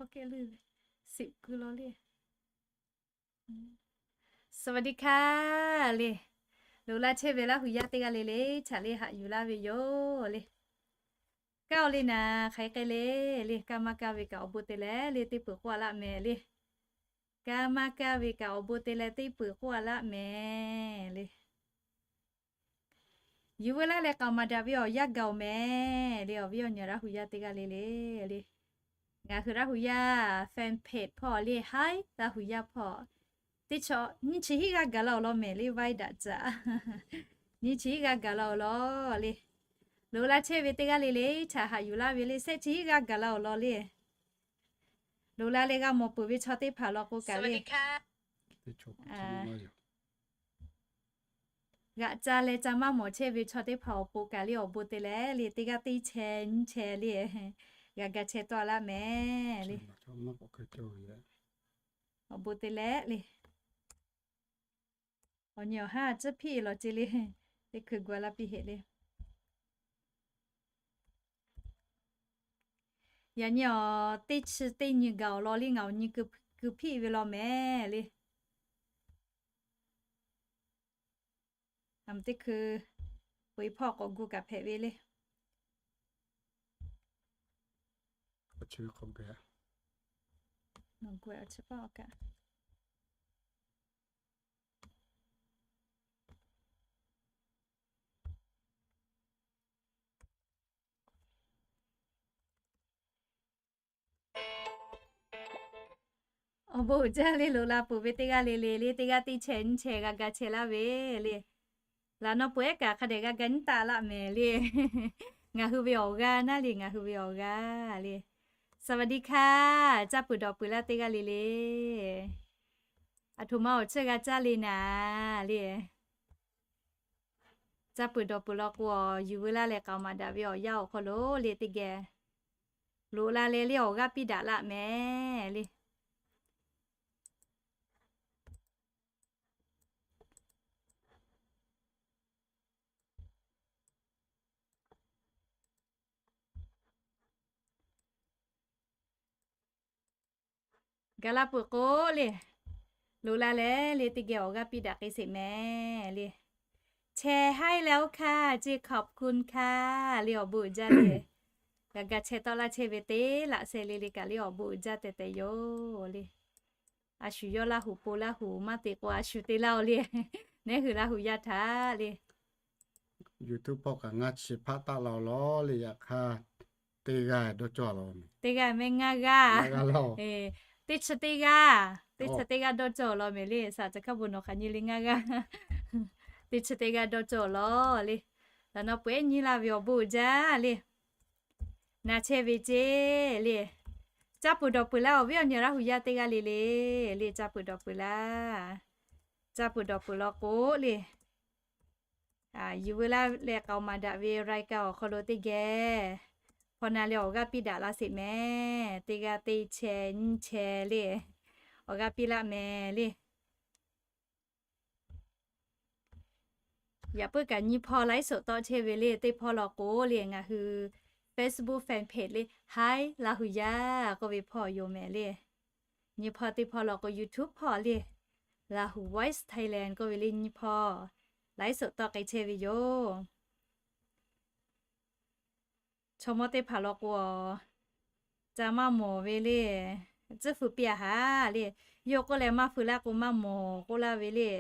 สวัสดีค่ะ le. Loꞈ la chehˇ ve Laˇ huˍ yaˇ teˇ g'aˇ le le htaꞈ le haꞈ yuˬ laˇ ve yoˬ le. Kaˇ-oˬ le naˍ, hk'aˬ hk'e le le, kaˇ maˇ kaˇ ve kaꞈ awˬ bon te leh le teˇ peuˬ k'oˆ a laˇ mehˍ le. Kaˇ maˇ kaˇ ve kaꞈ awˬ bon te leh teˇ peuˬ k'oˆ a laˇ mehˍ le. Yuˬ veu laˇ leh k'aoˍ maˍ daꞈ ve awˬ yanˇ gaˬ-oˬ mehˍ le, awˬ viˉ awˬ nyi Laˇ huˍ yaˇ teˇ g'aˇ le le le. Ngaˬ hui Laˇ huˍ yaˇ fan page hpawˇ le, Hi Laˇ huˍ yaˇ hpawˇ teˇ chaw nyiˇ chi hiˆ g'aˇ gaˬ la-oˬ law mehˍ le, vaiˇ daꞈ caꞈ. Nyiˇ chi hiˆ g'aˇ gaˬ la-oˬ law le. Loꞈ la chehˇ ve teˇ g'aˇ le le htaꞈ haꞈ yuˬ laˇ ve le, shehˆ chi hiˆ g'aˇ gaˬ la-oˬ law le. Loꞈ la leh g'a mawˬ peuˬ ve chaw teˇ hpaˍ law k'o kaꞈ le, g'aꞈ ca leh ca maˇ mawˬ chehˇ ve chaw teˇ hpaˍ awˬ pon kaꞈ le awˬ bon te leh le, teˇ g'aˇ teˇ chehˇ nyiˇ chehˇ le, g'a ga chehˇ tawˆ laˇ mehˍ le. Awˬ bon te leh le. Awˬ nyi awˬ haˉ tcuhˉ hpiˆ lawˬ ce le, teˇ hkui gu a laˇ piˇ heˆ le. Yaꞈ nyi awˬ teˇ chi teˇ nyi gaˬ-oˬ law le, ngaˬ awˬ nyi keu hpiˆ ve law mehˍ le. Teˇ hkui peuˬ-e hpawˇ k'awꞈ gu kaꞈ hpehꞈ ve le. Awˬ bon uiˍ jaˇ le, loꞈ la peuˬ ve teˇ g'aˇ le le le, teˇ g'aˇ teˇ chehˇ nyiˇ chehˇ g'a ga chehˇ laˇ ve le. Laꞈ naw peuˬ ehˉ kaꞈ hk'a dehꞈ g'a ga nyiˇ taˆ laˆ mehˍ le. Ngaˬ hui ve awˬ g'aˇ naˉ le, ngaˬ hui ve awˬ g'aˇ le. สวัสดีค่ะ caˇ peuˬ dawˬ peuˬ laˇ teˇ g'aˇ le le. Aˬ htoꞈ ma awˬ chiˇ g'a caˇ le naˍ le. Caˇ peuˬ dawˬ peuˬ law k'o, yuˬ veu laˇ leh k'aoˍ maˍ daꞈ ve awˬ yanˇ awˬ hk'aw lo le teˇ geh loꞈ la leh le awˬ g'aˇ piˇ daꞈ laˆ mehˍ le. Gaˬ la peuˬ k'o le, loꞈ la leh le teˇ geh awˬ g'aˇ piˇ daꞈ k'ai sheˍ mehˍ le. แชร์ให้แล้วค่ะ เจ ขอบคุณค่ะ le awˬ bon uiˍ jaˇ le. G'a ga chehˇ tawˆ laˇ chehˇ ve teˇ laꞈ sheh le le kaꞈ le awˬ bon uiˍ jaˇ tehꞈ tehꞈ yoˬ le. A shu yawˇ Laˇ huˍ po Laˇ huˍ maˇ te k'o a shu te laˇ-oˬ le. Neˉ hui Laˇ huˍ yaˇ htaꞈ le YouTube hpawˇ kaꞈ ngaˇ chi hpaˆ taˆ la-oˬ law le. Yaꞈ hk'aˇ teˇ g'aˇ dawˇ cawˇ law mehˍ. Teˇ g'aˇ mehˍ ngaˇ g'aˇ. Teˇ chi teˇ g'aˇ, teˇ chi teˇ g'aˇ dawˇ cawˇ law mehˍ le. Saˍ caˬ hkaˇ bon nawˬ hk'aˬ nyi le ngaˇ g'aˇ. Teˇ chi teˇ g'aˇ dawˇ cawˇ law le. Laꞈ naw peuˬ ehˉ nyiˇ laˇ ve awˬ bon uiˍ jaˇ le. Na chehˇ ve ceˇ le. Caˇ peuˬ dawˬ peuˬ laˇ awˬ viˉ awˬ nyi Laˇ huˍ yaˇ teˇ g'aˇ le le le, caˇ peuˬ dawˬ peuˬ laˇ. Caˇ peuˬ dawˬ peuˬ law k'o le, yuˬ veu laˇ leh k'aoˍ maˍ daꞈ ve รายการ awˬ hk'aw lo teˇ geh hpaw na leh awˬ g'aˇ piˇ daꞈ la sheˍ mehˍ. Teˇ g'aˇ teˇ chehˇ nyiˇ chehˇ le, awˬ g'aˇ piˇ laˆ mehˍ le. Yaꞈ puiˉ kaꞈ nyiˇ hpawˇ ไลฟ์สด tawˆ chehˇ ve le, teˇ hpawˇ law k'o le ngaˬ hui Facebook fan page le, Hi Laˇ huˍ yaˇ k'oˆ ve hpawˇ yoˬ mehˍ le. Nyiˇ hpawˇ teˇ hpawˇ law k'o YouTube hpawˇ le, Lahu Voice Thailand k'oˆ ve le nyiˇ hpawˇ ไลฟ์สด tawˆ k'ai chehˇ ve yoˬ. Chaw mawˇ teˇ hpaˍ law k'o, ca maˇ mawˬ ve le, tcuhˉ feu piˇ a haˍ le. Yawˇ k'oˆ leh maˇ feu laˇ k'o maˇ mawˬ k'oˆ laˇ ve le.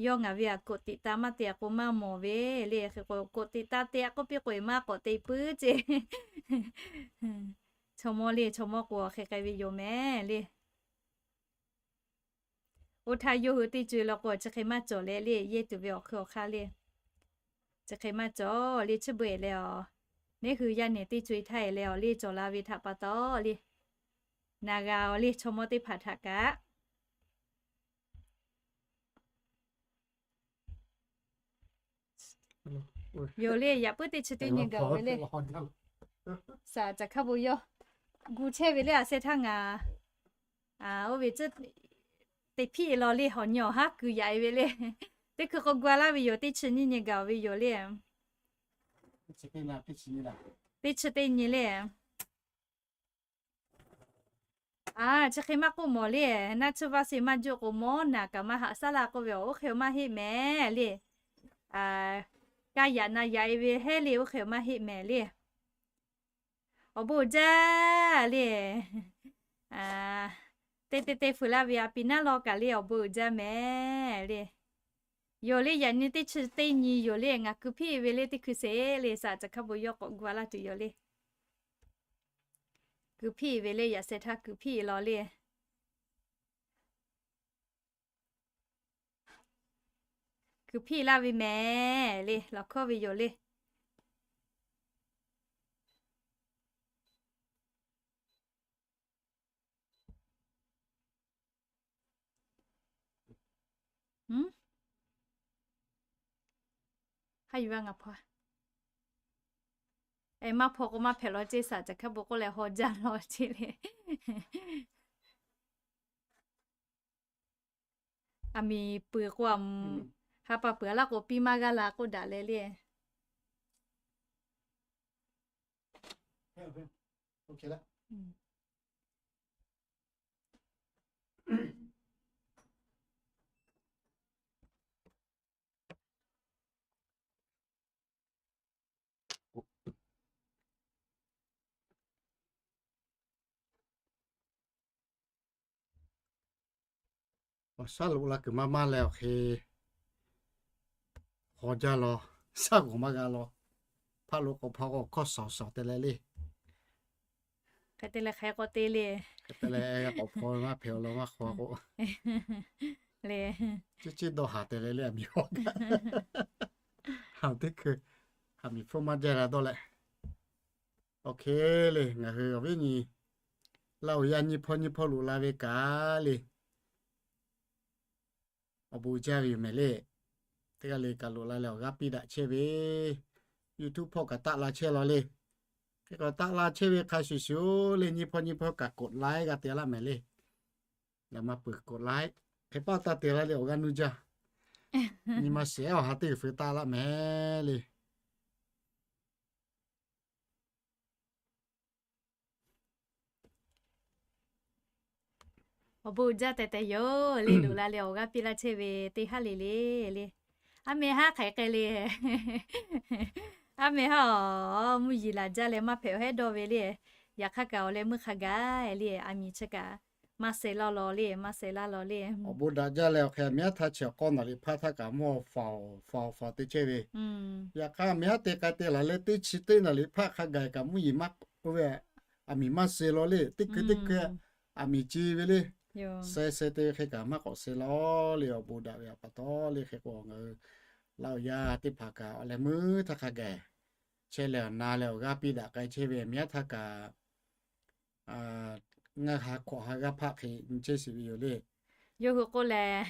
Yawˇ ngaˬ ve aꞈ กดติดตาม maˇ te a k'o maˇ mawˬ ve le. Hk'e k'o กดติดตาม te a k'oˆ piˇ k'o maˇ k'awꞈ te puiˉ ceˇ. Chaw mawˇ le, chaw mawˇ k'o hk'e k'ai ve yoˬ mehˍ le. Oˇ htaˇ yawˇ hui teˇ co-e law k'o chi hk'e maˇ cawˬ leh le, yehˇ tuˬ ve awˬ hk'ui awˬ hk'aˇ le. Chi hk'e maˇ cawˬ le, chi beuꞈ e leh a, neˉ hui yaˇ nehˬ teˇ co-e htaˇ e leh awˬ le cawˬ la ve htaꞈ pa taw le, na g'a awˬ le chaw mawˇ teˇ hpaˍ htaꞈ kaꞈ yoˬ le. Yaꞈ puiˉ teˇ chi teˇ nyi gaˬ ve le. Saˍ caˬ hkaˇ bon yawˇ gu chehˇ ve le, a sheh htaˇ ngaˬ oˇ ve tcuhˉ te hpiˆ law le, hawˬ nyi awˬ haˉ kuiˬ yaꞈ e ve le. Teˇ hkui k'o gu a laˇ ve yoˬ, teˇ chi nyiˇ nyi gaˬ ve yoˬ le. Teˇ chi teˇ nyi le. Aˬ, chi hk'e maˇ k'oˆ mawˬ le. Naˆ tsuhˇ vaˇ sheˍ maˇ juˆ k'o, mawˇ naˬ kaꞈ maˇ haꞈ shaˉ la k'oˆ ve, oˇ hk'e maˇ heˆ mehˍ le. Kaˇ yaꞈ na yaꞈ e ve hehˉ le, oˇ hk'e maˇ heˆ mehˍ le. Awˬ bon uiˍ jaˇ le. Teˇ teˇ teˇ fuiˍ laˇ ve a pi naˉ law kaꞈ le, awˬ bon uiˍ jaˇ mehˍ le. Yoˬ le, yaꞈ nyi teˇ chi teˇ nyi yoˬ le, ngaˬ kuiˬ hpiˇ ve le teˇ hkui sheˍ le, saˍ caˬ hkaˇ bon yawˇ k'awꞈ gu a laˇ tuˬ yoˬ le. Kuiˬ hpiˇ ve le, yaꞈ sheh htaˇ kuiˬ hpiˇ law le. Kuiˬ hpiˇ laˇ ve mehˍ le, lawˬ hkawˇ ve yoˬ le. Haˉ yuˬ vaˇ ngaˬ hpaw. Maˇ hpaw k'o maˇ hpehꞈ law ceˇ, saˍ caˬ hkaˇ bon k'oˆ leh haw jaˇ law ceˇ le. Aˬ miˍ peuˬ k'o, ha pa peuˬ a laˇ k'o piˇ maˇ g'aˇ la k'oˆ daꞈ leh le. Awˬ shaˉ loꞈ la kuiˬ maˇ maˇ leh awˬ hk'e haw jaˇ law, shaˉ g'awˬ maˇ g'a law. Hpaˆ lo k'awꞈ hpaw k'o hkawˇ shawˍ shawˍ te leh le. Hk'e te leh hk'e k'awꞈ te le. Hk'e te leh k'awꞈ hpaw maˇ hpehꞈ law maˇ hk'aw k'o le. Ciˉ ciˉ dawˇ haˍ te leh le, aˬ miˍ hawˉ kaꞈ. Haˍ teˇ hkui, aˬ miˍ hpfuhˇ maˇ jaˇ la dawˇ leh. Awˬ hk'e le, ngaˬ hui awˬ viˉ nyi Laˇ huˍ yaˇ nyiˇ hpawˇ nyiˇ hpawˇ loꞈ la ve kaꞈ le, awˬ bon jaˇ ve yoˬ mehˍ le. Teˇ g'aˇ le kaꞈ loꞈ la leh awˬ g'aˇ piˇ daꞈ chehˇ ve, YouTube hpawˇ kaꞈ taˆ la chehˇ law le. Hk'e k'awꞈ taˆ la chehˇ ve hk'a shuˍ shuˍ le, nyiˇ hpawˇ nyiˇ hpawˇ kaꞈ กดไลค์ g'a te laˇ mehˍ le. Ngaˬ maˇ peuˬ กดไลค์. Hk'e paˇ taˇ te laˇ le, awˬ g'aˇ nuˇ jaˇ. Nyi ma shehˍ awˬ ha teˇ g'uiˬ feu taˆ laˇ mehˍ le. Awˬ bon jaˇ tehꞈ tehꞈ yoˬ le, loꞈ la leh awˬ g'aˇ piˇ laˇ chehˇ ve teˇ haˉ le le le. Aˉ meh haˉ hk'aˬ hk'e le. Aˉ meh haˉ awˬ mvuhˇ yiˍ laˬ jaˇ leh maˇ hpehꞈ awˬ hehˉ dawˇ ve le. Yaꞈ hk'aˇ kaꞈ awˬ leh meuˇ hk'a gaˬ le, aˬ miˍ chi kaꞈ maˇ suh laˇ law le, maˇ suh laˇ law le. Awˬ bon daꞈ jaˇ leh awˬ hk'e miˉ htaˇ chi awˬ k'awˇ naˍ liꞈ hpaˇ htaˇ kaꞈ mvuhˇ faˍ faˍ faˍ te chehˇ ve. Yaꞈ hk'aˇ miˉ htaˇ te k'ai te laˬ leh teˇ chi teˇ naˍ liꞈ hpaˇ hk'a gaˬ kaꞈ mvuhˇ yiˍ maˇ k'oˆ ve, aˬ miˍ maˇ suh law le. Teˇ hkui teˇ hkui aˬ miˍ ci ve le. Suh suh te ve hk'e kaꞈ maˇ k'awꞈ suh law le, awˬ bon daꞈ ve pa taw le. Hk'e k'o ngaˬ hui Laˇ huˍ yaˇ teˇ hpaˍ kaꞈ awˬ leh meuˇ htaˇ hk'a gaˬ chehˇ leh awˬ na leh awˬ g'aˇ piˇ daꞈ k'ai chehˇ ve, miˉ htaˇ kaꞈ ngaˇ ha hkawꞈ ha g'aˇ hpaˆ hk'e nyi chehˇ shiˍ ve yoˬ le. Yawˇ hui k'oˆ leh,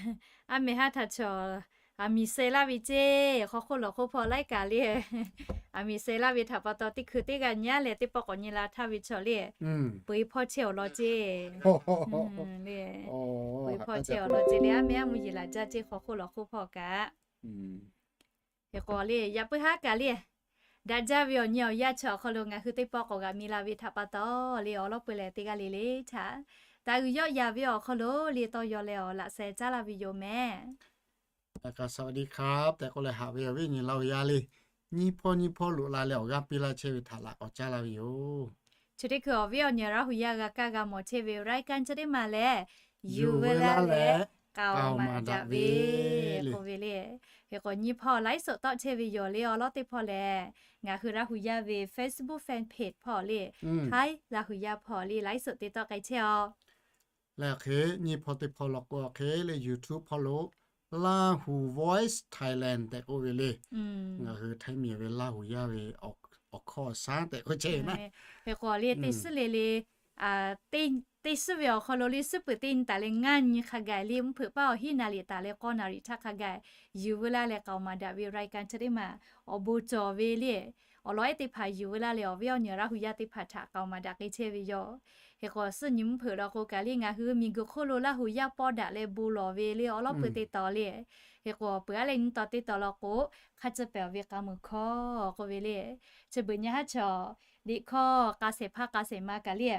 aˉ meh haˉ htaꞈ chaw aˬ miˍ suh laˇ ve ceˇ, hk'aw hk'oˆ lawˬ hk'oˆ hpawˇ laiˉ kaꞈ le. Aˬ miˍ suh laˇ ve htaꞈ pa taw teˇ hkui teˇ g'aˇ nyi a leh teˇ pawˆ k'awꞈ nyi la htaˇ ve chaw le, peu eˬ hpawˇ chehˇ awˬ lawn ceˇ le. Peu eˬ hpawˇ chehˇ awˬ lawn ceˇ le, aˉ meh aˉ mvuhˇ yeˬ laˬ jaˇ ceˇ, hk'aw hk'oˆ lawˬ hk'oˆ hpawˇ kaꞈ. Hk'e k'o le, yaꞈ puiˉ haˉ kaꞈ le, daꞈ jaˇ ve awˬ nyi awˬ yanˇ chi awˬ hk'aw lo ngaˬ hui teˇ pawˆ k'awꞈ g'a mi la ve htaꞈ pa taw le, awˬ lawˉ peu leh teˇ g'aˇ le le htaꞈ taˍ uiˍ yawˆ yan ve awˬ hk'aw lo le tawˇ yaw leh awˬ laꞈ sheh caˉ laˇ ve yoˬ mehˍ. Ka สวัสดีครับ tehꞈ k'oˆ leh haꞈ ve awˬ viˉ awˬ nyi Laˇ huˍ yaˇ le, nyiˇ hpawˇ nyiˇ hpawˇ loꞈ la leh awˬ g'aˇ piˇ laˇ chehˇ ve htaꞈ laꞈ k'awꞈ caˉ laˇ ve yoˬ. Chi teˇ hkui awˬ viˉ awˬ nyi Laˇ huˍ yaˇ g'a kaˇ g'a mawˬ chehˇ ve รายการ chi teˇ maˬ lehˬ, yuˬ veu laˇ leh k'aoˍ maˍ daꞈ ve k'oˆ ve le. Hk'e k'o nyiˇ hpawˇ ไลฟ์สด tawˆ chehˇ ve yoˬ le, awˬ lawˉ teˇ hpawˇ lehˬ, ngaˬ hui Laˇ huˍ yaˇ ve Facebook fan page hpawˇ le, Htaiˇ Laˇ huˍ yaˇ hpawˇ le ไลฟ์สด te tawˆ k'ai chehˇ a. Leh hk'e nyiˇ hpawˇ teˇ hpawˇ law k'o hk'e le YouTube hpawˇ lo Laˇ huˍ Voice Thailand tehꞈ k'oˆ ve le. Ngaˬ hui Htaiˇ miˬ ve Laˇ huˍ yaˇ ve awˬ hkawˇ awˬ shaˉ tehꞈ k'oˆ chehˇ ve naˆ. Hk'e k'o le teˇ suhˉ le le teˇ suhˉ ve awˬ hk'aw lo le suhˉ peuˬ teˇ nyi taˍ leh ngaˇ nyi hk'a gaˬ le, mvuhˇ hpeuꞈ paˇ awˬ hiˉ naˍ liꞈ taˍ leh k'awˇ naˍ riˍ htaˇ hk'a gaˬ yuˬ veu laˇ leh k'aoˍ maˍ daꞈ ve รายการ chi teˇ maˬ awˬ bon cawˬ ve le. Awˬ lawn ehˉ teˇ hpaˍ yuˬ veu laˇ leh awˬ viˉ awˬ nyi Laˇ huˍ yaˇ teˇ hpaˍ htaꞈ k'aoˍ maˍ daꞈ k'ai chehˇ ve yoˬ. Hk'e k'o suhˉ nyi mvuhˇ hpeuꞈ law k'o kaꞈ le ngaˬ hui miˬ guiˬ hk'oˆ lo Laˇ huˍ yaˇ pawˇ daꞈ leh bon lawˬ ve le awˬ lawˉ peu te taw le. Hk'e k'o peuˬ aˉ leh nyi taw te taw law k'o, hk'a ciˇ pehˍ awˬ ve k'a muiˬ hkawˇ k'oˆ ve le. Chi beuꞈ nyi haˉ chaw liꞈ hkawˇ k'a shehˍ hpaˇ k'a shehˍ ma kaꞈ le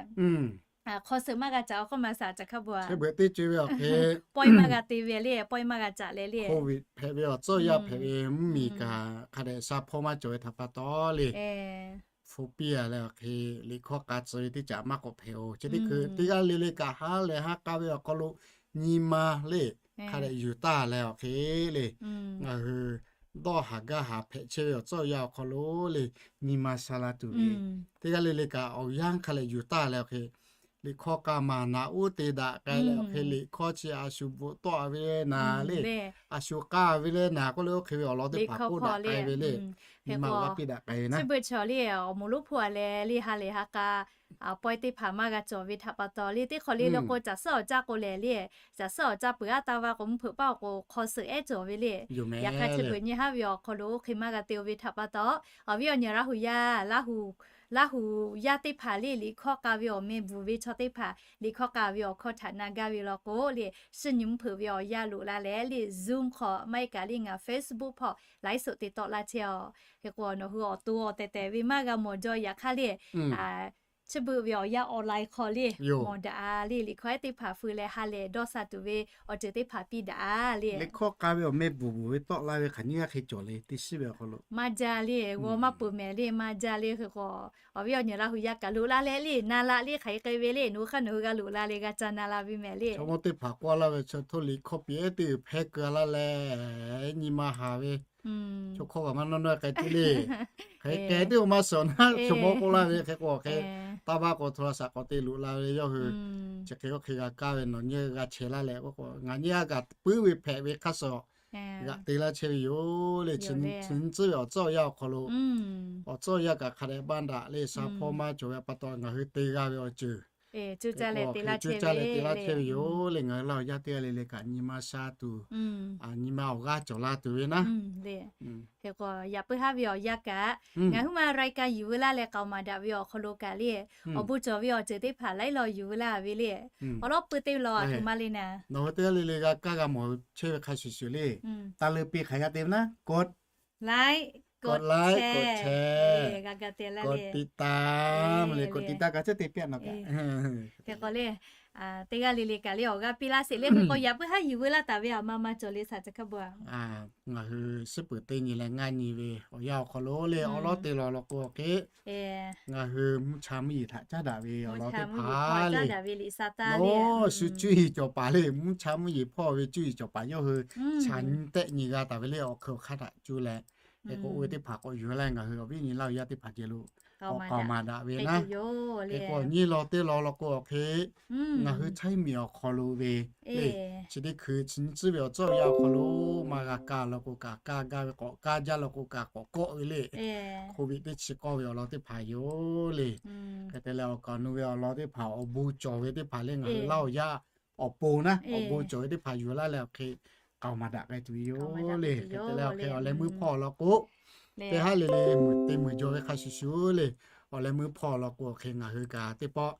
hk'aw suhˍ maˇ g'a caꞈ awˬ hk'oˆ maˇ suhˍ caꞈ hk'a bvuhꞈ. Chi beuꞈ teˇ co ve awˬ hk'e, pawehˇ maˇ g'a te ve le, pawehˇ maˇ g'a caꞈ leh le, COVID hpehꞈ ve awˬ tcuhˇ yaˇ hpehꞈ ve mvuhˇmiˬ kaꞈ hk'a dehꞈ sha hpawˇ maˇ cawˬ ve htaꞈ pa taw le, hpu piˇ a leh awˬ hk'e liꞈ hkawˇ k'a tcuh ve teˇ caꞈ maˇ k'awꞈ hpehꞈ-oˬ. Chi teˇ hkui teˇ g'aˇ le le kaꞈ ha lehˬ ha k'a ve awˬ hk'aw lo nyi ma le hk'a dehꞈ yuˬ taˇ leh awˬ hk'e le, ngaˬ hui dawˇ haˍ gaˇ haˍ hpehꞈ chehˇ ve awˬ tcuhˇ awˬ yanˇ awˬ hk'aw lo le, nyi ma sha la tuˬ ve teˇ g'aˇ le le kaꞈ awˬ yanˇ hk'a lehˬ yuˬ taˇ leh awˬ hk'e, liꞈ hkawˇ k'a maˬ naꞈ uˉ te daꞈ k'ai leh awˬ hk'e, liꞈ hkawˇ chi a shu bvuhꞈ tawˆ ve le naˍ le, a shu k'aˇ ve le naˍ k'oˆ le, oˇ hk'e ve awˬ lawn teˇ hpaˍ k'oˆ daꞈ k'ai ve le, nyi ma awˬ g'aˇ piˇ daꞈ k'ai ve naˉ. Chi beuꞈ chaw le awˬ moˍ lonˉ hpawˇ a leh le ha lehˬ ha k'a pawehˇ teˇ hpaˍ maˇ g'a cawˬ ve htaꞈ pa taw le, teˇ hk'awꞈ le lo k'o caˬ suhˉ awˬ caˇ k'o lehˬ le, caˬ suhˉ awˬ caˇ peuˬ aˉ taˇ va k'o mvuhˇ hpeuꞈ paˆ awˬ k'o hk'aw suhˍ ehˉ cawˬ ve le. Yaꞈ hk'aˇ chi beuꞈ nyi haˉ ve awˬ hk'aw lo oˇ hk'e maˇ g'a te-o ve htaꞈ pa taw, awˬ viˉ awˬ nyi Laˇ hu yaˇ, Laˇ hu, Laˇ hu yaˇ teˇ hpaˍ le liꞈ hkawˇ k'a ve awˬ meh bvuhˬ ve chaw teˇ hpaˍ liꞈ hkawˇ k'a ve awˬ hkawˇ htaꞈ na gaˇ ve law k'o le, shiˍ nyi mvuhˇ hpeuꞈ ve awˬ yanˇ loꞈ la leh le Zoom hk'aw maˇ heˆ kaꞈ le ngaˬ Facebook hpawˇ ไลฟ์สด te tawˆ laˇ chehˇ-oˬ. Hk'e k'o nawˬ hui awˬ to awˬ tehˬ tehˬ ve maˇ g'a mawˬ jaw yaꞈ hk'aˇ le, chi beuꞈ ve awˬ yanˇ online hk'aw le mawˬ daꞈ le, liꞈ hkawˇ ehˉ teˇ hpaˍ feu leh ha lehˬ dawˇ sha tuˬ ve awˬ ceuˬ teˇ hpaˍ piˇ daꞈ le. Liꞈ hkawˇ k'a ve awˬ meh bvuhˬ bvuhˬ ve tawˆ la ve hk'aˬ nyiˇ g'aˇ hk'e cawˬ le, teˇ shiˉ ve awˬ hk'aw lo maˇ jaˇ le, g'aw maˇ peuˬ mehˍ le, maˇ jaˇ le. Hk'e k'o awˬ viˉ awˬ nyi Laˇ hu yaˇ kaꞈ loꞈ la leh le na laꞈ le hk'aˬ hk'e k'ai ve le, nawˬ hui hk'aˇ nawˬ hui g'a loꞈ la leh g'a ca na la ve mehˍ le. Chaw mawˇ teˇ hpaˍ k'oˆ laˇ ve, chaw htoˇ liꞈ hkawˇ piˇ ehˉ teˇ g'uiˬ hpehˇ keu laˇ leh nyi ma haˍ ve, chaw hkawˇ kaꞈ maˇ nawˇ nawˇ k'ai te le, hk'aˬ hk'e teˇ maˇ suhˍ naˉ chaw mawˇ k'oˆ laˇ ve. Hk'e k'o hk'e taˇ baˆ k'o โทรศัพท์ k'awꞈ te loꞈ la ve yawˇ hui chi hk'e oˇ hk'e g'a kaˇ ve nawˬ nyi g'a chehˇ laˇ leh k'o k'o ngaˬ nyi a kaꞈ puiˉ ve hpehꞈ ve hk'a shuˍ g'aꞈ te laˇ chehˇ ve yoˬ le. Chi nyi tcuhˉ ve awˬ tcuhˉ awˬ yanˇ awˬ hk'aw lo awˬ tcuhˉ awˬ yanˇ kaꞈ hk'a dehꞈ baˆ daꞈ le sha hpawˇ maˇ cawˬ ve pa taw ngaˬ hui te g'a ve awˬ ceuˬ cuˇ caˇ leh te laˇ chehˇ ve yoˬ le. Ngaˬ hui Laˇ hu yaˇ teˇ g'aˇ le le kaꞈ nyi ma sha tuˬ, nyi ma awˬ g'aˇ cawˬ la tuˬ ve naˉ. Hk'e k'o yaꞈ puiˉ haˉ ve awˬ yanˇ kaꞈ ngaˬ huiˉ ma รายการ yuˬ veu laˇ leh k'aoˍ maˍ daꞈ ve awˬ hk'aw lo kaꞈ le, awˬ bon cawˬ ve awˬ ceuˬ teˇ hpaˍ laiˉ law yuˬ veu laˇ ve le. Awˬ lawˉ pui teˇ law a htoꞈ ma le naˍ, nawˬ hui teˇ g'aˇ le le g'a kaˇ g'a mawˬ chehˇ ve hk'a shuˍ shuˍ le, taˇ leuˇ piˇ hk'aˬ g'a te ve naˉ, กด like, กด like, กด share, กดติดตาม le, กดติดตาม kaꞈ chehˇ te piˇ a nawˬ kaꞈ. Hk'e k'o le teˇ g'aˇ le le kaꞈ le awˬ g'aˇ piˇ laˇ sheˍ le. Hk'e k'o yaꞈ puiˉ haˉ yuˬ veu laˇ taˍ ve a ma ma cawˬ le shaˍ chi hk'a bvuhꞈ a. Ngaˬ hui suhˉ peuˬ teˇ nyi leh ngaˇ nyi ve awˬ yanˇ awˬ hk'aw lo le awˬ lawˉ te law law k'o hk'e ngaˬ hui mvuhˇ cha mvuhˇ yeˬ htaꞈ caˉ daꞈ ve awˬ lawn teˇ hpaˍ le, shu cuˇ yiˍ cawˬ paˍ le, mvuhˇ cha mvuhˇ yeˬ hpawˇ ve cuˇ yiˍ cawˬ paˍ yawˇ hui chaꞈ nyi tehˆ nyi g'a taˍ ve le awˬ hkui awˬ hk'aˇ htaꞈ cuˇ leh. Hk'e k'o oˇ ve teˇ hpaˍ k'awꞈ yuˬ laˇ ngaˬ hui awˬ viˉ nyi Laˇ hu yaˇ teˇ hpaˍ ceh lo k'awꞈ k'aoˍ maˍ daꞈ ve naˉ. Hk'e k'o nyi law teˇ law law k'o awˬ hk'e ngaˬ hui Htaiˇ miˬ awˬ hk'aw lo ve le, chi teˇ hkui chi nyi tcuhˉ ve awˬ tcuhˉ awˬ yanˇ awˬ hk'aw lo maˇ g'a kaˇ law k'o kaꞈ kaˇ gaˇ ve, k'awꞈ kaˇ jaˇ law k'o kaꞈ k'awꞈ kawˆ ve le, COVID teˇ chi k'awˇ ve awˬ lawn teˇ hpaˍ yoˬ le. Hk'e te leh awˬ kaˍ awˬ nu ve awˬ lawn teˇ hpaˍ awˬ bon cawˬ ve teˇ hpaˍ le ngaˬ hui Laˇ hu yaˇ awˬ pon naˉ awˬ bon cawˬ ve teˇ hpaˍ yuˬ laˇ leh awˬ hk'e k'aoˍ maˍ daꞈ k'ai tuˬ ve yoˬ le. Hk'e te leh awˬ hk'e awˬ leh meuˇ hpawˇ law k'o teˇ haˉ le le meuꞈ te meuꞈ jaw ve hk'a shuˍ shuˍ le, awˬ leh meuˇ hpawˇ law k'o hk'e ngaˬ hui kaꞈ teˇ pawˆ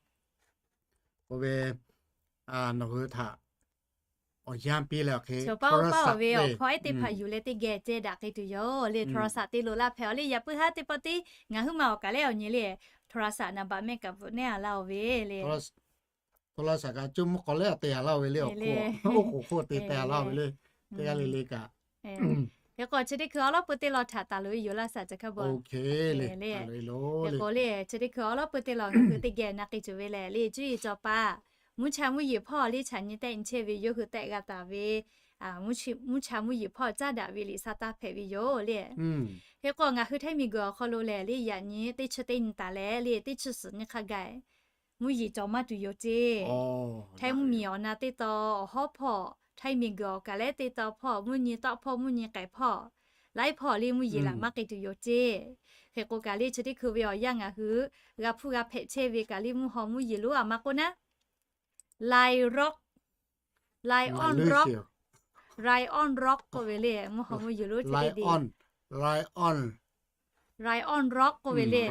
k'oˆ ve nawˬ hui htaꞈ awˬ yanˇ piˇ leh awˬ hk'e โทรศัพท์ ve awˬ hkawˇ ehˉ teˇ hpaˍ yuˬ leh teˇ geh ceh daꞈ k'ai tuˬ yoˬ le. โทรศัพท์ te loꞈ laˇ hpehꞈ a le, yaꞈ puiˉ haˉ teˇ pawˆ tiˉ ngaˬ huiˉ ma awˬ kaˬ lehˬ awˬ nyi le โทรศัพท์ naˍ baꞈ mehˆ kaꞈ bvuhꞈ nehˉ a laˇ-oˬ ve le. โทรศัพท์ kaꞈ coˇ mvuhˇ k'aw lehˉ te a laˇ-oˬ ve le, awˬ hk'oˆ te te a laˇ-oˬ ve le. Teˇ g'aˇ le le kaꞈ hk'e k'o chi teˇ hkui awˬ lawˉ pui teˇ law htaꞈ taˍ loꞈ ve yoˬ laˇ shaˍ chi hk'a bvuhꞈ le. Hk'e k'o le chi teˇ hkui awˬ lawˉ pui teˇ law ngaˬ hui teˇ geh na k'ai tuˬ ve lehˬ le, cuˇ yiˍ cawˬ paˍ mvuhˇ cha mvuhˇ yeˬ hpawˇ le chaꞈ nyi tehˆ nyi chehˇ ve yawˇ hui tehˆ g'a taˍ ve mvuhˇ cha mvuhˇ yeˬ hpawˇ caˉ daꞈ ve liꞈ sha taˇ hpehꞈ ve yoˬ le. Hk'e k'o ngaˬ hui Htaiˇ miˬ guiˬ awˬ hk'aw lo lehˬ le yaꞈ nyi teˇ chi teˇ nyi taˍ leh le teˇ chi suhˍ nyi hk'a gaˬ mvuhˇ yeˬ cawˬ maˇ tuˬ yoˬ ceˇ. Htaiˇ mvuhˇ miˬ awˬ na teˇ taw awˬ hawˉ hpawˇ, Htaiˇ miˬ guiˬ awˬ kaˬ lehˉ teˇ taw hpawˇ, mvuhˇ nyi tawˆ hpawˇ, mvuhˇ nyi k'ehˬ hpawˇ, laiˉ hpawˇ le mvuhˇ yeˬ laꞈ maˇ k'ai tuˬ yoˬ ceˇ. Hk'e k'o kaˬ le chi teˇ hkui ve awˬ yanˇ ngaˬ hui g'a hpuˇ g'a hpehꞈ chehˇ ve kaˬ le mvuhˇ haw mvuhˇ yeˬ lonˉ a ma k'oˆ naˉ, Lion Rock, Lion Rock, Lion Rock k'oˆ ve le mvuhˇ haw mvuhˇ yeˬ lonˉ teˇ Lion Rock k'oˆ ve le.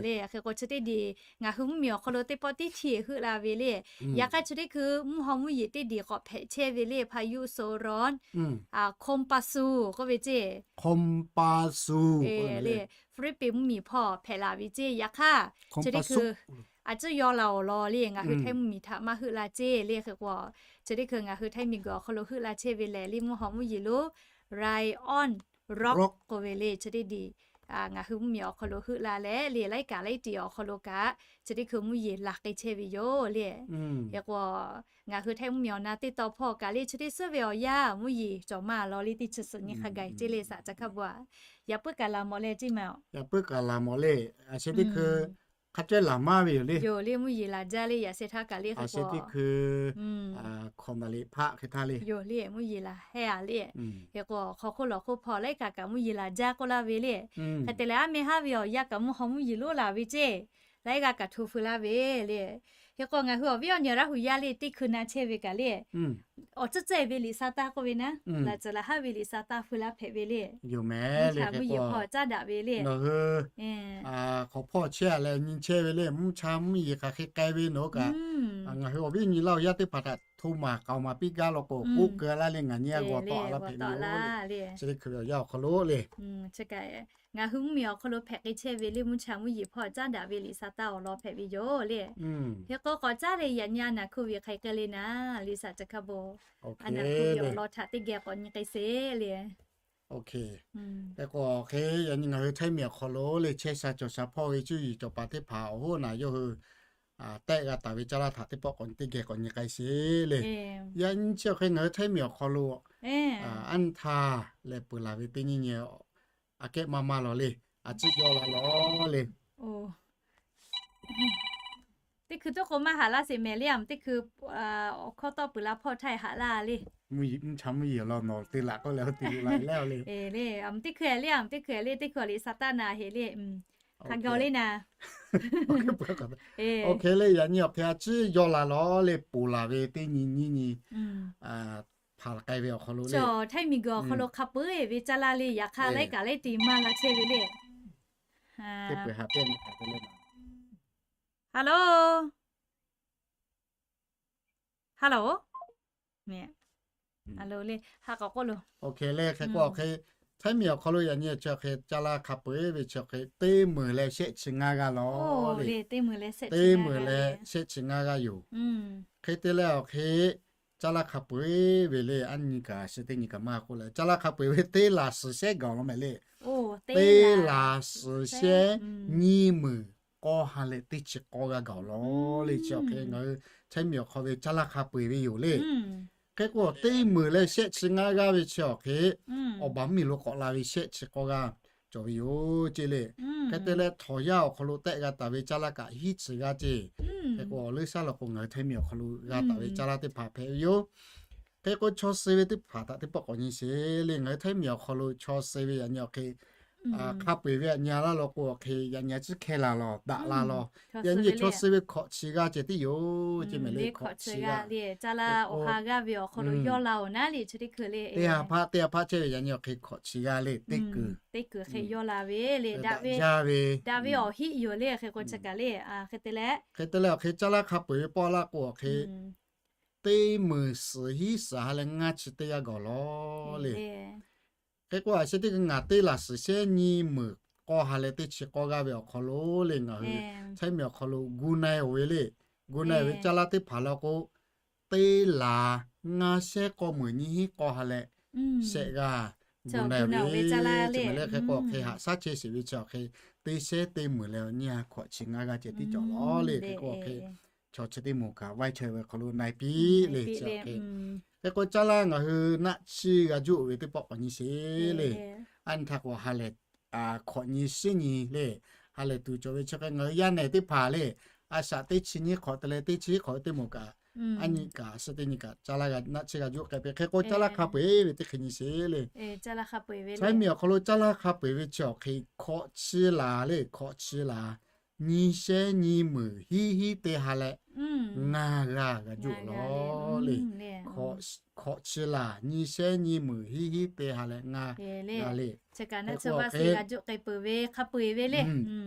Le hk'e k'o chi teˇ diˬ ngaˬ hui mvuhˇ miˬ awˬ hk'aw lo teˇ pawˆ tiˉ htiˇ heuˆ la ve le. Yaꞈ hk'aˇ chi teˇ hkui mvuhˇ haw mvuhˇ yeˬ teˇ diˬ k'awꞈ hpehꞈ chehˇ ve le, พายุโซนร้อน Kompasu k'oˆ ve ceˇ. Kompasu le, Hpiˇliˇpiˆ mvuhˇ miˬ hpawˇ hpehꞈ la ve ceˇ. Yaꞈ hk'aˇ chi teˇ hkui a ciˉ yaw la awˬ lawn le, ngaˬ hui Htaiˇ mvuhˇmiˬ htaꞈ maˇ heuˆ la ceˇ le. Hk'e k'o, chi teˇ hkui ngaˬ hui Htaiˇ miˬguiˬ awˬ hk'aw lo heuˆ la chehˇ ve lehˬ le, mvuhˇ haw mvuhˇ yeˬ lonˉ Ryan Rock k'oˆ ve le, chi teˇ diˬ ngaˬ hui mvuhˇmiˬ awˬ hk'aw lo heuˆ la leh le, laiˉ kaꞈ laiˉ tiꞈ awˬ hk'aw lo kaꞈ chi teˇ hkui mvuhˇ yeˬ laˬ k'ai chehˇ ve yoˬ le. Hk'e k'o, ngaˬ hui Htaiˇ mvuhˇmiˬ awˬ na teˇ taw hpawˇ kaꞈ le, chi teˇ suhˉ ve awˬ yanˇ mvuhˇ yeˬ cawˬ maˇ law le, teˇ chi suhˍ nyi hk'a gaˬ ceˇ le, saˍ ca hkaˇ bon a. Yaꞈ puiˉ kaꞈ laˬ mawˬ le ceˇ ma. Yaꞈ puiˉ kaꞈ laˬ mawˬ le. A chi teˇ hkui hk'a cawehˇ laˬ maˇ ve yoˬ le. Yoˬ le, mvuhˇ yeˬ laˬ jaˇ le, yaꞈ sheh htaˇ kaꞈ le. A chi teˇ hkui hkawꞈ naˍ liꞈ hpaˆ hk'e htaˇ le. Yoˬ le, mvuhˇ yeˬ laˬ hehˉ a le. Hk'e k'o, hk'aw hk'oˆ lawˬ hk'oˆ hpawˇ laiˉ kaꞈ kaꞈ mvuhˇ yeˬ laˬ jaˇ k'oˆ laˇ ve le. Hk'e te leh, aˉ meh haˉ ve awˬ yanˇ kaꞈ mvuhˇ haw mvuhˇ yeˬ lonˉ laˬ ve ceˇ, laiˉ g'aˇ kaꞈ hto feu laˇ ve le. Hk'e k'o, ngaˬ hui awˬ viˉ awˬ nyi Laˇ hu yaˇ le teˇ hkui na chehˇ ve kaꞈ le, awˬ tcuhˉ cehˇ ve liꞈ sa taˇ k'oˆ ve naˉ, laꞈ ceuˬ laꞈ haˉ ve liꞈ sa taˇ feu laˇ hpehꞈ ve le. Mvuhˇ cha mvuhˇ yeˬ hpawˇ caˉ daꞈ ve le. Ngaˬ hui hk'awꞈ hpawˇ chehˇ a leh nyi chehˇ ve le, mvuhˇ cha mvuhˇ yeˬ hk'aˬ hk'e k'ai ve nawˬ hui kaꞈ, ngaˬ hui awˬ viˉ awˬ nyi Laˇ hu yaˇ teˇ hpaˍ htaꞈ hto maˍ k'aoˍ maˍ piˇ gaˇ law k'o, k'oˆ keu laˇ le, ngaˬ nyi a g'awˬ tawˆ a laˇ hpehꞈ ve yoˬ. Chi teˇ hkui ve awˬ yanˇ awˬ hk'aw lo le, ngaˬ hui mvuhˇmiˬ awˬ hk'aw lo hpehꞈ k'ai chehˇ ve le, mvuhˇ cha mvuhˇ yeˬ hpawˇ caˉ daꞈ ve liꞈ sa taˇ awˬ lawn hpehꞈ ve yoˬ le. Hk'e k'o, k'awꞈ caˉ leh yaꞈ nyi a naˬ hkuˇ ve hk'aˬ hk'e le naˉ, liꞈ saˍ ca hkaˇ bon a naˬ hkuˇ ve awˬ lawn htaꞈ teˇ geh k'awꞈ nyi k'ai sheˍ le. Hk'e k'o, hk'e yaꞈ nyi ngaˬ hui Htaiˇ miˬ awˬ hk'aw lo le chehˇ sha cawˬ sha hpawˇ ve cuˇ yiˍ cawˬ paˍ teˇ hpaˍ awˬ hoˉ naˍ yawˇ hui tehˆ g'a taˍ ve caˇ laˇ htaꞈ teˇ pawˆ k'awꞈ teˇ geh k'awꞈ nyi k'ai sheˍ le. Yaꞈ nyi chi awˬ hk'e ngaˬ hui Htaiˇ miˬ awˬ hk'aw lo aˉ nyi htaˇ leh peuˬ laˬ ve teˇ nyi nyi aꞈ kehˉ maˇ maˇ lawˬ le, a ciˉ yaw la lawˬ le. Teˇ hkui toˆ k'o maˇ haꞈ laˇ sheˍ mehˍ le, aˬ teˇ hkui awˬ hkawˇ tawˆ peuˬ la hpawˇ htaˇ haꞈ laˇ le. Mvuhˇ cha mvuhˇ yeˬ law nawˬ te laꞈ k'oˆ leh te la leh le. Le, aˬ teˇ hkui le, aˬ teˇ hkui le, teˇ hkui liꞈ sa taˇ na heˍ le. Hk'a gaˬ le naˉ. Awˬ hk'e le, yaꞈ nyi awˬ hk'e a ciˉ yaw la lawˬ le, ponˬ laˬ ve teˇ nyi nyiˇ nyi hpanˍ k'ai ve awˬ hk'aw lo le, Htaiˇ miˬguiˬ awˬ hk'aw lo hk'a peu-eˬ ve caˇ laˇ le, yaꞈ hk'aˇ laiˉ kaꞈ laiˉ te maˇ la chehˇ ve le. Hello, hello, le, ha k'awꞈ k'oˆ lo. Hk'e k'o, hk'e Htaiˇ miˬ awˬ hk'aw lo yaꞈ nyi chi hk'e caˇ laˇ hk'a peu-eˬ ve chi hk'e teˇ meunˍ leh shehˆ chi ngaˇ g'aˇ lawˬ le. Teˇ meunˍ leh shehˆ chi ngaˇ g'aˇ yoˬ. Hk'e te leh awˬ hk'e caˇ laˇ hk'a peu-eˬ ve le, aˉ nyi kaꞈ shi teˇ nyi kaꞈ maˇ k'oˆ leh, caˇ laˇ hk'a peu-eˬ ve teˇ laˬ suhˍ shehˉ gaˬ law mehˍ le. Teˇ laˬ suhˍ shehˉ nyiˇ meunˍ k'awˇ ha leh teˇ chi k'awˇ g'aˇ gaˬ laˬ le. Chi awˬ hk'e ngaˬ hui Htaiˇ miˬ awˬ hk'aw ve caˇ laˇ hk'a peu-eˬ ve yoˬ le. Hk'e k'o, teˇ meunˍ leh shehˆ chi ngaˇ g'aˇ ve chi awˬ hk'e awˬ baˬ mvuhˇ miˬ lo k'awꞈ la ve shehˆ chi k'awˇ g'aˇ cawˬ ve yoˬ ceˇ le. Hk'e te leh, htawnˍ yaˇ awˬ hk'aw lo tehˆ g'a taˍ ve caˇ laˇ kaꞈ hiˉ chi g'aˇ ceˇ. Hk'e k'o, awˬ leuˉ shaˉ law k'o ngaˬ hui Htaiˇ miˬ awˬ hk'aw lo g'a taˍ ve caˇ laˇ teˇ hpaˍ hpehꞈ ve yoˬ. Hk'e k'o, chaw suh ve teˇ hpaˍ htaꞈ teˇ pawˆ k'awꞈ nyi sheˍ le. Ngaˬ hui Htaiˇ miˬ awˬ hk'aw lo chaw suh ve yaꞈ nyi awˬ hk'e hk'a peu-eˬ ve yaꞈ nyi a laˇ law k'o, awˬ hk'e yaꞈ nyi a ciˉ hkeh laˬ lawˬ daꞈ la lawˬ. Yaꞈ nyi chaw suh ve hkawꞈ chi g'aˇ ceh tiˉ yoˬ ceˇ mehˍ le. Hkawꞈ chi g'aˇ le, caˇ laˇ awˬ ha g'aˇ ve awˬ hk'aw lo yawˇ la awˬ naˉ le, chi teˇ hkui le. Teˇ ha hpaˆ teˇ ha hpaˆ chehˇ ve yaꞈ nyi awˬ hk'e hkawꞈ chi g'aˇ le, teˇ kuiˬ, teˇ kuiˬ hk'e yawˇ la ve le, daꞈ ve, daꞈ ve awˬ hiˆ yoˬ le. Hk'e k'o, chi kaꞈ le, hk'e te leh, hk'e te leh awˬ hk'e caˇ laˇ hk'a peu-eˬ ve pawˆ laˇ k'o, awˬ hk'e teˇ meunˍ suhˍ hiˉ suhˍ ha leh ngaˇ chi teˇ g'aˇ gaˬ laˬ le. Hk'e k'o, a sheh teˇ g'aˇ ngaˬ teˇ laˬ suhˍ shehˉ nyiˇ meunˍ k'awˇ ha leh teˇ chi k'awˇ g'aˇ ve awˬ hk'aw lo le, ngaˬ hui Htaiˇ miˬ awˬ hk'aw lo gu na-e oˬ ve le. Gu na-e oˬ ve caˇ laˇ teˇ hpaˍ law k'o, teˇ laˬ ngaˇ shehˉ k'awˇ meunˍ nyiˇ hinˉ k'awˇ ha leh shehˆ g'aˇ gu na-e oˬ ve. Chi mehˍ le, hk'e k'o, hk'e haꞈ shaˉ chehˇ sheˍ ve chi awˬ hk'e teˇ shehˉ teˇ meunˍ leh nyiˇ ha hkawꞈ chi ngaˇ g'aˇ ceh tiˉ cawˬ laˬ le. Hk'e k'o, hk'e chaw chi teˇ moˍ kaꞈ vaiˇ chaweh ve awˬ hk'aw lo na-e piˇ le chi awˬ hk'e. Hk'e k'o, caˇ laˇ ngaˬ hui naˆ chiˇ g'a juˆ ve teˇ pawˆ k'awꞈ nyi sheˍ le. Aˉ nyi htaˇ k'o, ha lehˬ hkawꞈ nyi shiˉ nyi le. Ha lehˬ tuˬ cawˬ ve chi hk'e ngaˬ hui yaˇ nehˬ teˇ hpaˍ le, a shaꞈ teˇ chi nyiˇ hk'awꞈ te leh teˇ chi hiˉ hk'awꞈ ve teˇ moˍ kaꞈ, aˉ nyi kaꞈ suh teˇ nyi kaꞈ caˇ laˇ naˆ chiˇ g'a juˆ k'ai peuˬ. Hk'e k'o, caˇ laˇ hk'a peu-eˬ ve teˇ hk'e nyi sheˍ le. Htaiˇ miˬ awˬ hk'aw lo caˇ laˇ hk'a peu-eˬ ve chi awˬ hk'e hkawꞈ chi laˬ le, hkawꞈ chi laˬ nyiˇ shehˉ nyiˇ meunˍ hiˉ hiˉ teˇ ha leh ngaˇ g'aˇ g'a juˆ laˬ le. Hkawꞈ chi laˬ nyiˇ shehˉ nyiˇ meunˍ hiˉ hiˉ teˇ ha leh ngaˇ g'aˇ le.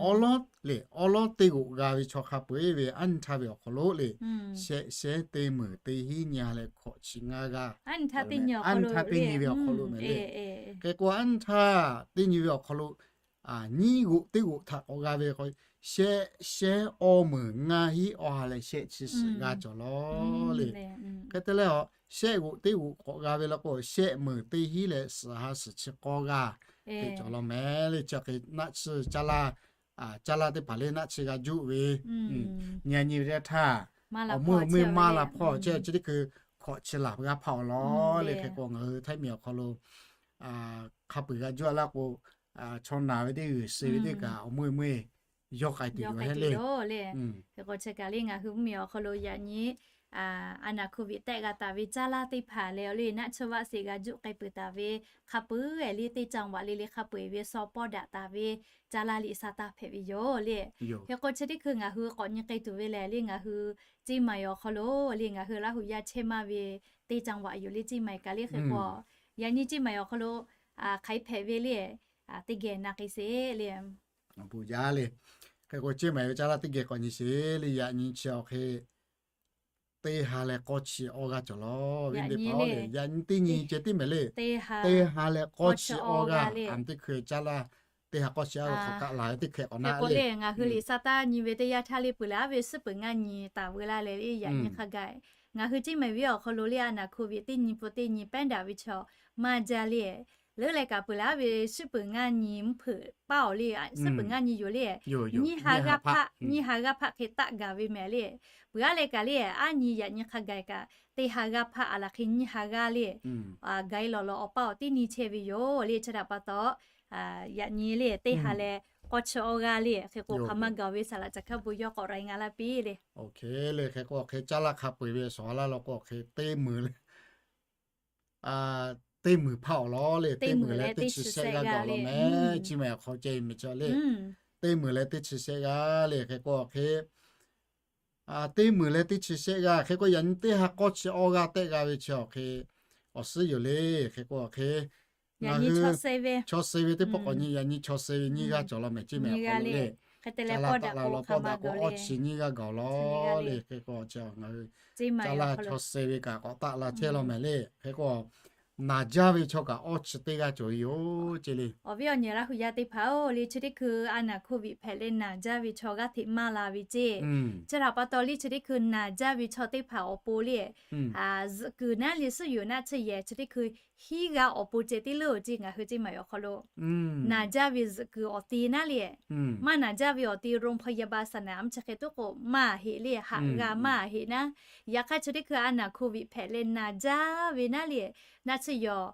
Awˬ lawˉ le, awˉ lawˉ teˇ g'oꞈ g'a ve chaw hk'a peu-eˬ ve aˉ nyi htaˇ ve awˬ hk'aw lo le, shehˆ shehˉ teˇ meunˍ teˇ hiˉ nyi ha leh hkawꞈ chi ngaˇ g'aˇ, aˉ nyi htaˇ teˇ nyi ve awˬ hk'aw lo mehˍ le. Hk'e k'o, aˉ nyi htaˇ teˇ nyi ve awˬ hk'aw lo nyiˇ g'oꞈ teˇ g'oꞈ htaꞈ k'awꞈ g'a ve k'o, shehˆ shehˉ awˇ meunˍ ngaˇ hinˉ awˇ ha leh shehˆ chi suhˍ g'a cawˬ lawˬ le. Hk'e te leh, shehˆ g'oꞈ teˇ g'oꞈ k'awꞈ g'a ve law k'o, shehˆ meunˍ teˇ hinˉ leh suhˍ ha suhˍ chi k'awˇ g'aˇ te cawˬ law mehˍ le. Chi hk'e naˆ tsuhˇ caˇ laˇ, caˇ laˇ teˇ hpaˍ le naˆ tsuhˇ g'a juˆ ve, nyi nyi ve teˇ htaˇ, awˬ meuˇ awˬ meuˇ maˇ la hpawˇ chehˇ chi teˇ hkui hkawꞈ chi laˬ g'a hpaˇ awˬ lawn le. Hk'e k'o ngaˬ hui Htaiˇ miˬ awˬ hk'aw lo hk'a peu-eˬ g'a juˆ laˇ k'o, chaw naˬ ve teˇ g'uiˬ suh ve teˇ kaꞈ awˬ meuˇ meuˇ yawˇ k'ai tuˬ yoˬ hehˉ le. Hk'e k'o chi kaꞈ le ngaˬ hui mvuhˇ miˬ awˬ hk'aw lo yaꞈ nyi a naˍ hkoˍ viꞈ tehˆ g'a taˍ ve caˇ laˇ teˇ hpaˍ leh awˬ le naˆ tsuhˇ vaˆ sheˍ g'a juˆ k'ai peuˬ taˍ ve hk'a peu-eˬ le teˇ caˇ vaꞈ le le hk'a peu-eˬ ve saw pawˇ daꞈ taˍ ve caˇ laˇ liꞈ sa taˇ hpehꞈ ve yoˬ le. Hk'e k'o chi teˇ hkui ngaˬ hui k'awꞈ nyi k'ai tuˬ ve lehˬ le ngaˬ hui Ceˇ maiˍ awˬ hk'aw lo le ngaˬ hui Laˇ huˍ yaˇ chehˇ maˇ ve teˇ caˇ vaꞈ yoˬ le Ceˇ maiˍ kaꞈ le hk'e k'o, yaꞈ nyi Ceˇ maiˍ awˬ hk'aw lo hk'aˬ hk'e hpehꞈ ve le teˇ geh na k'ai sheˍ le. Awˬ bon jaˇ le. Hk'e k'o Ceˇ maiˍ ve caˇ laˇ teˇ geh k'awꞈ nyi sheˍ le. Yaꞈ nyi chi awˬ hk'e teˇ ha leh k'awˇ chi awˇ g'aˇ cawˬ law ve teˇ hpaˍ le. Yaꞈ nyi teˇ nyi ceh tiˉ mehˍ le. Teˇ ha leh k'awˇ chi awˇ g'aˇ le. Teˇ hkui caˇ laˇ teˇ ha k'awˇ chi awˇ g'aˇ hk'aˬ kaꞈ la ve teˇ hkeh k'awꞈ na le. Ngaˬ hui liꞈ sa taˇ nyi ve teˇ yanˇ htaˇ le peuˬ leh a ve suhˉ peuˬ ngaˇ nyi taˍ veu laˇ leh le yaꞈ nyi hk'a gaˬ ngaˬ hui Ceˇ maiˍ ve awˬ hk'aw lo le a naˍ hkoˍ viꞈ teˇ nyi pfuhˇ teˇ nyi pehˉ daꞈ ve chaw maˇ jaˇ le. Leuˉ leh kaꞈ peuˬ leh a ve suhˉ peuˬ ngaˇ nyi mvuhˇ hpeuꞈ paˇ awˬ le, suhˉ peuˬ ngaˇ nyi yoˬ le. Nyiˇ ha g'aˇ hpaˆ, nyiˇ ha g'aˇ hpaˆ hk'e taˆ gaˬ ve mehˍ le. Peuˬ a leh kaꞈ le a nyi yaꞈ nyi hk'a gaˬ kaꞈ teˇ ha g'aˇ hpaˆ a laˬ hk'e nyiˇ ha g'aˇ le gaˬ e lawˬ lawˬ awˬ paˇ awˬ teˇ nyi chehˇ ve yoˬ le. Chi htaꞈ pa taw yaꞈ nyi le teˇ ha leh k'awˇ chi awˇ g'aˇ le. Hk'e k'o hk'aˬ ma gaˬ ve saˍ laꞈ caˬ hkaˇ bon yawˇ k'awꞈ rai nga laˇ piˇ le. Hk'e k'o hk'e caˇ laˇ hk'a peu-eˬ ve shawˍ laˇ law k'o hk'e teˇ meunˍ le teˇ meunˍ hpaˆ awˬ lawn le, teˇ meunˍ leh teˇ chi shehˆ g'aˇ gaˬ law mehˍ. Ceˇ maiˍ awˬ hk'aw ceh mehˍ chaw le. Teˇ meunˍ leh teˇ chi shehˆ g'aˇ le. Hk'e k'o hk'e teˇ meunˍ leh teˇ chi shehˆ g'aˇ hk'e k'o yaꞈ nyi teˇ ha k'awˇ chi awˇ g'aˇ tehˆ g'a ve chi awˬ hk'e awˬ suhˉ yoˬ le. Hk'e k'o hk'e ngaˬ hui chaw suh ve teˇ pawˆ k'awꞈ nyi yaꞈ nyi chaw suh ve nyiˇ g'aˇ cawˬ law mehˍ Ceˇ maiˍ awˬ hk'aw lo le. Caˇ laˇ taˆ la lawˬ pawˇ daꞈ k'o awˇ chi nyiˇ g'aˇ gaˬ law le. Hk'e k'o ngaˬ hui caˇ laˇ chaw suh ve kaꞈ k'awꞈ taˆ la chehˇ law mehˍ le. Hk'e k'o naˬ jaˇ ve chaw kaꞈ awˇ chi teˇ g'aˇ cawˬ ve yoˬ ceˇ le. Awˬ viˉ awˬ nyi Laˇ huˍ yaˇ teˇ hpaˍ-oˬ le, chi teˇ hkui a naˍ hkoˍ viꞈ hpehꞈ leh naˬ jaˇ ve chaw g'aˇ hteꞈ maˇ la ve ceˇ. Chi htaꞈ pa taw le chi teˇ hkui naˬ jaˇ ve chaw teˇ hpaˍ awˬ pon le zuhꞈ kuiˬ naˉ le suhˉ yoˬ naˆ tsuhˇ yehˬ chi teˇ hkui hiˉ g'aˇ awˬ pon ceh tiˉ leuˉ ceˇ. Ngaˬ hui Ceˇ maiˍ awˬ hk'aw lo naˬ jaˇ ve zuhꞈ kuiˬ awˬ te naˉ le maˇ naˬ jaˇ ve awˬ te โรงพยาบาล สนาม chi hk'e tuˉ k'o maˇ heˆ le, haꞈ g'a maˇ heˆ naˉ. Yaꞈ hk'aˇ chi teˇ hkui a naˍ hkoˍ viꞈ hpehꞈ leh naˬ jaˇ ve naˉ le, naˆ tsuhˇ yawˬ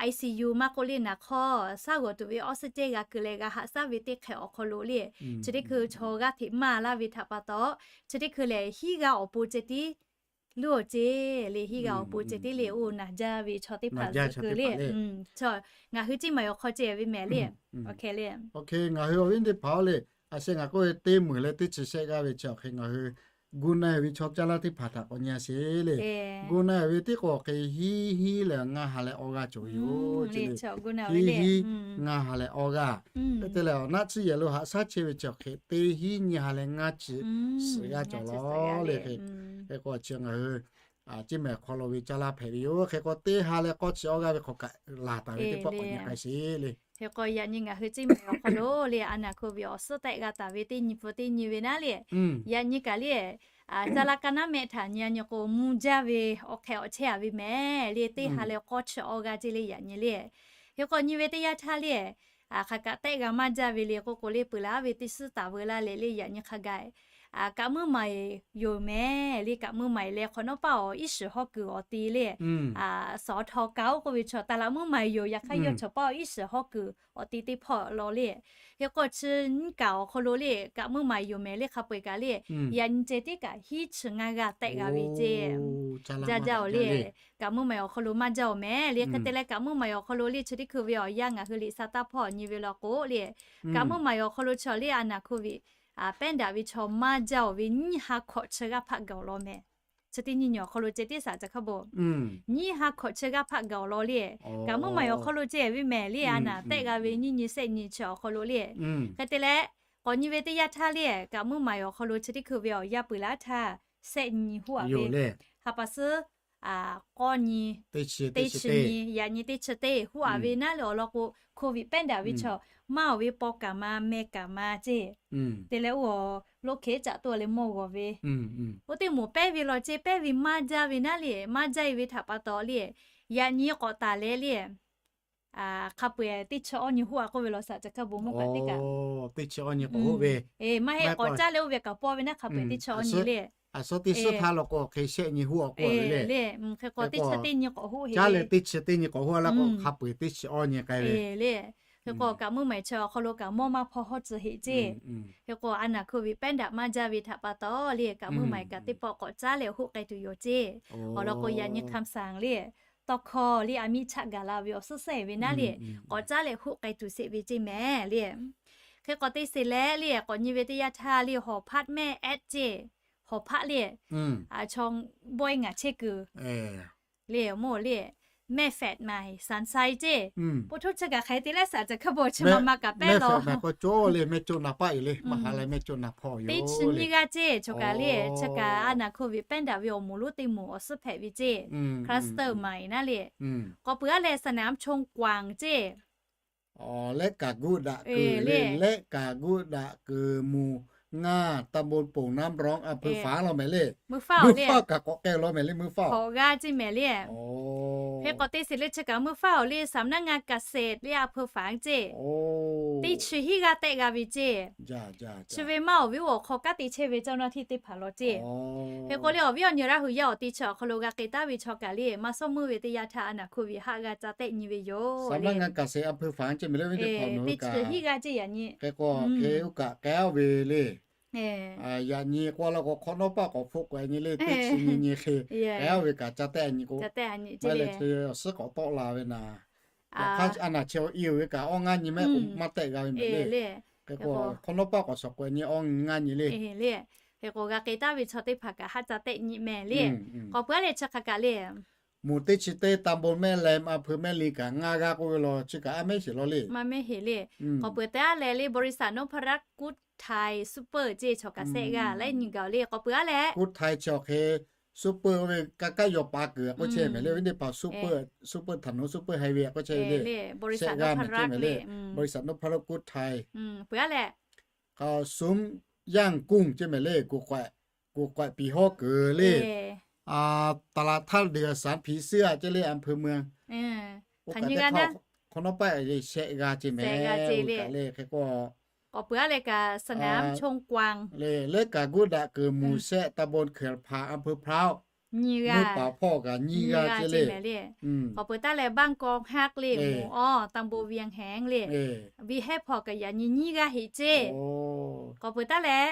ICU maˇ k'oˆ le naˬ hk'awˇ shaˉ g'awˬ tuˬ ve awˇ suhˉ cehˇ g'a keu leh g'a haꞈ shaˉ ve teˇ hk'e awˬ hk'aw lo le, chi teˇ hkui chaw g'aˇ hteꞈ maˇ laˇ ve htaꞈ pa taw, chi teˇ hkui lehˬ hiˉ g'aˇ awˬ pon ceh tiˉ leuˉ awˬ ceˇ le, hiˉ g'aˇ awˬ pon ceh tiˉ le oˇ naˬ jaˇ ve chaw teˇ hpaˍ zuhꞈ kuiˬ le. Ngaˬ hui Ceˇ maiˍ awˬ hk'aw ceh ve mehˍ le. Ngaˬ hui awˬ viˉ teˇ hpaˍ-oˬ le, a sheh ngaˬ k'oˆ ve teˇ meunˍ leh teˇ chi shehˆ g'aˇ ve chi awˬ hk'e ngaˬ hui gu na-e ve chaw caˇ laˇ teˇ hpaˍ htaꞈ k'awꞈ nyi a sheˍ le. Gu na-e ve teˇ k'o awˬ hk'e hiˉ hiˉ leh ngaˇ ha leh awˇ g'aˇ cawˬ ve yoˬ ceˇ le. Hiˉ hiˉ ngaˇ ha leh awˇ g'aˇ. Hk'e te leh awˬ naˆ tsuhˇ yehˬ lo haꞈ shaˉ chehˇ ve chi awˬ hk'e teˇ hiˉ nyiˇ ha leh ngaˇ chi suhˍ g'aˇ cawˬ law le. Hk'e k'o chi ngaˬ hui Ceˇ maiˍ awˬ hk'aw lo ve caˇ laˇ hpehꞈ ve yoˬ. Hk'e k'o teˇ ha leh k'awˇ chi awˇ g'aˇ ve hk'aˬ kaꞈ laˬ taˍ ve teˇ pawˆ k'awꞈ nyi k'ai sheˍ le. Hk'e k'o yaꞈ nyi ngaˬ hui Ceˇ maiˍ awˬ hk'aw lo le a naˍ hkoˍ viꞈ awˬ suhˉ tehˆ g'a taˍ ve teˇ nyi pfuhˇ teˇ nyi ve naˉ le, yaꞈ nyi kaꞈ le caˇ laˇ kaˇ naˉ mehˆ htaꞈ nyi a nyi k'o mvuh jaˇ ve awˬ hk'e awˬ chehˇ a ve mehˍ le. Teˇ ha leh k'awˇ chi awˇ g'aˇ ceˇ le yaꞈ nyi le. Hk'e k'o nyi ve teˇ yanˇ htaˇ le hk'aˬ kaꞈ tehˆ g'a maˇ jaˇ ve le k'oˆ k'o le peuˬ leh a ve teˇ suhˉ taˍ veu laˇ leh le yaꞈ nyi hk'a gaˬ kaꞈ muˇ maˍ yoˬ mehˍ le. Kaꞈ muˇ maˍ leh hk'awꞈ nawˉ paˇ awˬ iˉ shiˍ hawˇ kuiˬ awˬ te le suhˍ awˬ htaw kaꞈ-oˬ k'oˆ ve chaw taˍ laꞈ muˇ maˍ yoˬ. Yaꞈ hk'aˇ yawˇ chaw paˇ awˬ iˉ shiˍ hawˇ kuiˬ awˬ te teˇ hpawˇ law le. Hk'e k'o chi nyiˇ kaꞈ awˬ hk'aw lo le kaꞈ muˇ maˍ yoˬ mehˍ le hk'a peu-eˬ kaꞈ le yaꞈ nyi ceh tiˉ kaꞈ hiˉ chi ngaˇ g'aˇ tehˆ g'a ve ceˇ. Jaˇ jaˇ-oˬ le. Kaꞈ muˇ maˍ awˬ hk'aw lo maˇ jaˇ-oˬ mehˍ le. Hk'e te leh kaꞈ muˇ maˍ awˬ hk'aw lo le chi teˇ hkui ve awˬ yanˇ ngaˬ hui liꞈ sa taˇ hpawˇ nyi ve law k'o le kaꞈ muˇ maˍ awˬ hk'aw lo chi awˬ le a naˍ hkoˍ viꞈ pehˉ daꞈ ve chaw maˇ jaˇ-oˬ ve nyiˇ ha hkawꞈ chi g'aˇ hpaˆ gaˬ awˬ lawn mehˍ. Chi teˇ nyiˇ nyi awˬ hk'aw lo ceh tiˉ saˍ ca hk'a bon nyiˇ ha hkawꞈ chi g'aˇ hpaˆ gaˬ awˬ lawn le kaꞈ muˇ maˍ awˬ hk'aw lo ceh ve mehˍ le a naˍ tehˆ g'a ve nyiˇ nyi shehˆ nyi chi awˬ hk'aw lo le. Hk'e te leh k'awꞈ nyi ve teˇ yanˇ htaˇ le kaꞈ muˇ maˍ awˬ hk'aw lo chi teˇ hkui ve awˬ yanˇ peuˬ laˇ htaˇ shehˆ nyi hoˉ a ve ha pa suhˉ k'awˇ nyi, teˇ chi nyi, yaꞈ nyi teˇ chi teˇ huˉ aꞈ ve naˉ le awˬ lawn k'o, Covid pehˉ daꞈ ve chaw maˇ awˬ ve paw kaꞈ ma, meh kaꞈ ma ceˇ. Te leh oˇ awˬ loˉ hk'e caꞈ toˇ leh mawˇ g'awˬ ve, oˇ teˇ moˍ pehˉ ve law ceˇ, pehˉ ve maˇ jaˇ ve naˉ le, maˇ jaˇ e ve htaꞈ pa taw le, yaꞈ nyi k'awꞈ taˍ leh le, hk'a peu-eˬ teˇ chi awˇ nyi huˉ aꞈ k'oˆ ve law saꞈ ca hkaˇ bon meuˇ kaꞈ teˇ kaꞈ, teˇ chi awˇ nyi k'awꞈ huˉ ve, maˇ heˆ k'awꞈ caˉ leh oˇ ve kaꞈ paw ve naˉ hk'a peu-eˬ teˇ chi awˇ nyi le. A shu teˇ suhˉ htaˇ law k'o hk'e shehˆ nyi huˉ aꞈ k'oˆ ve le. Hk'e k'o teˇ chi teˇ nyi k'awꞈ huˉ heˆ le. Caˉ leh teˇ chi teˇ nyi k'awꞈ huˉ a laˇ k'o hk'a peu-eˬ teˇ chi awˇ nyi k'ai ve le. Hk'e k'o kaꞈ meuˇ maˬ chi awˬ hk'aw lo kaꞈ mawˇ maˇ hpaw hawˇ tcuh heˆ ceˇ. Hk'e k'o a naˬ Covid pehˉ daꞈ maˇ jaˇ ve htaꞈ pa taw le, kaꞈ meuˇ maˬ kaꞈ teˇ pawˆ k'awꞈ caˉ leh huˉ k'ai tuˬ yoˬ ceˇ. Awˬ lawn k'o yaꞈ nyi คำสั่ง le, tawˇ hkawˇ le, a miˇ chaˆ gaˬ la ve awˬ suhˉ sehˉ ve naˉ le, k'awꞈ caˉ leh huˉ k'ai tuˬ sheˍ ve ceˇ mehˍ le. Hk'e k'awꞈ te sheˍ leh le, k'awꞈ nyi ve teˇ yanˇ htaˇ le, หอพักแม่แอด ceˇ, หอพัก le, chaw bawehˇ ngaˬ chehˇ kuiˬ le, mawˇ le, แม่แฝดใหม่ สันทราย ceˇ. Po htoˇ chi kaꞈ hk'e te leh saꞈ ca hkaˇ bon chi ma ma kaꞈ pehˉ law. Teˇ chi nyiˇ g'aˇ ceˇ, chaw kaꞈ le, chi kaꞈ a naˬ Covid pehˉ daꞈ ve awˬ moˍ lonˉ teˇ moˍ awˬ suhˉ hpehꞈ ve ceˇ, cluster ใหม่ naˉ le. K'awꞈ peuˬ aˉ leh สนามชนกวาง ceˇ. Lehˉ kaˍ guˆ daꞈ kuiˬ le, lehˉ kaˍ guˆ daꞈ kuiˬ mvuhˬ ngaˇ ตำบลโป่งน้ำร้อน อำเภอฝาง law mehˍ le. Meuˇ faˉ kaꞈ k'awꞈ k'ai law mehˍ le, meuˇ faˉ hk'awꞈ g'aˇ ceˇ mehˍ le. Hk'e k'awꞈ te sheˍ le, chi kaꞈ meuˇ faˉ awˬ le สำนักงานเกษตร le, อำเภอฝาง ceˇ. Teˇ chi hiˉ g'aˇ tehˆ g'a ve ceˇ. Chi ve maˇ awˬ viˉ awˬ hk'aw kanˉ te chehˇ ve เจ้าหน้าที่ teˇ hpaˍ law ceˇ. Hk'e k'o le awˬ viˉ awˬ nyi Laˇ hu yaˇ awˬ te chi awˬ hk'aw lo g'a k'ai taˉ ve chaw kaꞈ le, maˇ sawˉ meuˇ ve teˇ yanˇ htaˇ a naˬ Covid haˆ g'a ca tehˆ nyi ve yoˬ. Teˇ chi hiˉ g'aˇ ceˇ yaꞈ nyi. Hk'e k'o hk'e oˇ kaꞈ k'ai ve le. Yaꞈ nyi k'oˆ laˇ k'o hk'awꞈ nawˉ paˆ k'awꞈ hpfuhˆ k'awꞈ nyi le, teˇ chi nyi nyi hk'e k'ai ve kaꞈ ca tehˆ nyi k'o, maˇ leh chi awˬ suhˉ k'awꞈ tawˆ la ve naˍ. Yaꞈ hk'aˇ a naˬ chi awˬ i oˬ ve kaꞈ awˇ ngaˇ nyi mehˆ k'o maˇ tehˆ g'a ve mehˍ le. Hk'e k'o hk'awꞈ nawˉ paˆ k'awꞈ shawˍ k'awꞈ nyi awˇ ngaˇ nyi le. Hk'e k'o g'a k'ai taˉ ve chaw teˇ hpaˍ kaꞈ haˆ ca tehˆ nyi mehˍ le. K'awꞈ peuˬ aˉ leh chi hk'a kaꞈ le, mvuhˬ teˇ chi teˇ ตำบลแม่แลม อำเภอแม่ริม kaꞈ ngaˇ g'aˇ k'oˆ ve law, chi kaꞈ a mehˉ sheˍ law le. Maˇ mehˉ heˍ le. K'awꞈ peuˬ te aˉ leh le บริษัทนพรัตน์ กุ๊ดไทย ซูเปอร์ ceˇ, chaw kaꞈ sehˆ g'aˇ leh nyi gaˬ le. K'awꞈ peuˬ aˉ leh กุ๊ดไทย chi awˬ hk'e ซูเปอร์ oˇ ve kaˇ kaˇ yaw pa kuiˬ k'oˆ chehˇ mehˍ le, ve teˇ hpaˍ ซูเปอร์ ถนน ซูเปอร์ไฮเวย์ k'oˆ chehˇ ve le. Sehˆ g'aˇ mehˍ le, บริษัทนพรัตน์ Sum Yang Gung ceˇ mehˍ le, guˬ k'awehꞈ piˍ hawˉ kuiˬ le. ตลาดท่าเดือ ศาลผีเสื้อ ceˇ le, อำเภอเมือง oˇ kaꞈ teˇ hk'awꞈ hk'awꞈ nawˉ paˆ sehˆ g'aˇ ceˇ mehˍ le. Hk'e k'o k'awꞈ peuˬ aˉ leh kaꞈ สนามชนกวาง le, lehˉ kaˍ guˆ daꞈ kuiˬ mvuhˬ shehˆ ตำบลเขื่อนผา อำเภอพร้าว nyi g'aˇ, mvuhˇ paˍ hpawˇ kaꞈ nyi g'aˇ ceˇ le. K'awꞈ peuˬ taˉ leh บ้านกองฮัก le, mvuhˬ awˇ ตำบลเวียงแหง le, ve hehˉ hpawˇ kaꞈ yaꞈ nyi nyiˇ g'aˇ heˆ ceˇ. K'awꞈ peuˬ taˉ leh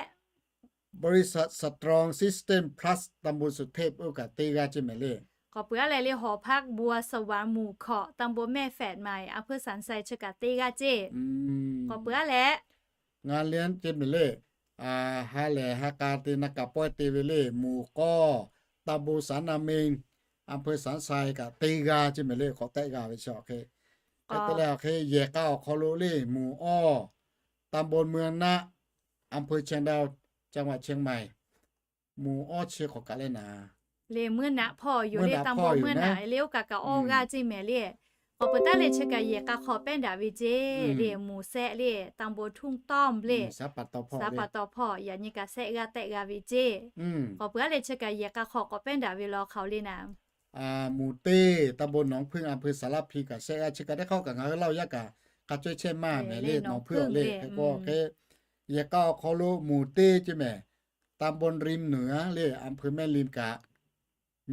บริษัท Strong System Plus ตำบลสุเทพ oˇ kaꞈ teˇ g'aˇ ceˇ mehˍ le. K'awꞈ peuˬ aˉ leh le หอพักบัวสวรรค์ หมู่เกาะ ตำบลแม่แฝดใหม่ อำเภอสันทราย chi kaꞈ teˇ g'aˇ ceˇ. K'awꞈ peuˬ aˉ leh ngaˇ liˇ ceˇ mehˍ le. Ha lehˬ ha k'a te na kaꞈ pawehˇ te ve le, mvuhˬ k'awˇ ตำบลสันนามิง อำเภอสันทราย kaꞈ teˇ g'aˇ ceˇ mehˍ le, k'awꞈ tehˆ g'a ve chi awˬ hk'e. Hk'e te leh awˬ hk'e yehˬ k'a awˬ hk'aw lo le, mvuhˬ awˇ ตำบลเมืองนะ อำเภอเชียงดาว จังหวัดเชียงใหม่ mvuhˬ awˇ chi hk'awꞈ kaꞈ leh naˍ, le meuˇ naꞈ hpawˇ yoˬ le, ตำบลเมืองนะ le oˇ kaꞈ kaꞈ awˇ g'aˇ ceˇ mehˍ le. K'awꞈ peuˬ taˉ leh chi kaꞈ yehˬ k'a hk'aw pehˉ daꞈ ve ceˇ le, mvuhˬ shehˆ le, ตำบลทุ่งต้อม le, saˉ pa taw hpawˇ yaꞈ nyi kaꞈ sehˆ g'aˇ tehˆ g'a ve ceˇ. K'awꞈ peuˬ aˉ leh chi kaꞈ yehˬ k'a hk'aw k'awꞈ pehˉ daꞈ ve law hk'aˬ le naˍ. Mvuhˬ teˇ ตำบลหนองผึ้ง อำเภอสารพี kaꞈ sehˆ g'aˇ, chi kaꞈ teˇ hk'aˇ kaꞈ ngaˬ hui Laˇ hu yaˇ kaꞈ k'a cawehˇ chehˇ maˇ mehˍ le, หนองผึ้ง le. Hk'e k'o hk'e yehˬ k'a awˬ hk'aw lo mvuhˬ teˇ ceˇ mehˍ, ตำบลริมเหนือ le, อำเภอแม่ริม kaꞈ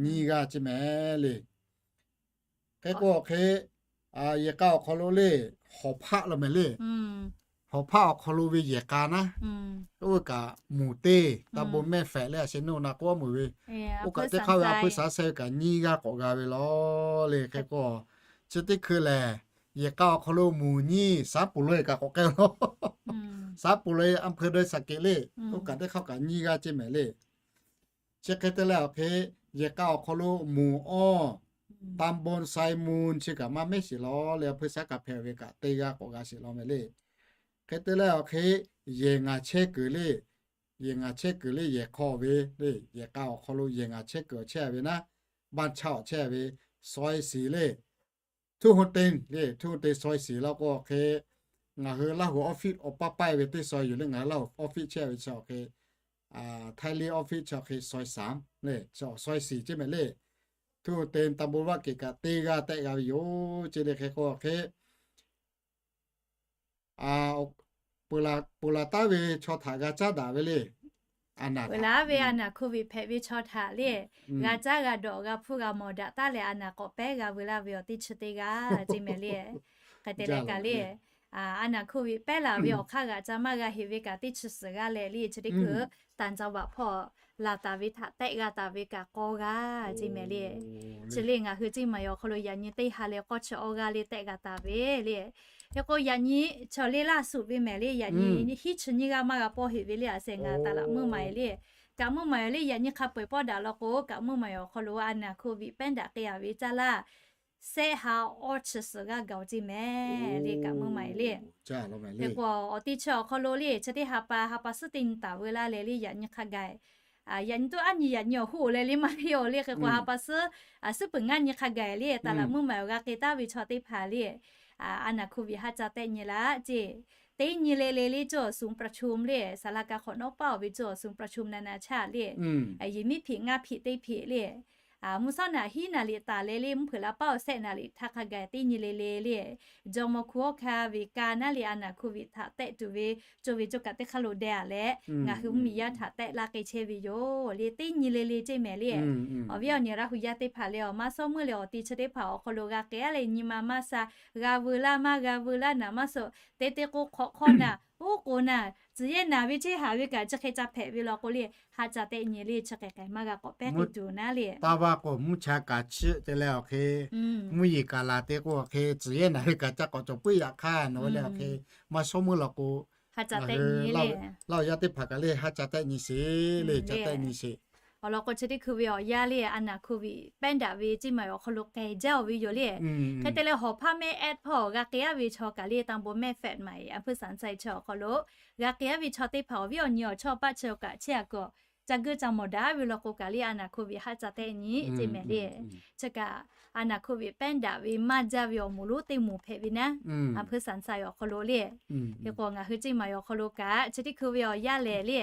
nyiˇ g'aˇ ceˇ mehˍ le. Hk'e k'o hk'e yehˬ k'a awˬ hk'aw lo le, หอพัก law mehˍ le. หอพัก awˬ hk'aw lo ve yehˬ k'a naˉ, oˇ ve kaꞈ mvuhˬ teˇ ตำบลแม่แฝด le, a sheh nuˇ na k'oˆ mvuhˬ ve, oˇ kaꞈ teˇ hk'aˇ ve อำเภอสันทราย kaꞈ nyiˇ g'aˇ k'awꞈ g'a ve law le. Hk'e k'o chi teˇ hkui lehˬ, yehˬ k'a awˬ hk'aw lo mvuhˬ nyiˇ สระบุรี kaꞈ k'awꞈ k'ai law. สระบุรี อำเภอดอยสะเก็ด le, oˇ kaꞈ teˇ hk'aˇ kaꞈ nyiˇ g'aˇ ceˇ mehˍ le. Chi hk'e te leh awˬ hk'e yehˬ k'a awˬ hk'aw lo mvuhˬ awˇ ตำบลไซมูล chi kaꞈ maˇ mehˉ sheˍ law le, a hpeu saˉ kaꞈ hpehꞈ ve kaꞈ teˇ g'aˇ k'awꞈ g'a sheˍ law mehˍ le. Hk'e te leh awˬ hk'e yehˬ ngaˬ chehˇ kuiˬ le, yehˬ ngaˬ chehˇ kuiˬ le, yehˬ hk'aw ve le, yehˬ k'a awˬ hk'aw lo yehˬ ngaˬ chehˇ kuiˬ awˬ chehˇ a ve naˉ, Bank chao chehˇ ve saweh shiˍ le, Thuˇ Hoon Teˇ le, Thuˇ Hoon Teˇ saweh shiˍ law k'o awˬ hk'e, ngaˬ hui Laˇ huˍ office awˬ paˇ paˇ ve teˇ saweh yoˬ le, ngaˬ hui Laˇ huˍ office chehˇ ve chi awˬ hk'e, Htaiˇ liˇ office chi awˬ hk'e saweh saˍ le, saweh shiˍ ceˇ mehˍ le. Thuˇ Hoon Teˇ ตำบลวังเกาะ kaꞈ teˇ g'aˇ tehˆ g'a ve yoˬ ceˇ le. Hk'e k'o awˬ hk'e ponˬ laˬ taˉ ve chaw htaꞈ g'a caˉ daꞈ ve le. Ponˬ laˬ ve a naˬ hko viꞈ hpehꞈ ve chaw htaꞈ le, g'a caˉ g'a dawꞈ g'a hpuˇ g'a mawˬ daꞈ taˉ leh a naˬ k'awꞈ pehˉ g'a veu laˇ ve awˬ teˇ chi teˇ g'aˇ ceˇ mehˍ le. Hk'e te leh kaꞈ le, a naˬ hko viꞈ pehˉ laˬ ve awˬ hk'aˇ g'aꞈ ca maˇ g'a heꞈ ve kaꞈ teˇ chi suhˍ g'aˇ leh le chi teˇ hkui tanˍ ca vaꞈ hpawˇ laˬ taˍ ve htaꞈ tehˆ g'a taˍ ve kaꞈ k'aw g'aˇ ceˇ mehˍ le. Chi le ngaˬ hui ceˇ maˬ awˬ hk'aw lo yaꞈ nyi teˇ ha leh k'awˇ chi awˇ g'aˇ le tehˆ g'a taˍ ve le. Hk'e k'o yaꞈ nyi chaw le laˇ suꞈ ve mehˍ le, yaꞈ nyi hiˉ chi nyiˇ g'aˇ maˇ g'a pawˇ heꞈ ve le, a sehˍ ngaˬ taˍ laꞈ meuˇ maˬ e le. Kaꞈ meuˇ maˬ e le yaꞈ nyi hk'a peu-eˬ pawˆ daꞈ law k'o, kaꞈ meuˇ maˬ awˬ hk'aw lo a naˬ hko viꞈ pehˉ daꞈ k'ai a ve caˇ laˇ sehˆ ha awˇ chi suhˍ g'aˇ gaˬ ceˇ mehˍ le, kaꞈ meuˇ maˬ e le. Hk'e k'o awˬ teˇ chi awˬ hk'aw lo le chi teˇ ha pa ha pa suhˉ teˇ nyi taˍ veu laˇ leh le yaꞈ nyi hk'a gaˬ, yaꞈ nyi tuˉ aˉ nyi yaꞈ nyi awˬ hoˆ leh le maˇ heˆ awˬ le. Hk'e k'o ha pa suhˉ suhˉ peuˬ ngaˇ nyi hk'a gaˬ le taˍ laꞈ meuˇ maˬ awˬ g'a k'ai taˉ ve chaw teˇ hpaˍ le, a naˬ hko viꞈ haˆ ca tehˆ nyi laˇ ceˇ. Teˇ nyi le le le cawˬ suˍ ประชุม le, ศาลาการ hk'awꞈ nawˉ paˇ awˬ ve cawˬ suˍ ประชุม naˬ naˬ chaˇ le, yehˬ miˉ hpeꞈ ngaˇ hpeꞈ teˇ hpeꞈ le, mvuhˇ shawˉ naˍ hiˉ naˍ liꞈ taˍ leh le mvuhˇ hpeuꞈ la paˇ awˬ sehˆ naˍ liꞈ htaˇ hk'a gaˬ teˇ nyi le le le, jawˇmawˇ hku awˇ hka ve ka naˉ le a naˬ hko viꞈ htaꞈ tehˆ tuˬ ve co ve co kaꞈ teˇ hk'aˇ lo deh a leh ngaˬ hui mvuhˇmiˬ yaˇ htaꞈ tehˆ laˇ k'ai chehˇ ve yoˬ le. Teˇ nyi le le ceˇ mehˍ le. Awˬ viˉ awˬ nyi Laˇ huˍ yaˇ teˇ hpaˍ leh awˬ maˇ shawˉ meuˇ leh awˬ ti chi teˇ hpaˍ awˬ hk'aw lo g'a k'ai a leh nyi ma maˇ sha, g'a veu laˇ maˇ g'a veu laˇ naˍ maˇ suh, te te k'o hk'awꞈ hk'awˇ naˍ oˉ k'oˍ naˍ tcuh yehˇ naˍ ve ceˇ haˍ ve kaꞈ chi hk'e ca hpehꞈ ve law k'o le, haˆ ca tehˆ nyi le chi hk'e k'ai maˇ g'a k'awꞈ pehˉ k'ai tuˬ naˉ le. Taˇ vaˇ k'o mvuhˇ cha kaꞈ chiˆ te leh awˬ hk'e, mvuhˇ yeˬ kaꞈ laˬ te k'o awˬ hk'e tcuh yehˇ naˍ ve kaꞈ ca k'awꞈ cawˬ puiˉ yaꞈ hk'aˇ nawˬ ve le awˬ hk'e, maˇ shawˉ meuˇ law k'o, Laˇ huˍ yaˇ teˇ hpaˍ kaꞈ le haˆ ca tehˆ nyi sheˍ le, ca tehˆ nyi sheˍ. Awˬ lawn k'o chi teˇ hkui ve awˬ yaˇ le a naˬ hko viꞈ pehˉ daꞈ ve ceˇ maˬ awˬ hk'aw lo k'ai jaˇ oˬ ve yoˬ le. Hk'e te leh hawˬ hpaˇ mehˆ ehˉ hpawˇ g'a k'ai a ve chaw kaꞈ le ตำบลแม่แฝดใหม่ อำเภอสันทราย chi awˬ hk'aw lo g'a k'ai a ve chaw teˇ hpaˍ awˬ viˉ awˬ nyi awˬ chawˇ paˆ chi kaꞈ chehˇ a kaꞈ ca geuˇ ca mawˬ daꞈ ve law k'o kaꞈ le a naˬ hko viꞈ haˆ ca tehˆ nyi ceˇ mehˍ le. Chi kaꞈ a naˬ hko viꞈ pehˉ daꞈ ve maˇ jaˇ ve awˬ moˍ lonˉ teˇ moˍ hpehꞈ ve naˉ, อำเภอสันทราย awˬ hk'aw lo le. Hk'e k'o ngaˬ hui ceˇ maˬ awˬ hk'aw lo kaꞈ chi teˇ hkui ve awˬ yaˇ lehˬ le,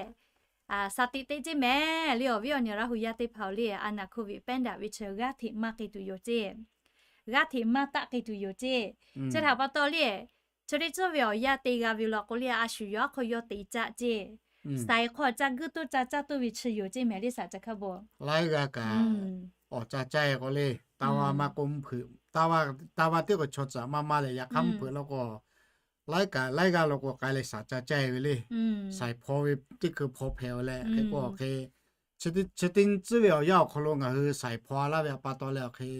sha tiꞈ teˇ ceˇ mehˍ le awˬ viˉ awˬ nyi Laˇ huˍ yaˇ teˇ hpaˍ le a naˬ hko viꞈ pehˉ daꞈ ve chi g'aˇ hteꞈ maˇ k'ai tuˬ yoˬ ceˇ. G'aˇ hteꞈ maˇ taˆ k'ai tuˬ yoˬ ceˇ. Chi htaꞈ pa taw le, chi teˇ ceuˬ ve awˬ yaˇ te g'a ve law k'o le a shu yawˇ aˉ hk'aw yawˇ te caˆ ceˇ. Saiˍ hk'aw ca guˇ toˇ ca caˇ toˇ ve chi yoˬ ceˇ mehˍ le saˍ ca hkaˇ bon. Laiˉ g'aˇ kaꞈ awˬ ca caˇ e k'o le, taˇ vaˇ maˇ k'oˆ mvuhˇ hpeuꞈ, taˇ vaˇ teˇ k'o chaw tcuhˍ maˇ maˇ leh yaꞈ hk'aˇ mvuhˇ hpeuꞈ law k'o, laiˉ kaꞈ laiˉ g'aˇ law k'o k'ai leh saˍ ca caˇ e ve le. Saiˍ hpaw ve teˇ hkui hpaw hpehꞈ ve leh hk'e k'o awˬ hk'e, chi teˇ tcuhˉ ve awˬ yaˇ awˬ hk'aw lo ngaˬ hui saiˍ hpaw laˇ ve a pa taw leh awˬ hk'e,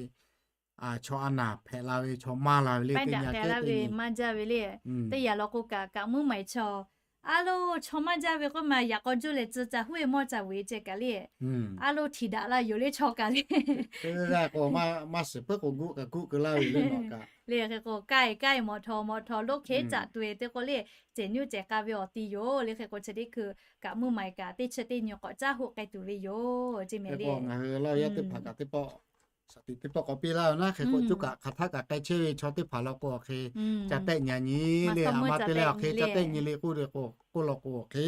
chaw a naˬ hpehꞈ la ve chaw maˇ la ve le teˇ nyi a kehˉ teˇ nyi maˇ jaˇ ve le. Teˇ yanˇ law k'o kaꞈ kaꞈ mvuhˇ maˬ chaw, a lo chaw maˇ jaˇ ve k'oˆ ma yaꞈ k'aw juˇ leh tcuh ca huˉ e mawˇ ca vuiˬ ceh kaꞈ le, a lo htiˍ daꞈ la yoˬ le chaw kaꞈ le. K'o maˇ shiˍ puiˉ k'o guˆ kaꞈ guˆ keu laˇ ve le mawˬ kaꞈ le. Hk'e k'o kaiˇ kaiˇ mawˬ htaw mawˬ htaw loˉ hk'eˉ caꞈ tuˬ e te k'o le, cehˬ nuˇ cehˬ k'a ve awˬ ti yoˬ le. Hk'e k'o chi teˇ hkui kaꞈ mvuhˇ maˬ kaꞈ teˇ chi teˇ nyi k'awꞈ caˇ hoꞈ k'ai tuˬ ve yoˬ ceˇ mehˍ le. Ngaˬ hui Laˇ huˍ yaˇ teˇ hpaˍ kaꞈ teˇ pawˆ shaˍ tiꞈ teˇ pawˆ k'awꞈ piˇ laˇ ve naˉ, hk'e k'o coˇ kaꞈ hk'aˬ htaˆ kaꞈ k'ai chehˇ ve chaw teˇ hpaˍ law k'o awˬ hk'e ca tehˆ nyi nyi le, a ma te leh awˬ hk'e ca tehˆ nyi le k'oˆ ve k'o, k'oˆ law k'o awˬ hk'e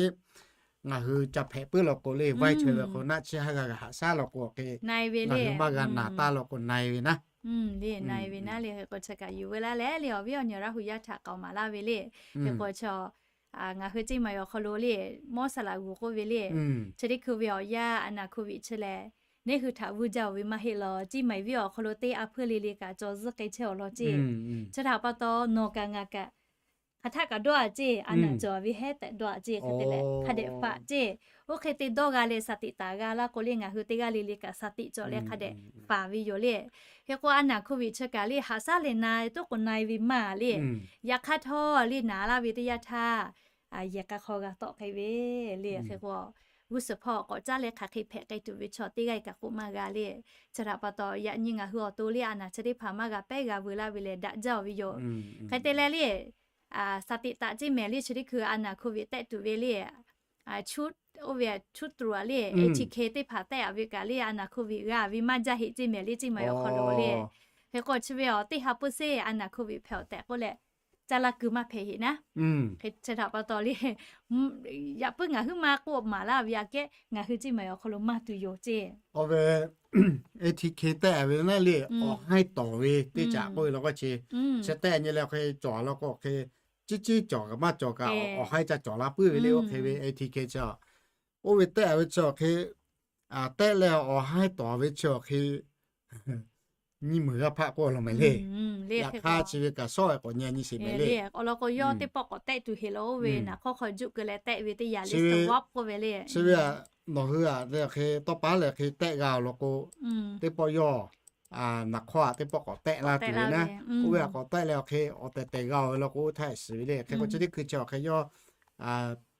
ngaˬ hui ca hpehꞈ puiˉ law k'o le, vaiˇ chaweh ve k'o naˆ chi haˉ g'a g'a haꞈ shaˉ law k'o awˬ hk'e, ngaˬ hui maˇ g'a naˍ taˇ law k'o na e ve naˉ le, na e ve naˉ le. Hk'e k'o chi kaꞈ yuˬ veu laˇ leh le awˬ viˉ awˬ nyi Laˇ huˍ yaˇ htaꞈ k'aoˍ maˍ laˇ ve le. Hk'e k'o chaw ngaˬ hui ceˇ maˬ awˬ hk'aw lo le, mawˇ saˍ laꞈ g'uˬ k'oˆ ve le, chi teˇ hkui ve awˬ yaˇ a naˬ hko viꞈ chi lehˬ, neˇ hui htaꞈ vuiˇ jaˇ oˬ ve maˇ heˆ law, ceˇ maˬ viˉ awˬ hk'aw lo teˇ a hpuiˇ le le kaꞈ caw zuhˇ k'ai chehˇ awˬ lawn ceˇ. Chi htaꞈ pa taw nawˬ kaꞈ ngaˬ kaꞈ hk'aˬ htaˆ kaꞈ dawˇ a ceˇ, a naˬ cawˬ ve hehˉ tehꞈ dawˇ a ceˇ, hk'e te leh hk'a dehꞈ faꞈ ceˇ. Oˇ hk'e te dawˇ g'a leh shaˍ tiꞈ taˍ g'a laˇ k'o le ngaˬ hui teˇ g'aˇ le le kaꞈ shaˍ tiꞈ cawˬ leh hk'a dehꞈ faˍ ve yoˬ le. Hk'e k'o a naˬ hko viꞈ chi kaꞈ le haꞈ shaˉ leh na e toˉ k'o na e ve maˇ le. Yaꞈ hk'aˇ htawˇ le naˍ laˇ ve teˇ yanˇ htaˇ yehˬ k'a hk'aw g'a tawˆ k'ai ve le. Hk'e k'o g'uˇ suhˍ hpawˇ k'awꞈ caˉ leh hk'aˬ hk'e hpehꞈ k'ai tuˬ ve chaw teˇ g'aˇ kaꞈ k'oˆ maˇ g'a le. Chi htaꞈ pa taw yaꞈ nyi ngaˬ hui awˬ to le a naˬ chi teˇ hpaˍ maˇ g'a pehˉ g'a veu laˇ ve leh daꞈ jaˇ oˬ ve yoˬ. Hk'e te leh le shaˍ tiꞈ taˍ ceˇ mehˍ le chi teˇ hkui a naˬ hko viꞈ tehꞈ tuˬ ve le, chuˇ oˇ ve a chuˇ tuˬ a le, A T K teˇ hpaˍ tehˆ a ve kaꞈ le, a naˍ hko viꞈ g'a ve maˇ jaˇ heˆ ceˇ mehˍ le, ceˇ maˍ awˬ hk'aw lo le. Hk'e k'o chi ve awˬ teˇ ha pui seˇ a naˍ hko viꞈ hpehꞈ awˬ tehꞈ k'oˆ leh, caˇ laˇ kuiˬ maˇ hpehꞈ heˆ naˉ. Hk'e chi htaꞈ pa taw le, yaꞈ puiˉ ngaˬ hui maˇ k'oˆ maˍ laˇ ve aꞈ kehˉ ngaˬ hui ceˇ maˍ awˬ hk'aw lo maˇ tuˬ yoˬ ceˇ. Oˇ ve A T K tehˆ ve naˉ le, awˬ haiˉ tawˍ ve teˇ caꞈ k'oˆ ve la k'o chi, chi tehˆ nyi leh hk'e cawˬ la k'o hk'e, ciˉ ciˉ cawˬ kaꞈ maˇ cawˬ kaꞈ awˬ haiˉ ca cawˬ la puiˉ ve le. Oˇ hk'e ve A T K chi a, oˇ ve tehˆ ve chi awˬ hk'e, tehˆ leh awˬ haiˉ tawˍ ve chi awˬ hk'e nyiˇ meunˍ g'aˇ hpaˆ k'oˆ law mehˍ le. Yaꞈ hk'aˇ chi ve kaꞈ shawˉ e k'awꞈ nyi nyi sheˍ mehˍ le. Awˬ lawn k'o yawˇ teˇ pawˆ k'awꞈ tehˆ tuˬ heˆ la, oˇ ve naˍ hk'awˇ hk'aw juˆ keu leh tehˆ ve teˇ yanˇ le, swab k'oˆ ve le. Chi ve a, nawˬ hui a le hk'e tawˇ paˉ leh hk'e tehˆ g'a awˬ lawn k'o, teˇ pawˆ yawˇ naˍ hk'awˇ a teˇ pawˆ k'awꞈ tehˆ laˇ tuˬ ve naˉ. Oˇ ve a k'awꞈ tehˆ leh awˬ hk'e awˬ tehˬ tehˬ g'a oˬ ve law k'o, oˇ htaˇ shiˍ ve le. Hk'e k'o chi teˇ hkui chi awˬ hk'e yawˇ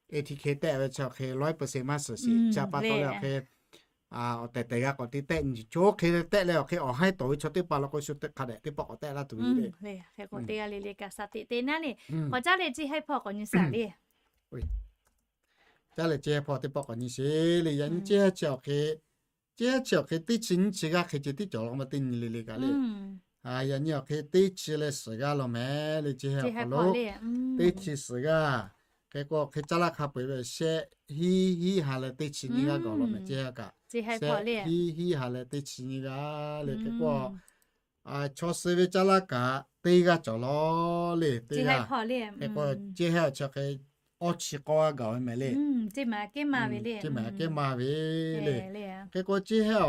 A T K tehˆ ve chi awˬ hk'e loiˉ peuˬ sheˍ maˇ suhˍ sheˍ. Chi pa taw leh awˬ hk'e awˬ tehˬ tehˬ g'a k'awꞈ te tehˆ nyi, chaw hk'e tehˆ leh awˬ hk'e awˬ haiˉ tawˍ ve chaw teˇ hpaˍ law k'o shu teˇ hk'a dehꞈ teˇ pawˆ k'awꞈ tehˆ laˇ tuˬ ve le. Hk'e k'o teˇ g'aˇ le le kaꞈ shaˍ teꞈ te naˉ le. K'awꞈ caˉ leh ceˇ haiˉ hpawˇ k'awꞈ nyi sheˍ le. Caˉ leh ceˇ haiˉ hpawˇ teˇ pawˆ k'awꞈ nyi sheˍ le. Yaꞈ nyi ceˇ haiˉ chi awˬ hk'e, ceˇ haiˉ chi awˬ hk'e teˇ chi nyiˇ chi g'aˇ hk'e ceh tiˉ cawˬ law k'o ma teˇ nyi le le kaꞈ le. Yaꞈ nyi awˬ hk'e teˇ chi leh suhˍ g'aˇ law mehˍ le, ceˇ haiˉ awˬ hk'aw lo teˇ chi suhˍ g'aˇ. Hk'e k'o hk'e caˇ laˇ hk'a peu-eˬ ve shehˆ hiˉ hiˉ ha leh teˇ chi nyiˇ g'aˇ gaˬ law mehˍ ceˇ haiˉ kaꞈ. Shehˆ hiˉ hiˉ ha leh teˇ chi nyiˇ g'aˇ le. Hk'e k'o chaw suh ve caˇ laˇ kaꞈ teˇ g'aˇ cawˬ law le, teˇ g'aˇ. Hk'e k'o ceˇ haiˉ awˬ chi hk'e awˇ chi k'awˇ g'aˇ gaˬ ve mehˍ le. Ceˇ maˍ kehˉ maˇ ve le. Hk'e k'o ceˇ haiˉ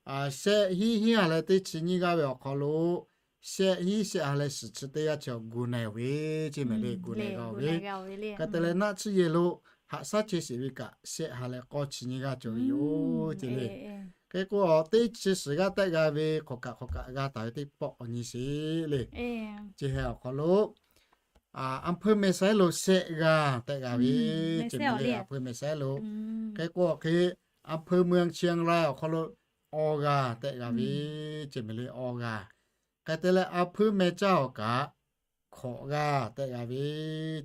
awˬ shehˆ hiˉ hiˉ ha leh teˇ chi nyiˇ g'aˇ ve awˬ hk'aw lo shehˆ hiˉ shehˆ ha leh suhˍ chi teˇ g'aˇ chi awˬ gu na-e ve ceˇ mehˍ le, gu na-e g'a ve le. Hk'e te leh naˆ tsuhˇ yehˬ lo haꞈ shaˉ chehˇ sheˍ ve kaꞈ shehˆ ha leh k'awˇ chi nyiˇ g'aˇ cawˬ ve yoˬ ceˇ le. Hk'e k'o teˇ chi suhˍ g'aˇ tehˆ g'a ve hk'awꞈ kaꞈ hk'awꞈ kaꞈ g'a taˍ ve teˇ pawˆ k'awꞈ nyi sheˍ le. Ceˇ haiˉ awˬ hk'aw lo a hpeuˇ meh saiˉ lo shehˆ g'aˇ tehˆ g'a ve ceˇ mehˍ le, a hpeuˇ meh saiˉ lo. Hk'e k'o hk'e a hpeuˇ meh chi a la awˬ hk'aw lo awˇ g'aˇ tehˆ g'a ve ceˇ mehˍ le, awˇ g'aˇ. Hk'e te leh a hpeuˇ meh caˇ awˬ kaꞈ hkawꞈ g'aˇ tehˆ g'a ve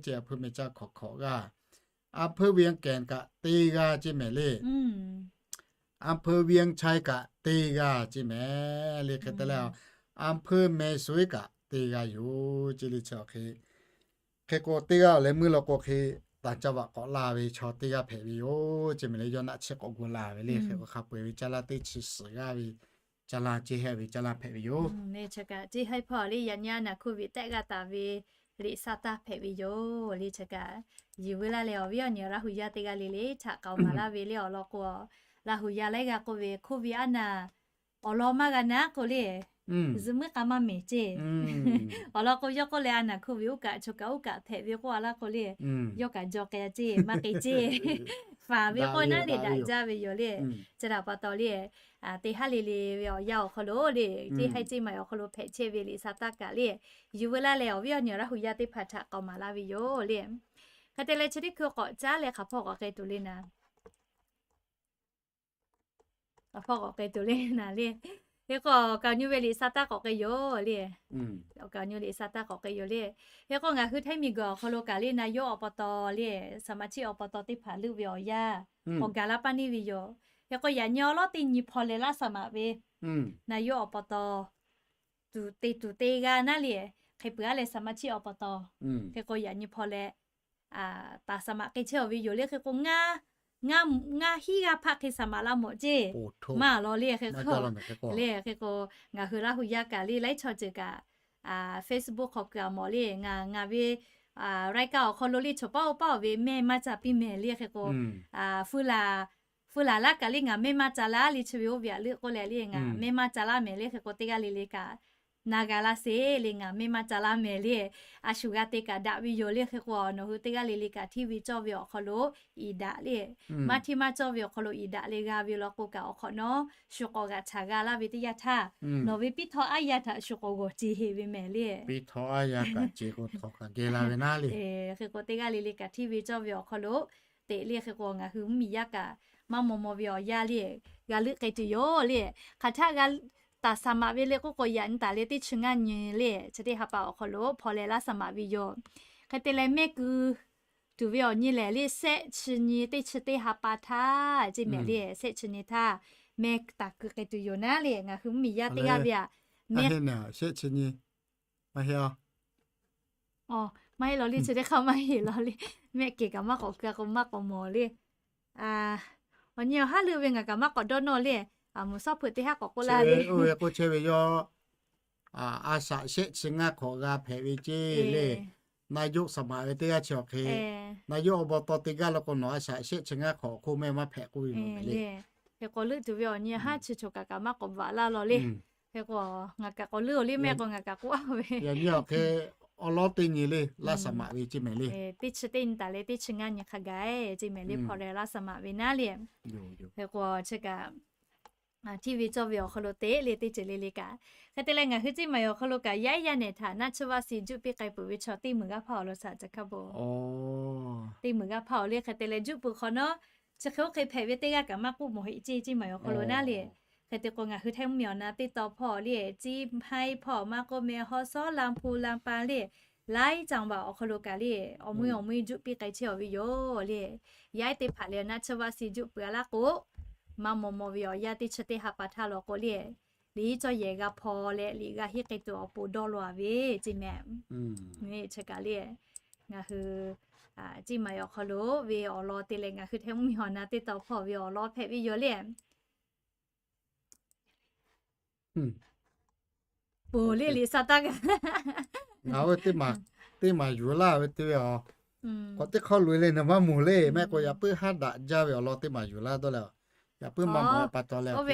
ceˇ, a hpeuˇ meh caˇ hkawꞈ hkawꞈ g'aˇ. A hpeuˇ ve a kehˬ kaꞈ teˇ g'aˇ ceˇ mehˍ le. A hpeuˇ ve a chaiˇ kaꞈ teˇ g'aˇ ceˇ mehˍ le. Hk'e te leh a hpeuˇ meh suiˉ kaꞈ teˇ g'aˇ yoˬ ceˇ le. Chi awˬ hk'e, hk'e k'o teˇ g'aˇ awˬ leh meuˇ law k'o hk'e taˍ caˇ vaꞈ k'awꞈ la ve chaw teˇ g'aˇ hpehꞈ ve yoˬ ceˇ mehˍ le. Yawˇ naˆ tsuhˇ k'awꞈ gu la ve le. Hk'e k'o hk'a peu-eˬ ve caˇ laˇ teˇ chi suhˍ g'aˇ ve caˇ laˇ, ceˇ haiˉ ve caˇ laˇ hpehꞈ ve yoˬ. Ceˇ haiˉ hpawˇ le yaꞈ nyi a naˍ hko viꞈ tehˆ g'a taˍ ve liꞈ sa taˇ hpehꞈ ve yoˬ le. Chi kaꞈ yuˬ veu laˇ leh awˬ viˉ awˬ nyi Laˇ hu yaˇ teˇ g'aˇ le le htaꞈ k'aoˍ maˍ laˇ ve le. Awˬ lawn k'o Laˇ hu yaˇ laiˉ g'aˇ k'oˆ ve hko viꞈ a naˍ awˬ lawn maˇ g'a naˉ k'o le, zuhꞈ muiˉ k'a maˇ mehˍ ceˇ. Awˬ lawn k'o yawˇ k'oˆ leh a naˍ hko viꞈ oˇ kaꞈ choˬ kaꞈ oˇ kaꞈ hpehꞈ ve k'oˆ a laˇ k'o le, yawˇ kaꞈ jaw k'ai ceˇ, maˇ k'ai ceˇ. Faˍ ve k'oˆ naˉ le daꞈ jaˇ ve yoˬ le. Chi htaꞈ pa taw le, teˇ haˉ le le ve awˬ yanˇ awˬ hk'aw lo le, ceˇ haiˉ ceˇ maˍ awˬ hk'aw lo hpehꞈ chehˇ ve liꞈ sa taˇ kaꞈ le, yuˬ veu laˇ leh awˬ viˉ awˬ nyi Laˇ hu yaˇ teˇ hpaˍ htaꞈ k'aoˍ maˍ laˇ ve yoˬ le. Hk'e te leh chi teˇ hkui k'awꞈ caˉ leh hk'aˬ hpawˇ k'awꞈ k'ai tuˬ le naˍ. Awˬ hpawˇ k'awꞈ k'ai tuˬ le naˍ le. Hk'e k'o awˬ kaˍ nyu ve liꞈ sa taˇ k'awꞈ k'ai yoˬ le. Awˬ kaˍ nyu liꞈ sa taˇ k'awꞈ k'ai yoˬ le. Hk'e k'o ngaˬ hui htaiˇ miˬ guiˬ awˬ hk'aw lo kaꞈ le na yawˇ awˬ pa taw le, saˍ maˍ chiˆ awˬ pa taw teˇ hpaˍ leuˆ ve awˬ yanˇ k'awꞈ gaˬ laˇ paˇ neˇ ve yoˬ. Hk'e k'o yaꞈ nyi awˬ lawˉ teˇ nyi hpaw leh laˇ saˍ maˍ ve na yawˇ awˬ pa taw tuˬ te tuˬ te g'a naˉ le. Hk'e peuˬ a leh saˍ maˍ chiˆ awˬ pa taw hk'e k'o yaꞈ nyi hpaw leh taˍ saˍ maˍ k'ai chehˇ awˬ ve yoˬ le. Hk'e k'o ngaˇ hiˉ g'aˇ hpaˆ hk'e saˍ maˍ laˇ mawˬ ceˇ. Maˇ law le hk'e k'o, le hk'e k'o ngaˬ hui Laˇ hu yaˇ kaꞈ le laiˉ chaw ceuˬ kaꞈ Facebook hk'aw kuiˬ a mawˬ le, ngaˬ ngaˬ ve raiˉ kaˆ awˬ hk'aw lo le choˬ paˉ oˇ paˉ awˬ ve mehˇ maˇ ca piˇ mehˍ le. Hk'e k'o feu laˬ laˇ kaꞈ le ngaˬ mehˇ maˇ ca laˇ le, chi ve oˇ ve aꞈ leuˆ k'oˆ leh le ngaˬ mehˇ maˇ ca laˇ mehˍ le. Hk'e k'o teˇ g'aˇ le le kaꞈ na g'a laˇ sheˍ le, ngaˬ mehˇ maˇ ca laˇ mehˍ le. A shu g'a te kaꞈ daꞈ ve yoˬ le. Hk'e k'o nawˬ hui teˇ g'aˇ le le kaꞈ hteˇ ve cawˇ ve awˬ hk'aw lo iˍ daꞈ le, maˇ hteˇ maˇ cawˇ ve awˬ hk'aw lo iˍ daꞈ le g'a ve law k'o kaꞈ awˬ hk'awꞈ nawˉ shu k'awꞈ g'aꞈ htaꞈ g'a laˇ ve teˇ yanˇ htaˇ, nawˬ ve piˇ htawˇ aˉ yaˇ htaꞈ shu k'awꞈ g'awˬ ce heˍ ve mehˍ le. Piˇ htawˇ aˉ yaˇ kaꞈ ce k'o htawꞈ kaꞈ geh la ve naˉ le. Hk'e k'o teˇ g'aˇ le le kaꞈ hteˇ ve cawˇ ve awˬ hk'aw lo teꞈ le. Hk'e k'o ngaˬ hui mvuhˇmiˬ yaˇ kaꞈ maˇ maw maw ve awˬ yanˇ le g'a leuˆ k'ai tuˬ yoˬ le. Hk'aˬ htaˆ g'a taˍ saˍ maˍ ve le k'oˆ k'o yaꞈ nyi taˍ leh teˇ chi ngaˇ nyi le chi teˇ ha pa awˬ hk'aw lo hpaw leh laˇ saˍ maˍ ve yoˬ. Hk'e te leh mehˆ ku tuˬ ve awˬ nyi lehˬ le, shehˆ chi nyi teˇ chi teˇ ha pa htaˇ ceˇ mehˍ le. Shehˆ chi nyi htaˇ meh taˍ keu k'ai tuˬ yoˬ naˉ le. Ngaˬ hui mvuhˇmiˬ yaˇ teˇ g'aˇ ve aꞈ, meh shehˆ chi nyi maˇ heˆ a. Maˇ heˆ law le, chi teˇ hk'aˇ maˇ heˆ law le. Mehˆ kehˬ kaꞈ maˇ k'awꞈ keu k'o maˇ k'awꞈ mawˬ le. Awˬ nyi awˬ haˉ leuˆ ve ngaˬ kaꞈ maˇ k'awꞈ dawˇ nawˇ le. Aˬ, mvuhˬ shawˉ hpeuꞈ teˇ haˉ k'awꞈ k'oˆ laˇ ve, oˇ ve k'oˆ chehˇ ve yawˇ, a shaꞈ shehˆ chi ngaˇ hk'awꞈ g'a hpehꞈ ve ceˇ le. Naˇ yoˆ saˍ maꞈ ve teˇ g'aˇ chi awˬ hk'e, naˇ yoˆ awˬ baw taw teˇ g'aˇ la k'o nawˬ a shaꞈ shehˆ chi ngaˇ hk'awꞈ hk'oˆ mehˆ maˇ hpehꞈ k'oˆ ve mawˬ le. Hk'e k'o leuˆ tuˬ ve awˬ nyi haˉ chi choˬ kaꞈ kaꞈ maˇ k'awꞈ bvuhꞈ laˇ law le. Hk'e k'o ngaˬ kaꞈ k'awꞈ leuˆ oˬ le, mehˆ k'o ngaˬ kaꞈ k'oˆ a ve, yaꞈ nyi awˬ hk'e awˉ lawˉ teˇ nyi le, laˇ saˍ maꞈ ve ceˇ mehˍ le. Teˇ chi teˇ nyi taˍ leh teˇ chi ngaˇ nyi hk'a gaˬ ceˇ mehˍ le, hpawˇ leh laˇ saˍ maꞈ ve naˉ le. Hk'e k'o chi kaꞈ hteˇ ve cawˇ ve awˬ hk'aw lo teꞈ le teˇ ceuˬ le le kaꞈ, hk'e te leh ngaˬ hui ceˇ maˬ awˬ hk'aw lo kaꞈ yaˇ ehˉ yaˇ nehˬ htaꞈ naˆ tsuhˇ vaˆ si juˆ piˇ k'ai peuˬ ve chaw teˇ meunˍ g'aˇ hpaˇ awˬ lo shaꞈ ca hkaˇ bo. Teˇ meunˍ g'aˇ hpaˇ awˬ le hk'e te leh juˆ peuˬ hk'awꞈ nawˉ, chi hk'e oˇ hk'e hpehꞈ ve teˇ g'aˇ kaꞈ maˇ k'oˆ mawˬ heˆ ceˇ ceˇ maˬ awˬ hk'aw lo naˉ le. Hk'e te k'o ngaˬ hui htaiˇ mvuhˇmiˬ awˬ na teˇ taw hpawˇ le, ciˇ haiˉ hpawˇ maˇ k'oˆ meh hawˉ shawˉ laˇ hpu laˇ pa le, laiˉ caˍ baꞈ awˬ hk'aw lo kaꞈ le, awˬ mui awˬ mui juˆ piˇ k'ai chehˇ awˬ ve yoˬ le. Yaˇ ehˉ teˇ hpaˍ lehˬ naˆ tsuhˇ vaˆ si juˆ peuˬ a laˇ k'o, maˇ mawˬ mawˬ ve awˬ yanˇ teˇ chi teˇ ha pa htaˇ law k'o le, liꞈ cawˇ yehˬ g'a hpaw leh liꞈ g'a henˇ k'ai tuˬ awˬ pon dawˇ law a ve ceˇ mehˍ. Chi kaꞈ le, ngaˬ hui ceˇ maˬ awˬ hk'aw lo ve awˬ lawn te leh ngaˬ hui htaiˇ mvuhˇmiˬ awˬ na teˇ taw hpawˇ ve awˬ lawn hpehꞈ ve yoˬ le. Poˬ le liꞈ sa taˇ g'a. Ngaˬ hui teˇ maˬ, teˇ maˬ yuˬ laˇ ve te ve a, k'awꞈ teˇ hk'awˇ loꞈ e leh nawˬ maˇ moˬ le. Mehˆ k'o yaꞈ puiˉ haˉ daꞈ jaˇ ve awˬ lawn teˇ maˬ yuˬ laˇ dawˇ leh, yaꞈ puiˉ maˇ moˬ pa taw leh, awˬ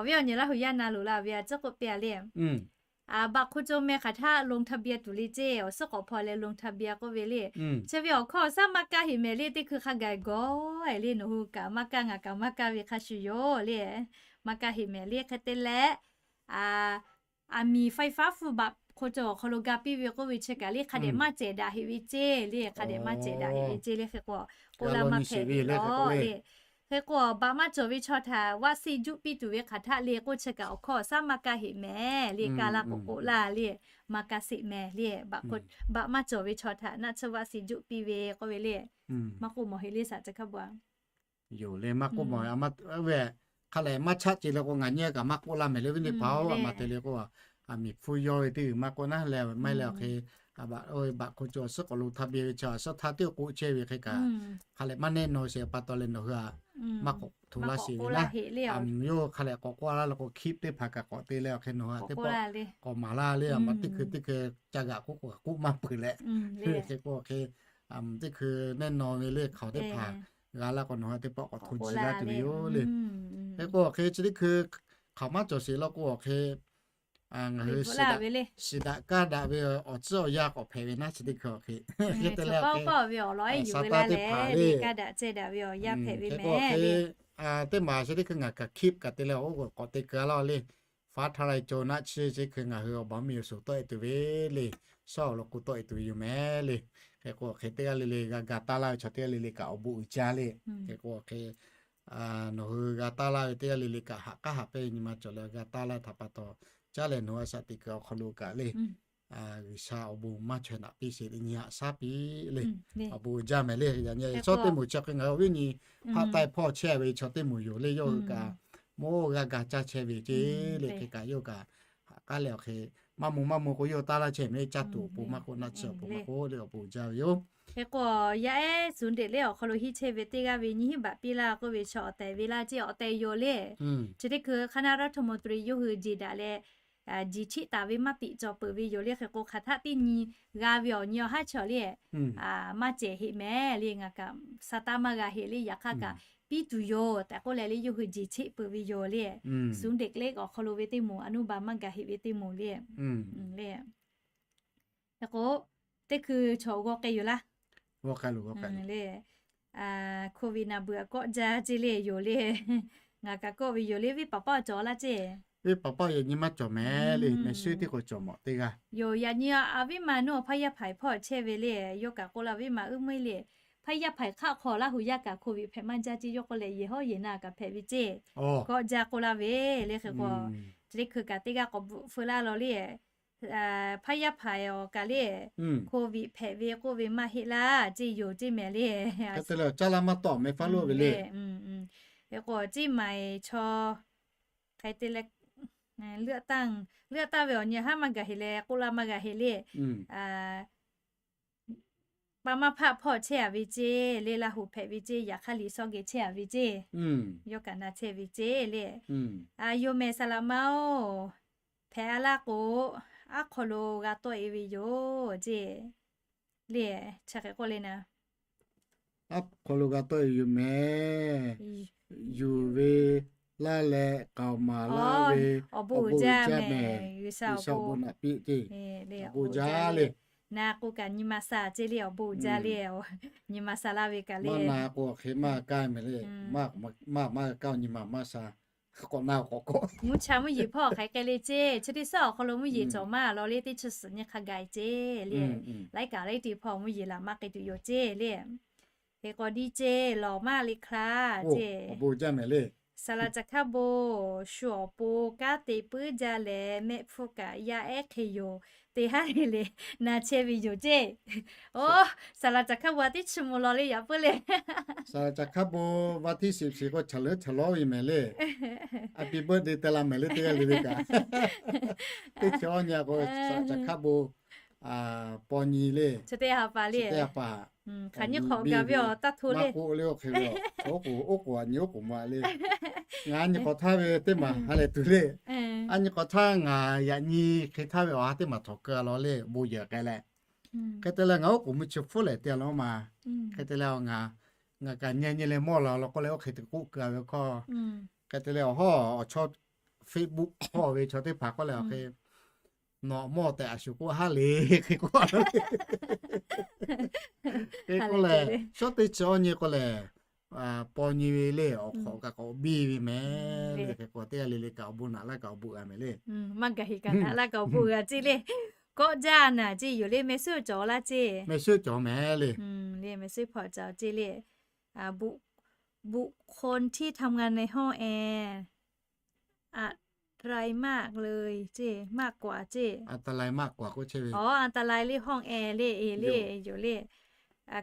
viˉ awˬ nyi Laˇ huˍ yaˇ na loꞈ la ve a ciˉ k'oˆ piˇ a le. Baꞈ hk'o co meh hk'aˬ htaˆ ลงทะเบียน tuˬ le ceˇ, awˬ suhˉ k'awꞈ hpaw leh ลงทะเบียน k'oˆ ve le. Chi ve awˬ hkawˇ awˬ shaˉ maˇ kaˇ heꞈ mehˍ le, teˇ hkui hk'a gaˬ gawˬ le, nawˬ hui kaꞈ maˇ kaˇ ngaˬ kaꞈ maˇ kaˇ ve hk'a shuˍ yoˬ le. Maˇ kaˇ heꞈ mehˍ le hk'e te leh, a, มีไฟฟ้าฟืน baꞈ hk'o co awˬ hk'aw lo ga piˇ ve k'oˆ ve chi kaꞈ le hk'a dehꞈ maˇ cehˬ daꞈ heꞈ ve ceˇ le, hk'a dehꞈ maˇ cehˬ daꞈ heꞈ ve ceˇ le hk'e k'o, k'oˆ laˇ maˇ hpehꞈ ve le. Hk'e k'o baꞈ maˇ cawˬ ve chaw htaꞈ วัคซีน juˆ piˇ tuˬ ve hk'aˬ htaˆ le k'oˆ chi kaꞈ awˬ hkawˇ awˬ shaˉ maˇ kaˇ heꞈ mehˍ le, kaˇ laˇ k'o k'oˆ laˇ le, maˇ kaˇ sheˍ mehˍ le. Baꞈ maˇ cawˬ ve chaw htaꞈ naˆ tsuhˇ วัคซีน juˆ piˇ ve k'oˆ ve le, maˇ k'oˆ mawˬ heˆ le shaꞈ ca hkaˇ bo a. Yoˬ le, maˇ k'oˆ mawˬ ve, hk'a lehˬ maˇ chaˆ ce le k'o ngaˬ nyi kaꞈ maˇ k'oˆ laˇ mehˍ le, viˉ nyi paˍ-oˬ, a ma te le k'o, a miˬ hpfuhˇ yawˇ ve teˇ g'uiˬ maˇ k'oˆ naˉ leh, maˇ heˆ leh awˬ hk'e, baꞈ, baꞈ hk'o co awˬ suhˉ k'awꞈ ลงทะเบียน ve chi awˬ suhˉ htaˇ teˇ k'oˆ chehˇ ve hk'e kaꞈ, hk'a lehˬ maˇ nehˇ naw sheˍ pa taw leh nawˬ hui a maˇ k'awꞈ hto laˇ sheˍ ve naˉ. Yawˇ hk'a lehˬ k'awꞈ k'oˆ laˇ leh k'o คลิป teˇ hpaˍ kaꞈ k'awꞈ te leh awˬ hk'e nawˬ hui a teˇ pawˆ k'awꞈ maˍ laˇ le, a ma teˇ hkui teˇ hkui ca g'aꞈ k'oˆ k'oˆ maˇ peuˬ leh, hk'e k'o awˬ hk'e teˇ hkui nehˇ naw ve le hk'aoˍ teˇ hpaˍ g'a laˇ k'o nawˬ hui teˇ pawˆ k'awꞈ hto ji laˇ tuˬ ve yoˬ le. Hk'e k'o awˬ hk'e chi teˇ hkui hk'aoˍ maˇ cawˬ sheˍ laˇ k'o awˬ hk'e, ngaˬ hui shiˍ daꞈ kaˇ daꞈ ve awˬ tcuhˉ awˬ yanˇ k'awꞈ hpehꞈ ve naˉ chi teˇ hkui awˬ hk'e. Hk'e te leh awˬ hk'e, a, sa taˇ teˇ hpaˍ le, kaˇ daꞈ ceh daꞈ ve awˬ yanˇ hpehꞈ ve mehˍ le. Teˇ maˬ chi teˇ hkui ngaˬ kaꞈ คลิป kaꞈ te leh oˇ k'awꞈ te keu a laˇ le. Faˉ htaˇ lai co naˆ chi chi hkui ngaˬ hui awˬ baˬ miˬ awˬ shuˍ tawˆ e tuˬ ve le, shawˉ awˬ lawn k'o tawˆ e tuˬ ve yoˬ mehˍ le. Hk'e k'o awˬ hk'e teˇ g'aˇ le le g'a ga taˇ laˇ ve chaw teˇ g'aˇ le le kaꞈ awˬ bon uiˍ jaˇ le. Hk'e k'o awˬ hk'e nawˬ hui g'a taˇ laˇ ve teˇ g'aˇ le le kaꞈ haꞈ k'aˉ haꞈ pehnˇ nyi ma cawˬ leh g'a taˇ laˇ htaꞈ pa taw, caˉ leh nawˬ hui a shaꞈ teꞈ kuiˬ awˬ hk'aw lo kaꞈ le, G'uiˬsha awˬ bon maˇ chaweh naꞈ piˇ sheˍ le, nyi haꞈ shaˉ piˇ le. Awˬ bon uiˍ jaˇ mehˍ le. Yaꞈ nyi chaw teˇ moˍ chi hk'e ngaˬ hui awˬ viˉ nyi hpaˆ taiˇ hpawˇ chehˇ ve chaw teˇ moˍ yoˬ le, yawˇ hui kaꞈ maˇ g'a ga caˇ chehˇ ve ceˇ le. Hk'e kaꞈ yawˇ kaꞈ haꞈ k'aˉ leh awˬ hk'e maˇ moˍ maˇ moˍ k'o yawˇ taˇ laˇ chehˇ mehˍ le, caˇ tuˬ awˬ pon maˇ k'oˆ naˆ tsuhˇ awˬ pon maˇ k'oˆ le, awˬ bon uiˍ jaˇ ve yoˬ. Hk'e k'o yaˇ ehˉ ศูนย์เด็กเล็ก awˬ hk'aw lo henˇ chehˇ ve teˇ g'aˇ ve nyi hiˉ baꞈ piˇ laˇ k'oˆ ve chaw awˬ tehˬ ve laˇ ceˇ, awˬ tehˬ yoˬ le. Chi teˇ hkui คณะรัฐมนตรี yawˇ hui jeˬ daꞈ leh, jeˬ cheˆ taˍ ve maˇ tiꞈ cawˬ peuˬ ve yoˬ le. Hk'e k'o hk'aˬ htaˆ teˇ nyi g'a ve awˬ nyi awˬ haˉ chaw le, maˇ cehˬ heˆ mehˍ le, ngaˬ kaꞈ sa taˇ maˇ g'a heˆ le, yaꞈ hk'aˇ kaꞈ piˇ tuˬ yoˬ tehꞈ k'oˆ leh le yawˇ hui jeˬ cheˆ peuˬ ve yoˬ le. ศูนย์เด็กเล็ก awˬ hk'aw lo ve teˇ moˍ, อนุบาล maˇ gaˬ heˆ ve teˇ moˍ le. Hk'e k'o teˇ hkui chaw g'aw k'ai yoˬ laˇ. Covid naˬ beuꞈ kawˆ jaˇ ceˇ le yoˬ le. Ngaˬ kaꞈ kawˆ ve yoˬ le, venˇ paˍ paˆ cawˬ laˇ ceˇ. Venˇ paˍ paˆ yaꞈ nyi maˇ cawˬ mehˍ le, mehˍ suˉ teˇ k'o cawˬ mawˬ teˇ g'aˇ yoˬ. Yaꞈ nyi a venˇ ma naˇ hpaˇ yaˇ hpaiˍ hpawˇ chehˇ ve le, yawˇ kaꞈ k'oˆ laˇ venˇ ma uiˉ meuˇ le, hpaˇ yaˇ hpaiˍ hk'aˆ hk'aw Laˇ huˍ yaˇ kaꞈ Covid hpehꞈ maˇ jaˇ ceˇ, yawˇ k'oˆ leh yehˬ hawˉ yehˬ na kaꞈ hpehꞈ ve ceˇ. Kawˆ jaˇ k'oˆ laˇ ve le. Hk'e k'o chi teˇ hkui kaꞈ teˇ g'aˇ k'awꞈ bvuhꞈ feu laˇ law le. hpaˇ yaˇ hpaˍ awˬ kaꞈ le, โควิด hpehꞈ ve k'oˆ ve maˇ heˆ laˇ ceˇ, yoˬ ceˇ mehˍ le. Hk'e te leh caˇ laˇ maˇ tawˆ meh faˉ lo ve le. Hk'e k'o ceˇ maˍ eˬ chaw hk'e te leh, เลือกตั้ง ve awˬ nyi haˉ maˇ gaˬ heˆ leh k'oˆ laˇ maˇ g'a heˆ le. Pa maˇ hpaˆ hpawˇ chehˇ a ve ceˇ le, Laˇ huˍ hpehꞈ ve ceˇ, yaꞈ hk'aˇ liꞈ shawˉ geh chehˇ a ve ceˇ, yawˇ kaꞈ na chehˇ ve ceˇ le. Yoˬ mehˍ saˍ laꞈ ma oˬ, hpehꞈ a laˇ k'o, aˉ hk'aw lo g'a tawˆ e ve yoˬ ceˇ le. Chi hk'e k'oˆ le na, aˉ hk'aw lo g'a tawˆ e ve yoˬ mehˍ. Yuˬ ve laˇ leh k'aoˍ maˍ laˇ ve awˬ bon uiˍ jaˇ mehˍ. G'uiˬsha awˬ bon naꞈ piˇ ceˇ, awˬ bon jaˇ le. Na k'o kaꞈ nyi ma sha ceˇ le, awˬ bon uiˍ jaˇ le. Nyi ma sha laˇ ve kaꞈ le, maˇ na k'o hk'e maˇ kaˇ mehˍ le. Maˇ maˇ kaˇ, nyi ma maˇ sha. K'awꞈ na k'awꞈ k'awꞈ, mvuhˇ cha mvuhˇ yeˬ hpawˇ hk'aˬ hk'e le ceˇ, chi teˇ suhˉ awˬ hk'aw lo mvuhˇ yeˬ cawˬ maˇ law le, teˇ chi suhˍ nyi hk'a gaˬ ceˇ le. Laiˉ kaꞈ laiˉ te hpawˇ mvuhˇ yeˬ laꞈ maˇ k'ai tuˬ yoˬ ceˇ le. Hk'e k'awꞈ diˇ ceˇ, lawˬ maˇ le hk'laˇ ceˇ. Saˍ laꞈ caˬ hkaˇ bon shu awˬ pon kanˉ te puiˉ jaˇ leh, mehˆ hpfuhˇ kaꞈ yaˇ ehˉ hk'e yoˬ. Te haˉ le le na chehˇ ve yoˬ ceˇ. Oˬ, saˍ laꞈ caˬ hkaˇ bon a teˇ chi mvuh law le yaꞈ puiˉ le. Saˍ laꞈ caˬ hkaˇ bon วันที่สิบสี่ k'o chaˬ leuˉ chaˬ lawˉ ve mehˍ le. Happy birthday te la mehˍ le teˇ g'aˇ le le kaꞈ. Teˇ chi awˬ nyi k'o saˍ laꞈ caˬ hkaˇ bon paw nyi le, chi teˇ ha pa le, hk'aˬ nyi hk'awꞈ gaˬ ve awˬ taˇ hto le. Oˉ k'oˍ oˉ k'oˍ a nyi oˉ k'oˍ ma le. Ngaˬ a nyi k'awꞈ htaˇ ve teˇ maˬ ha lehˬ tuˬ le. A nyi k'awꞈ htaˇ ngaˬ yaꞈ nyi hk'e htaˇ ve awˬ ha teˇ maˬ htawꞈ keu a law le, bon yehˬ k'ai leh. Hk'e te leh ngaˬ oˉ k'oˍ mvuhˇ chi hpfuhˇ lehˬ te a law ma. Hk'e te leh ngaˬ, ngaˬ kaꞈ nyi nyi leh mawˇ la law k'oˆ leh oˇ hk'e te k'oˆ keu a ve hkawˇ. Hk'e te leh awˬ hawˉ awˬ chaw Facebook hpawˇ ve chaw teˇ hpaˍ k'oˆ leh awˬ hk'e, nawˬ mawˇ tehꞈ a shu k'oˆ haˉ le, hk'e k'oˆ a law le. Hk'e k'oˆ leh, shawˉ teˇ chi awˬ nyi k'oˆ lehˬ, paw nyi ve le, awˬ hk'awꞈ kaꞈ k'awꞈ biˇ ve mehˍ le. Hk'e k'o teˇ g'aˇ le le kaꞈ awˬ bon naꞈ laˇ kaꞈ awˬ bon g'a mehˍ le. Maˇ gaˬ heˆ kaꞈ naꞈ laˇ kaꞈ awˬ bon g'a ceˇ le. Kawˆ jaˇ naˍ ceˇ yoˬ le, mehˆ suhˉ cawˬ laˇ ceˇ. Mehˆ suhˉ cawˬ mehˍ le. Le mehˆ suhˉ hpawˇ cawˬ ceˇ le. บุคคลที่ทำงานในห้องแอร์ อันตรายมากเลย ceˇ, มากกว่า ceˇ. อันตรายมากกว่า k'oˆ chehˇ ve. Awˬ, อันตราย le, ห้องแอร์ le, e le, yoˬ le.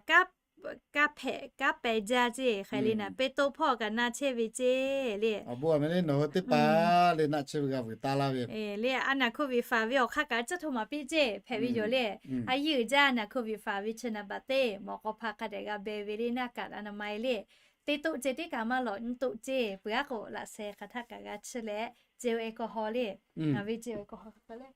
Kanˉ hpehꞈ kanˉ pehˍ jaˇ ceˇ, hk'e le naˍ, pe toˆ hpawˇ kaꞈ na chehˇ ve ceˇ le. Awˬ bon a mehˍ le, nawˬ hui teˇ hpaˍ le naˆ chehˇ ve g'a vuiˬ taˍ laˇ ve le. A naˍ โควิด faˍ ve awˬ hk'aˇ kaꞈ caˇ hto maˍ piˇ ceˇ, hpehꞈ ve yoˬ le. A yehˬ uiˍ jaˇ naˍ โควิด faˍ ve chi naˍ baꞈ teˇ mawꞈ k'aw hpa hk'a dehꞈ g'a beh ve le, หน้ากากอนามัย le. Teˇ toˆ ceˇ, teˇ kaꞈ maˇ lawꞈ nyiˇ toˆ ceˇ, peuˬ aˉ k'o laꞈ sheh hk'aˬ htaˆ kaꞈ g'a chiˇ leh, ceˇ ve แอลกอฮอล์ le. Ngaˬ ve ceˇ ve แอลกอฮอล์ le,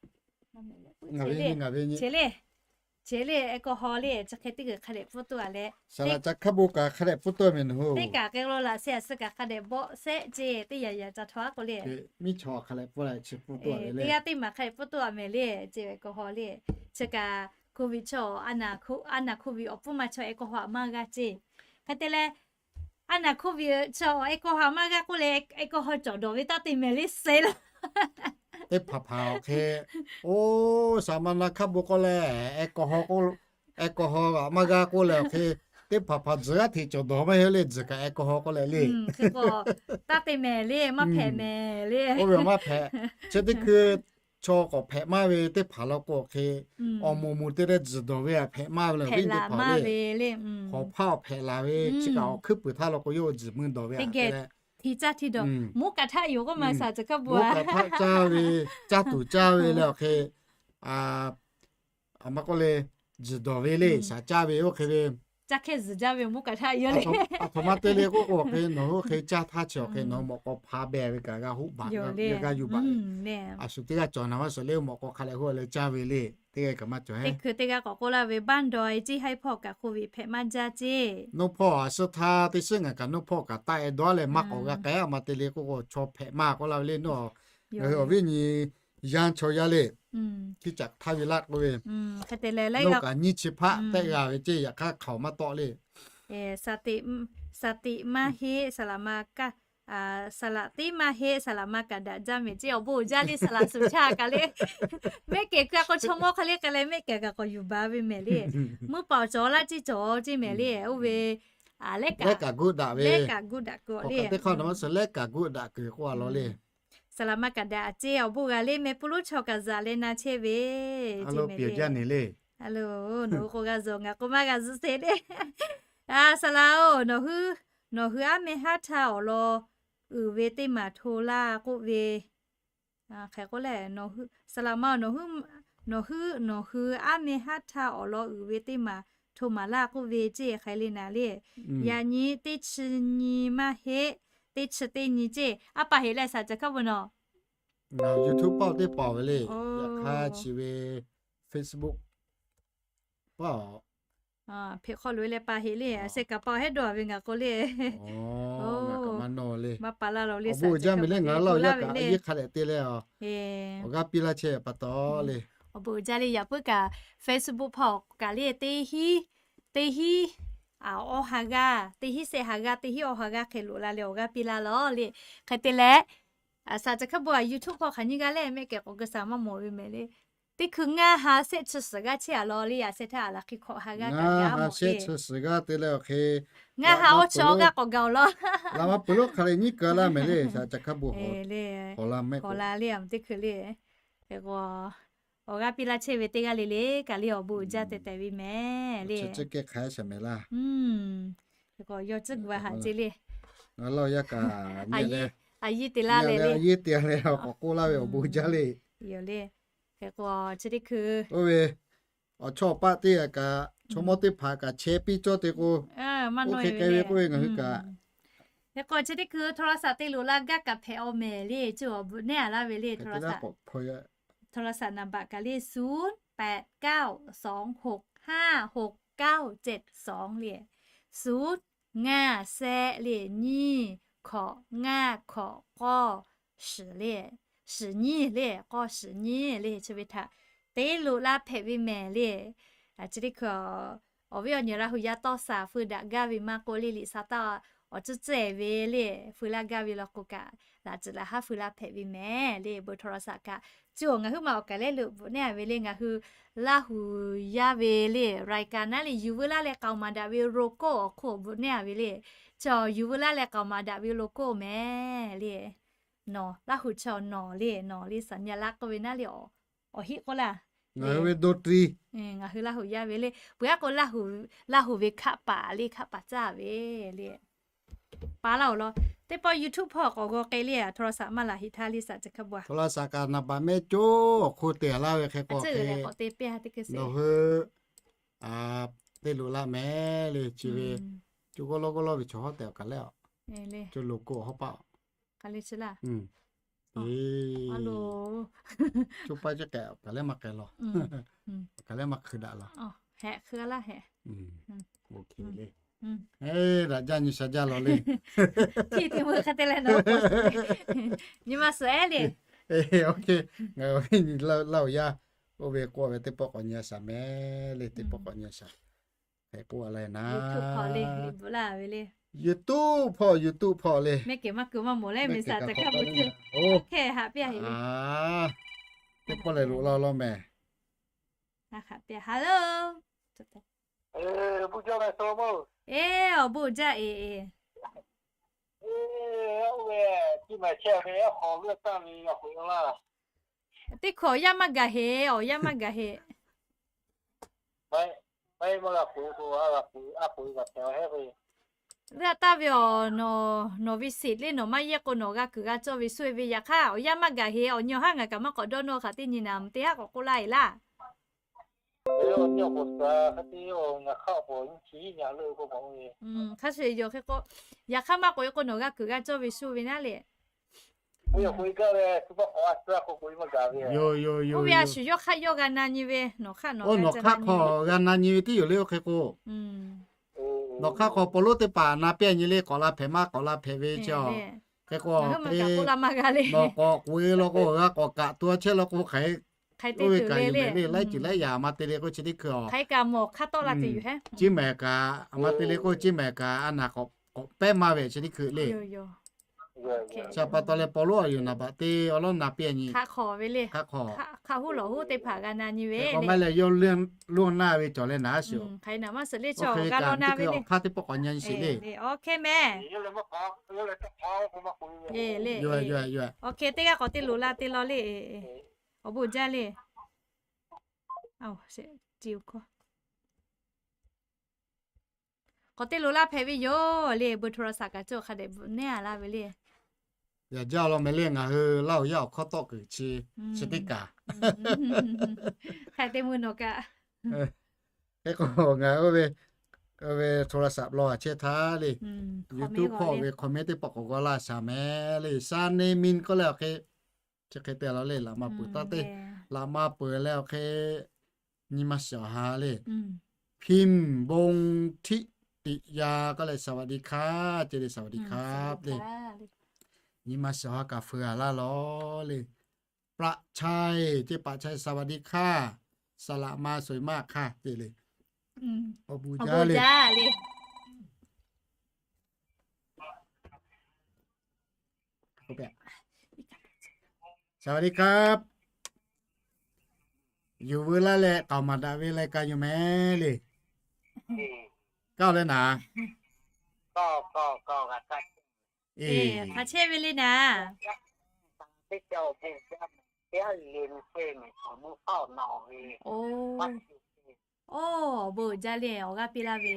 ceˇ le, แอลกอฮอล์ le, chi hk'e teˇ g'uiˬ hk'a dehꞈ pfuhˇ toˆ a leh, saˍ laꞈ caˬ hkaˇ bon kaꞈ hk'a dehꞈ pfuhˇ toˆ mehˍ nawˬ hui. Teˇ kaꞈ k'ai lo laꞈ sheh a suh kaꞈ hk'a dehꞈ bawˆ shehˆ ceˇ, teˇ yaꞈ yaꞈ ca htaw aˉ k'o le. Miˇ chaw hk'a dehꞈ pfuhˇ la chi pfuhˇ toˆ a ve le. Teˇ g'aˇ teˇ maˬ hk'a dehꞈ pfuhˇ toˆ a mehˍ le, ceˇ ve แอลกอฮอล์ le. Chi kaꞈ โควิด chaw, a naˍ โควิด awˬ pfuhˇ ma chaw แอลกอฮอล์ maˇ g'a ceˇ. Hk'e te leh, a naˍ โควิด chaw แอลกอฮอล์ maˇ g'a k'oˆ leh แอลกอฮอล์ cawˬ dawˬ ve taˇ te mehˍ le, se la. Teˇ hpaˍ hpaˍ awˬ hk'e, oˇ, saˍ ma na hkaˇ bon k'oˆ leh แอลกอฮอล์ k'o, แอลกอฮอล์ maˇ g'a k'oˆ leh awˬ hk'e, teˇ hpaˍ hpaˍ tzuhˬ g'aˇ hteꞈ cawˬ dawˬ maˇ heˆ le, tzuhˬ kaꞈ แอลกอฮอล์ k'oˆ leh le. Taˇ te mehˍ le, maˇ hpehꞈ mehˍ le. Oˇ ve maˇ hpehꞈ. Chi teˇ hkui chaw k'awꞈ hpehꞈ maˇ ve teˇ hpaˍ law k'o awˬ hk'e, awˬ moˍ moˍ te leh tzuhˬ dawˬ ve a hpehꞈ maˇ ve le, awˬ viˉ teˇ hpaˍ le. Hawˍ hpaˇ awˬ hpehꞈ laˬ ve chi kaꞈ awˬ hkuiˉ puiˍ htaˇ law k'o yawˇ tzuhˬ mui dawˬ ve a te leh, htiꞈ caˇ htiꞈ dawˬ, moˉ kaꞈ htaˆ yoˬ k'oˆ ma, saˍ caˬ hkaˇ bon, moˉ kaꞈ htaˆ caˇ ve, caˇ tuˬ caˇ ve leh awˬ hk'e, a ma k'oˆ le, tzuhˬ dawˬ ve le, shaˍ caˇ ve oˇ hk'e ve, caˇ hkehˇ zuhˬ jaˇ ve moˉ kaꞈ htaˆ yoˬ le. Aˬ htoꞈ ma te le k'oˆ k'o awˬ hk'e nawˬ hui oˇ hk'e caˇ htaˇ chi awˬ hk'e nawˬ mawꞈ k'aw hpa beh ve kaꞈ g'a hoˆ baˬ, g'a yuˬ baˬ. A shu teˇ g'aˇ cawˬ naˍ maˇ suhˍ le, mawꞈ k'aw hk'a leh hoˆ leh caˇ ve le, teˇ g'aˇ kaꞈ maˇ cawˬ. Teˇ hkui teˇ g'aˇ k'awꞈ k'oˆ laˇ ve, บ้านดอย ceˇ haiˉ hpawˇ kaꞈ โควิด hpehꞈ maˇ jaˇ ceˇ. Nuˇ hpawˇ a suh htaˇ teˇ suhˉ ngaˬ kaꞈ nuˇ hpawˇ kaꞈ taˆ e dawˇ leh maˇ k'awꞈ g'a k'ai a ma te le k'oˆ k'o chaw hpehꞈ maˇ k'oˆ laˇ ve le, nawˬ ngaˬ hui awˬ viˉ nyi yanˇ chaw yaˇ le, tiˉ caꞈ htaˇ ve laˇ k'oˆ ve, hk'e te leh laiˉ g'aˇ kaꞈ nyiˇ chi hpaˆ tehˆ g'a ve ceˇ, yaꞈ hk'aˇ hk'aoˍ maˇ tawˆ le. Saˍ tiꞈ maˇ heˆ, saˍ laꞈ ma kaˇ, saˍ laꞈ tiˉ maˇ heˆ, saˍ laꞈ ma kaꞈ daꞈ jaˇ mehˍ ceˇ, awˬ bon uiˍ jaˇ le, saˍ laꞈ suˍ chaˇ kaꞈ le. Mehˆ kehˬ hkui a k'o chaw mawˇ hk'e le k'ai leh mehˆ kehˬ kaꞈ k'awꞈ yuˬ baˬ ve mehˍ le. Mvuhˇ paˍ awˬ cawˬ laˇ ceˇ cawˬ ceˇ mehˍ le, oˇ ve lehˉ kaꞈ guˇ daꞈ ve, lehˉ kaꞈ guˇ daꞈ kuiˬ le, teˇ hk'aˇ nawˬ maˇ suhˍ lehˉ kaꞈ guˇ daꞈ kuiˬ k'oˆ a law le. Saˍ laꞈ maˇ kaꞈ daꞈ a ceˇ, awˬ bon g'a le meh, pon lonˉ chaw kaꞈ zaꞈ leh na chehˇ ve ceˇ meh le. Nawˬ hui k'o g'a zuhꞈ, ngaˬ k'o maˇ g'a zuhꞈ sheˍ le. Saˍ laꞈ-oˬ, nawˬ hui aˉ meh haˉ htaˇ awˬ lawn uiˍ ve teˇ maˬ hto laˇ k'oˆ ve, hk'e k'oˆ le, saˍ laꞈ ma-oˬ, nawˬ hui, nawˬ hui aˉ meh haˉ htaˇ awˬ lawn uiˍ ve teˇ maˬ hto maˍ laˇ k'oˆ ve ceˇ, hk'e le naˍ le. Yaꞈ nyi teˇ chi nyi maˇ heˆ, teˇ chi teˇ nyi ceˇ. A pa heˆ leh saˍ ca hkaˉ bon nawˬ, ngaˬ YouTube paˆ teˇ paˍ ve le. Yaꞈ hk'aˇ chi ve Facebook paˆ hpeꞈ hk'aw loꞈ e leh pa heˆ le, a sheh kaˍ pa hehˉ dawˇ ve ngaˬ k'o le. Maˇ pa laˇ lo le, awˬ bon uiˍ jaˇ meh le, ngaˬ hui Laˇ huˍ yaˇ kaꞈ a yeˇ hk'a dehꞈ te leh, awˬ g'aˇ piˇ laˇ chehˇ pa taw le. Awˬ bon uiˍ jaˇ le, yaꞈ puiˉ kaꞈ Facebook hpawˇ kaꞈ le, teˇ hinˉ, teˇ hinˉ awˬ ha g'aˇ, teˇ hinˉ shehˆ ha g'aˇ, teˇ hinˉ awˬ ha g'aˇ hk'e loꞈ la leh awˬ g'aˇ piˇ laˇ lawˬ le. Hk'e te leh, saˍ ca hkaˉ bon a YouTube hpawˇ hk'aˬ nyi g'a le meh kehˬ k'awꞈ keu saˍ maˇ mawˬ ve meh le. Teˇ hkui ngaˇ ha shehˆ chi suhˍ g'aˇ chehˇ a law le, a shehˆ htaˇ a laꞈ hk'e hkawꞈ ha g'aˇ kaꞈ g'a mawˬ le. Ngaˇ ha awˇ chi awˇ g'aˇ k'awꞈ gaˬ-oˬ law. Laꞈ ma peuˬ lonˉ hk'a leh nyiˉ keu laˇ meh le, saˍ ca hk'a bon k'awꞈ la meh k'awꞈ la le, teˇ hkui le. Hk'e k'o, awˬ g'aˇ piˇ laˇ chehˇ ve teˇ g'aˇ le le kaꞈ le, awˬ bon uiˍ jaˇ teh teh ve meh le. Chi kehˉ hk'a shaˍ meh laˇ. Hk'e k'o, yawˇ tcuhˉ gu a haꞈ ceˇ le. Ngaˬ Laˇ huˍ yaˇ kaꞈ a yiˇ te laˇ leh le, a yiˇ te leh k'awꞈ k'oˆ laˇ ve awˬ bon jaˇ le. Yoˬ le. Hk'e k'o, chi teˇ hkui oˇ ve awˬ chawˇ awˬ paˆ teˇ g'aˇ kaꞈ, chaw mawˇ teˇ hpaˍ kaꞈ chehˇ piˇ cawˇ te k'o, oˇ hk'e k'ai ve k'oˆ ve ngaˬ hui kaꞈ. Hk'e k'o, chi teˇ hkui โทรศัพท์ te loꞈ la gaˇ kaꞈ hpehꞈ-aw meh le, chi awˬ bon nehˉ a laˇ ve le. โทรศัพท์ โทรศัพท์ นัมเบอร์ kaꞈ le ศูนย์แปดเก้าสองหกห้าหกเก้าเจ็ดสอง le, ศูนย์ ngaˇ shehˆ le, nyiˇ hkawꞈ ngaˇ hkawꞈ k'awˇ shiˍ le, shiˍ nyiˇ le, k'awˇ shiˍ nyiˇ le, chi ve htaꞈ te loꞈ la hpehꞈ ve meh le. Chi teˇ hkui awˬ viˉ awˬ nyi Laˇ huˍ yaˇ tawˇ shaˍ feu daꞈ gaˇ ve maˇ k'oˆ le, liꞈ sha taˇ awˬ tcuhˉ tcuhˉ-e ve le, feu laˇ gaˇ ve law k'o kaꞈ, laꞈ tcuhˍ laꞈ haˉ feu laˇ hpehꞈ ve meh le. เบอร์โทรศัพท์ kaꞈ, chi awˬ ngaˬ huiˉ ma awˬ kaˬ lehˉ lo bvuhꞈ nehˉ a ve le, ngaˬ hui Laˇ huˍ yaˇ ve le, รายการ naˉ le, yuˬ veu laˇ leh k'aoˍ maˍ daꞈ ve โลโก้ awˬ hk'oˆ bvuhꞈ nehˉ a ve le. Chi awˬ yuˬ veu laˇ leh k'aoˍ maˍ daꞈ ve โลโก้ meh le. Nawˬ Laˇ huˍ chi awˬ nawˬ le, nawˬ le สัญลักษณ์ k'oˆ ve naˉ le, awˬ hiˆ k'oˆ laˇ. Ngaˬ hui ve ดนตรี, ngaˬ hui Laˇ huˍ yaˇ ve le. Peuˬ aˉ k'o, Laˇ huˍ ve hkanˇ paˍ le, hkanˇ paˍ caˇ ve le. Pa laˇ-oˬ law. Teˇ pawˆ YouTube hpawˇ k'awꞈ g'aw k'ai le, โทรศัพท์ maˇ laˬ heꞈ htaˇ le, saˍ ca hk'a bon a. โทรศัพท์ kaꞈ นัมเบอร์ mehˆ coˇ awˬ hk'oˆ te a laˇ ve hk'e k'o, nawˬ hui te loꞈ la meh le, chi ve, co g'awˇ lawˇ g'awˇ lawˇ ve chaw hawˉ tehꞈ awˬ kaˬ lehˉ a, co โลโก้ hawˉ paˆ a. Hk'aˬ le chi laˇ. Coˇ paˆ ceˇ k'ehꞈ kaˬ lehˉ maˇ k'ai law. Kaˬ lehˉ maˇ hkui daꞈ law. Hkui laˇ hehꞈ. Daꞈ jaˇ nyi sha jaˇ law le. Nyi ma suhˍ ehˉ le. Ngaˬ hui Laˇ huˍ yaˇ oˇ ve k'oˆ ve teˇ pawˆ k'awꞈ nyi a shaˍ meh le, teˇ pawˆ k'awꞈ nyi a shaˍ. Hk'e k'oˆ a leh naˉ, YouTube hpawˇ, YouTube hpawˇ le. Mehˆ kehˬ maˇ keu maˇ mawˬ leh meh saˍ ca hk'a bon hk'e haꞈ piˇ a heꞈ le. Teˇ pawˆ lehˬ loꞈ la law meh. Hello. Eˬ, awˬ bon uiˍ jaˇ eˬ eˬ. Teˇ hkawꞈ awˬ yanˇ maˇ gaˬ heꞈ, awˬ yanˇ maˇ gaˬ heꞈ. Leuˆ taˇ ve awˬ, nawˬ ve sheˍ le nawˬ maˇ yehˇ k'o nawˬ g'a kuiˬ g'a cawˇ ve shu ve, yaꞈ hk'aˇ awˬ yanˇ maˇ gaˬ heꞈ. Awˬ nyi awˬ haˉ ngaˬ kaꞈ maˇ k'awꞈ dawˇ nawˇ hk'aˬ teˇ nyi naˍ, teˇ haˉ k'awꞈ k'oˆ laˇ e laˇ. Hk'a shuˍ yoˬ hk'e k'o, yaꞈ hk'aˇ maˇ k'oꞈ e k'o nawˬ g'a kuiˬ g'a cawˇ ve shu ve naˉ le. Oˇ ve a shu yawˇ hk'aˆ yawˇ g'a na nyi ve, nawˬ hk'aˇ nawˬ hk'aˇ hk'aw g'a na nyi ve tiˉ yoˬ le. Oˇ hk'e k'o, nawˬ hk'aˇ hk'aw paw lonˉ teˇ hpaˍ na piˇ a nyi le, k'awꞈ la hpehꞈ maˇ k'awꞈ la hpehꞈ ve chi a. Hk'e k'o, nawˬ k'awꞈ k'oꞈ e law k'o, g'a k'awꞈ kaꞈ to a chehˇ law k'o hk'e, oˇ ve kaꞈ yuˬ mehˍ le, laiˉ ceuˬ laiˉ yaꞈ a ma te le k'o chi teˇ hkui a. Ciˇ mehˍ kaꞈ a ma te le k'o, ciˇ mehˍ kaꞈ a naˍ k'awꞈ pehˉ maˇ ve chi teˇ hkui le. Chi pa taw leh paw lonˉ awˬ yuˬ naˍ baꞈ te awˬ lawˉ na piˇ a nyi. Hk'a hk'awꞈ ve le. Hk'a hk'awꞈ. Hk'a huˉ lawˬ huˉ teˇ hpaˍ g'a na nyi ve le. Maˇ leh yawˇ lonˉ na ve cawˬ leh naˍ a shuˍ. Hk'e naˍ maˇ suhˍ le, chaw g'a law na ve le. Awˬ hk'e meh. Awˬ hk'e teˇ g'aˇ k'awꞈ te loˍ la te law le. Awˬ bon uiˍ jaˇ le. K'awꞈ te loˍ laˇ hpehꞈ ve yoˬ le, เบอร์โทรศัพท์ kaꞈ cawˬ hk'a dehꞈ neˇ a laˇ ve le. Yaꞈ jaˇ law mehˍ le, ngaˬ hui Laˇ huˍ yaˇ awˬ hkawˇ tawˆ kuiˬ chi, chi teˇ kaꞈ. Hk'e te mvuhˇ nawˬ kaꞈ. Hk'e k'o ngaˬ oˇ ve โทรศัพท์ law a chehˇ htaˇ le, YouTube hk'aw ve comment teˇ pawˆ k'awꞈ g'aw laˇ shaˍ mehˍ le. Sha ne min k'oˆ leh awˬ hk'e, chi hk'e te la le, laꞈ ma peuˬ taˇ te, laꞈ ma peuˬ leh awˬ hk'e, nyi ma shiˍ awˬ ha le. พิมพ์ บงทิติยา k'oˆ leh สวัสดีค่ะ ce le, สวัสดีค่ะ le. Nyi ma shiˍ awˬ ha kaꞈ feu a laˇ law le. ประชัย ce, ประชัย สวัสดีค่ะ สละมาสวยมากค่ะ ce le. Awˬ bon jaˇ le. สวัสดีครับ yuˬ veu laˇ leh k'aoˍ maˍ daꞈ ve รายการ yoˬ mehˍ le. Kaˇ leh naˍ. Hk'a chehˇ ve le naˍ. Oˇ, awˬ bon uiˍ jaˇ le, awˬ g'aˇ piˇ laˇ ve,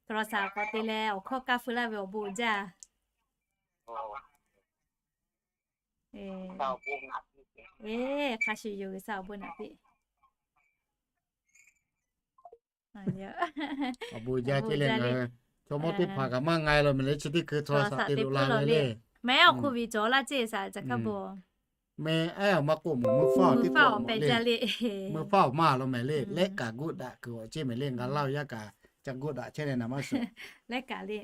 โทรศัพท์ k'awꞈ te leh awˬ hkawˇ kaˇ feu laˇ ve awˬ bon uiˍ jaˇ. Hk'a shuˍ yoˬ, G'uiˬsha awˬ bon naꞈ piˇ. Awˬ bon uiˍ jaˇ ce le. Chaw mawˇ teˇ hpaˍ kaꞈ maˇ nga e law mehˍ le, chi teˇ hkui โทรศัพท์ te loꞈ la ve le. Mehˍ awˬ hk'oˆ ve cawˬ laˇ ceˇ shaˍ ca hkaˇ bon. Mehˍ aˉ awˬ maˇ k'oˆ mawˬ, meuˇ faˉ awˬ te k'oˆ mawˬ le. Meuˇ faˉ awˬ maˇ law mehˍ le, lehˆ kaꞈ goˆ daꞈ kuiˬ awˬ ceˇ mehˍ le, ngaˬ Laˇ huˍ yaˇ kaꞈ ca goˆ daꞈ chehˇ leh naˍ maˇ suhˍ. Lehˆ kaꞈ le,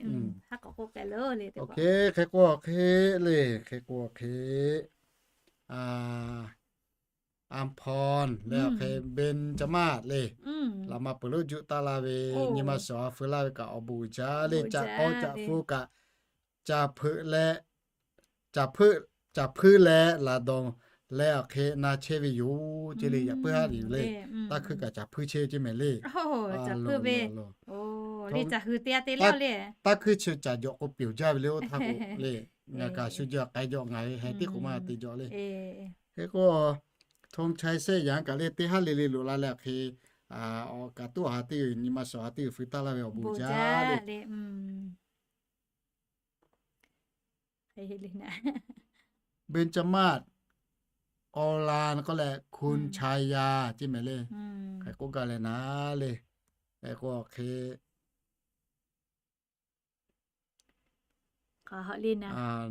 haˉ k'awꞈ k'oˆ k'ai loˬ le. Hk'e k'o hk'e le, hk'e k'o hk'e, อำพร leh awˬ hk'e เบญจมาศ le. Laꞈ ma peuˬ lonˉ juˆ taˆ la ve, nyi ma shiˍ awˬ ha feu laˇ ve kaꞈ awˬ bon uiˍ jaˇ le. Caꞈ k'aw caꞈ hpu kaꞈ, caꞈ hpeuꞈ leh, caꞈ hpeuꞈ, caꞈ hpeuꞈ leh laˍ dawˬ leh awˬ hk'e na chehˇ ve yoˬ ce le. Yaꞈ puiˉ haˉ ve yoˬ le. Taˇ hkuiˇ kaꞈ caꞈ hpeuꞈ chehˇ ce mehˍ le. Taˇ hkuiˇ chi caꞈ jawꞈ k'o pyeˬ jaˇ ve le, oˇ htaˇ k'o le. Ngaˬ kaꞈ shu jaˇ k'ai jawꞈ ngaˬ ve heh tiˉ k'o maˇ te jawꞈ le. Hk'e k'o, ธงชัย แซ่หยาง kaꞈ le, teˇ haˉ le le loꞈ la leh awˬ hk'e, awˬ kaꞈ tuˉ awˬ ha teˇ nyi ma shiˍ awˬ ha teˇ feu taˇ laˇ ve awˬ bon jaˇ le. เบญจมาศ อราน k'oˆ leh คุณชายา ce mehˍ le. Hk'e k'oˆ gaˇ leh naˍ le. Hk'e k'o hk'e,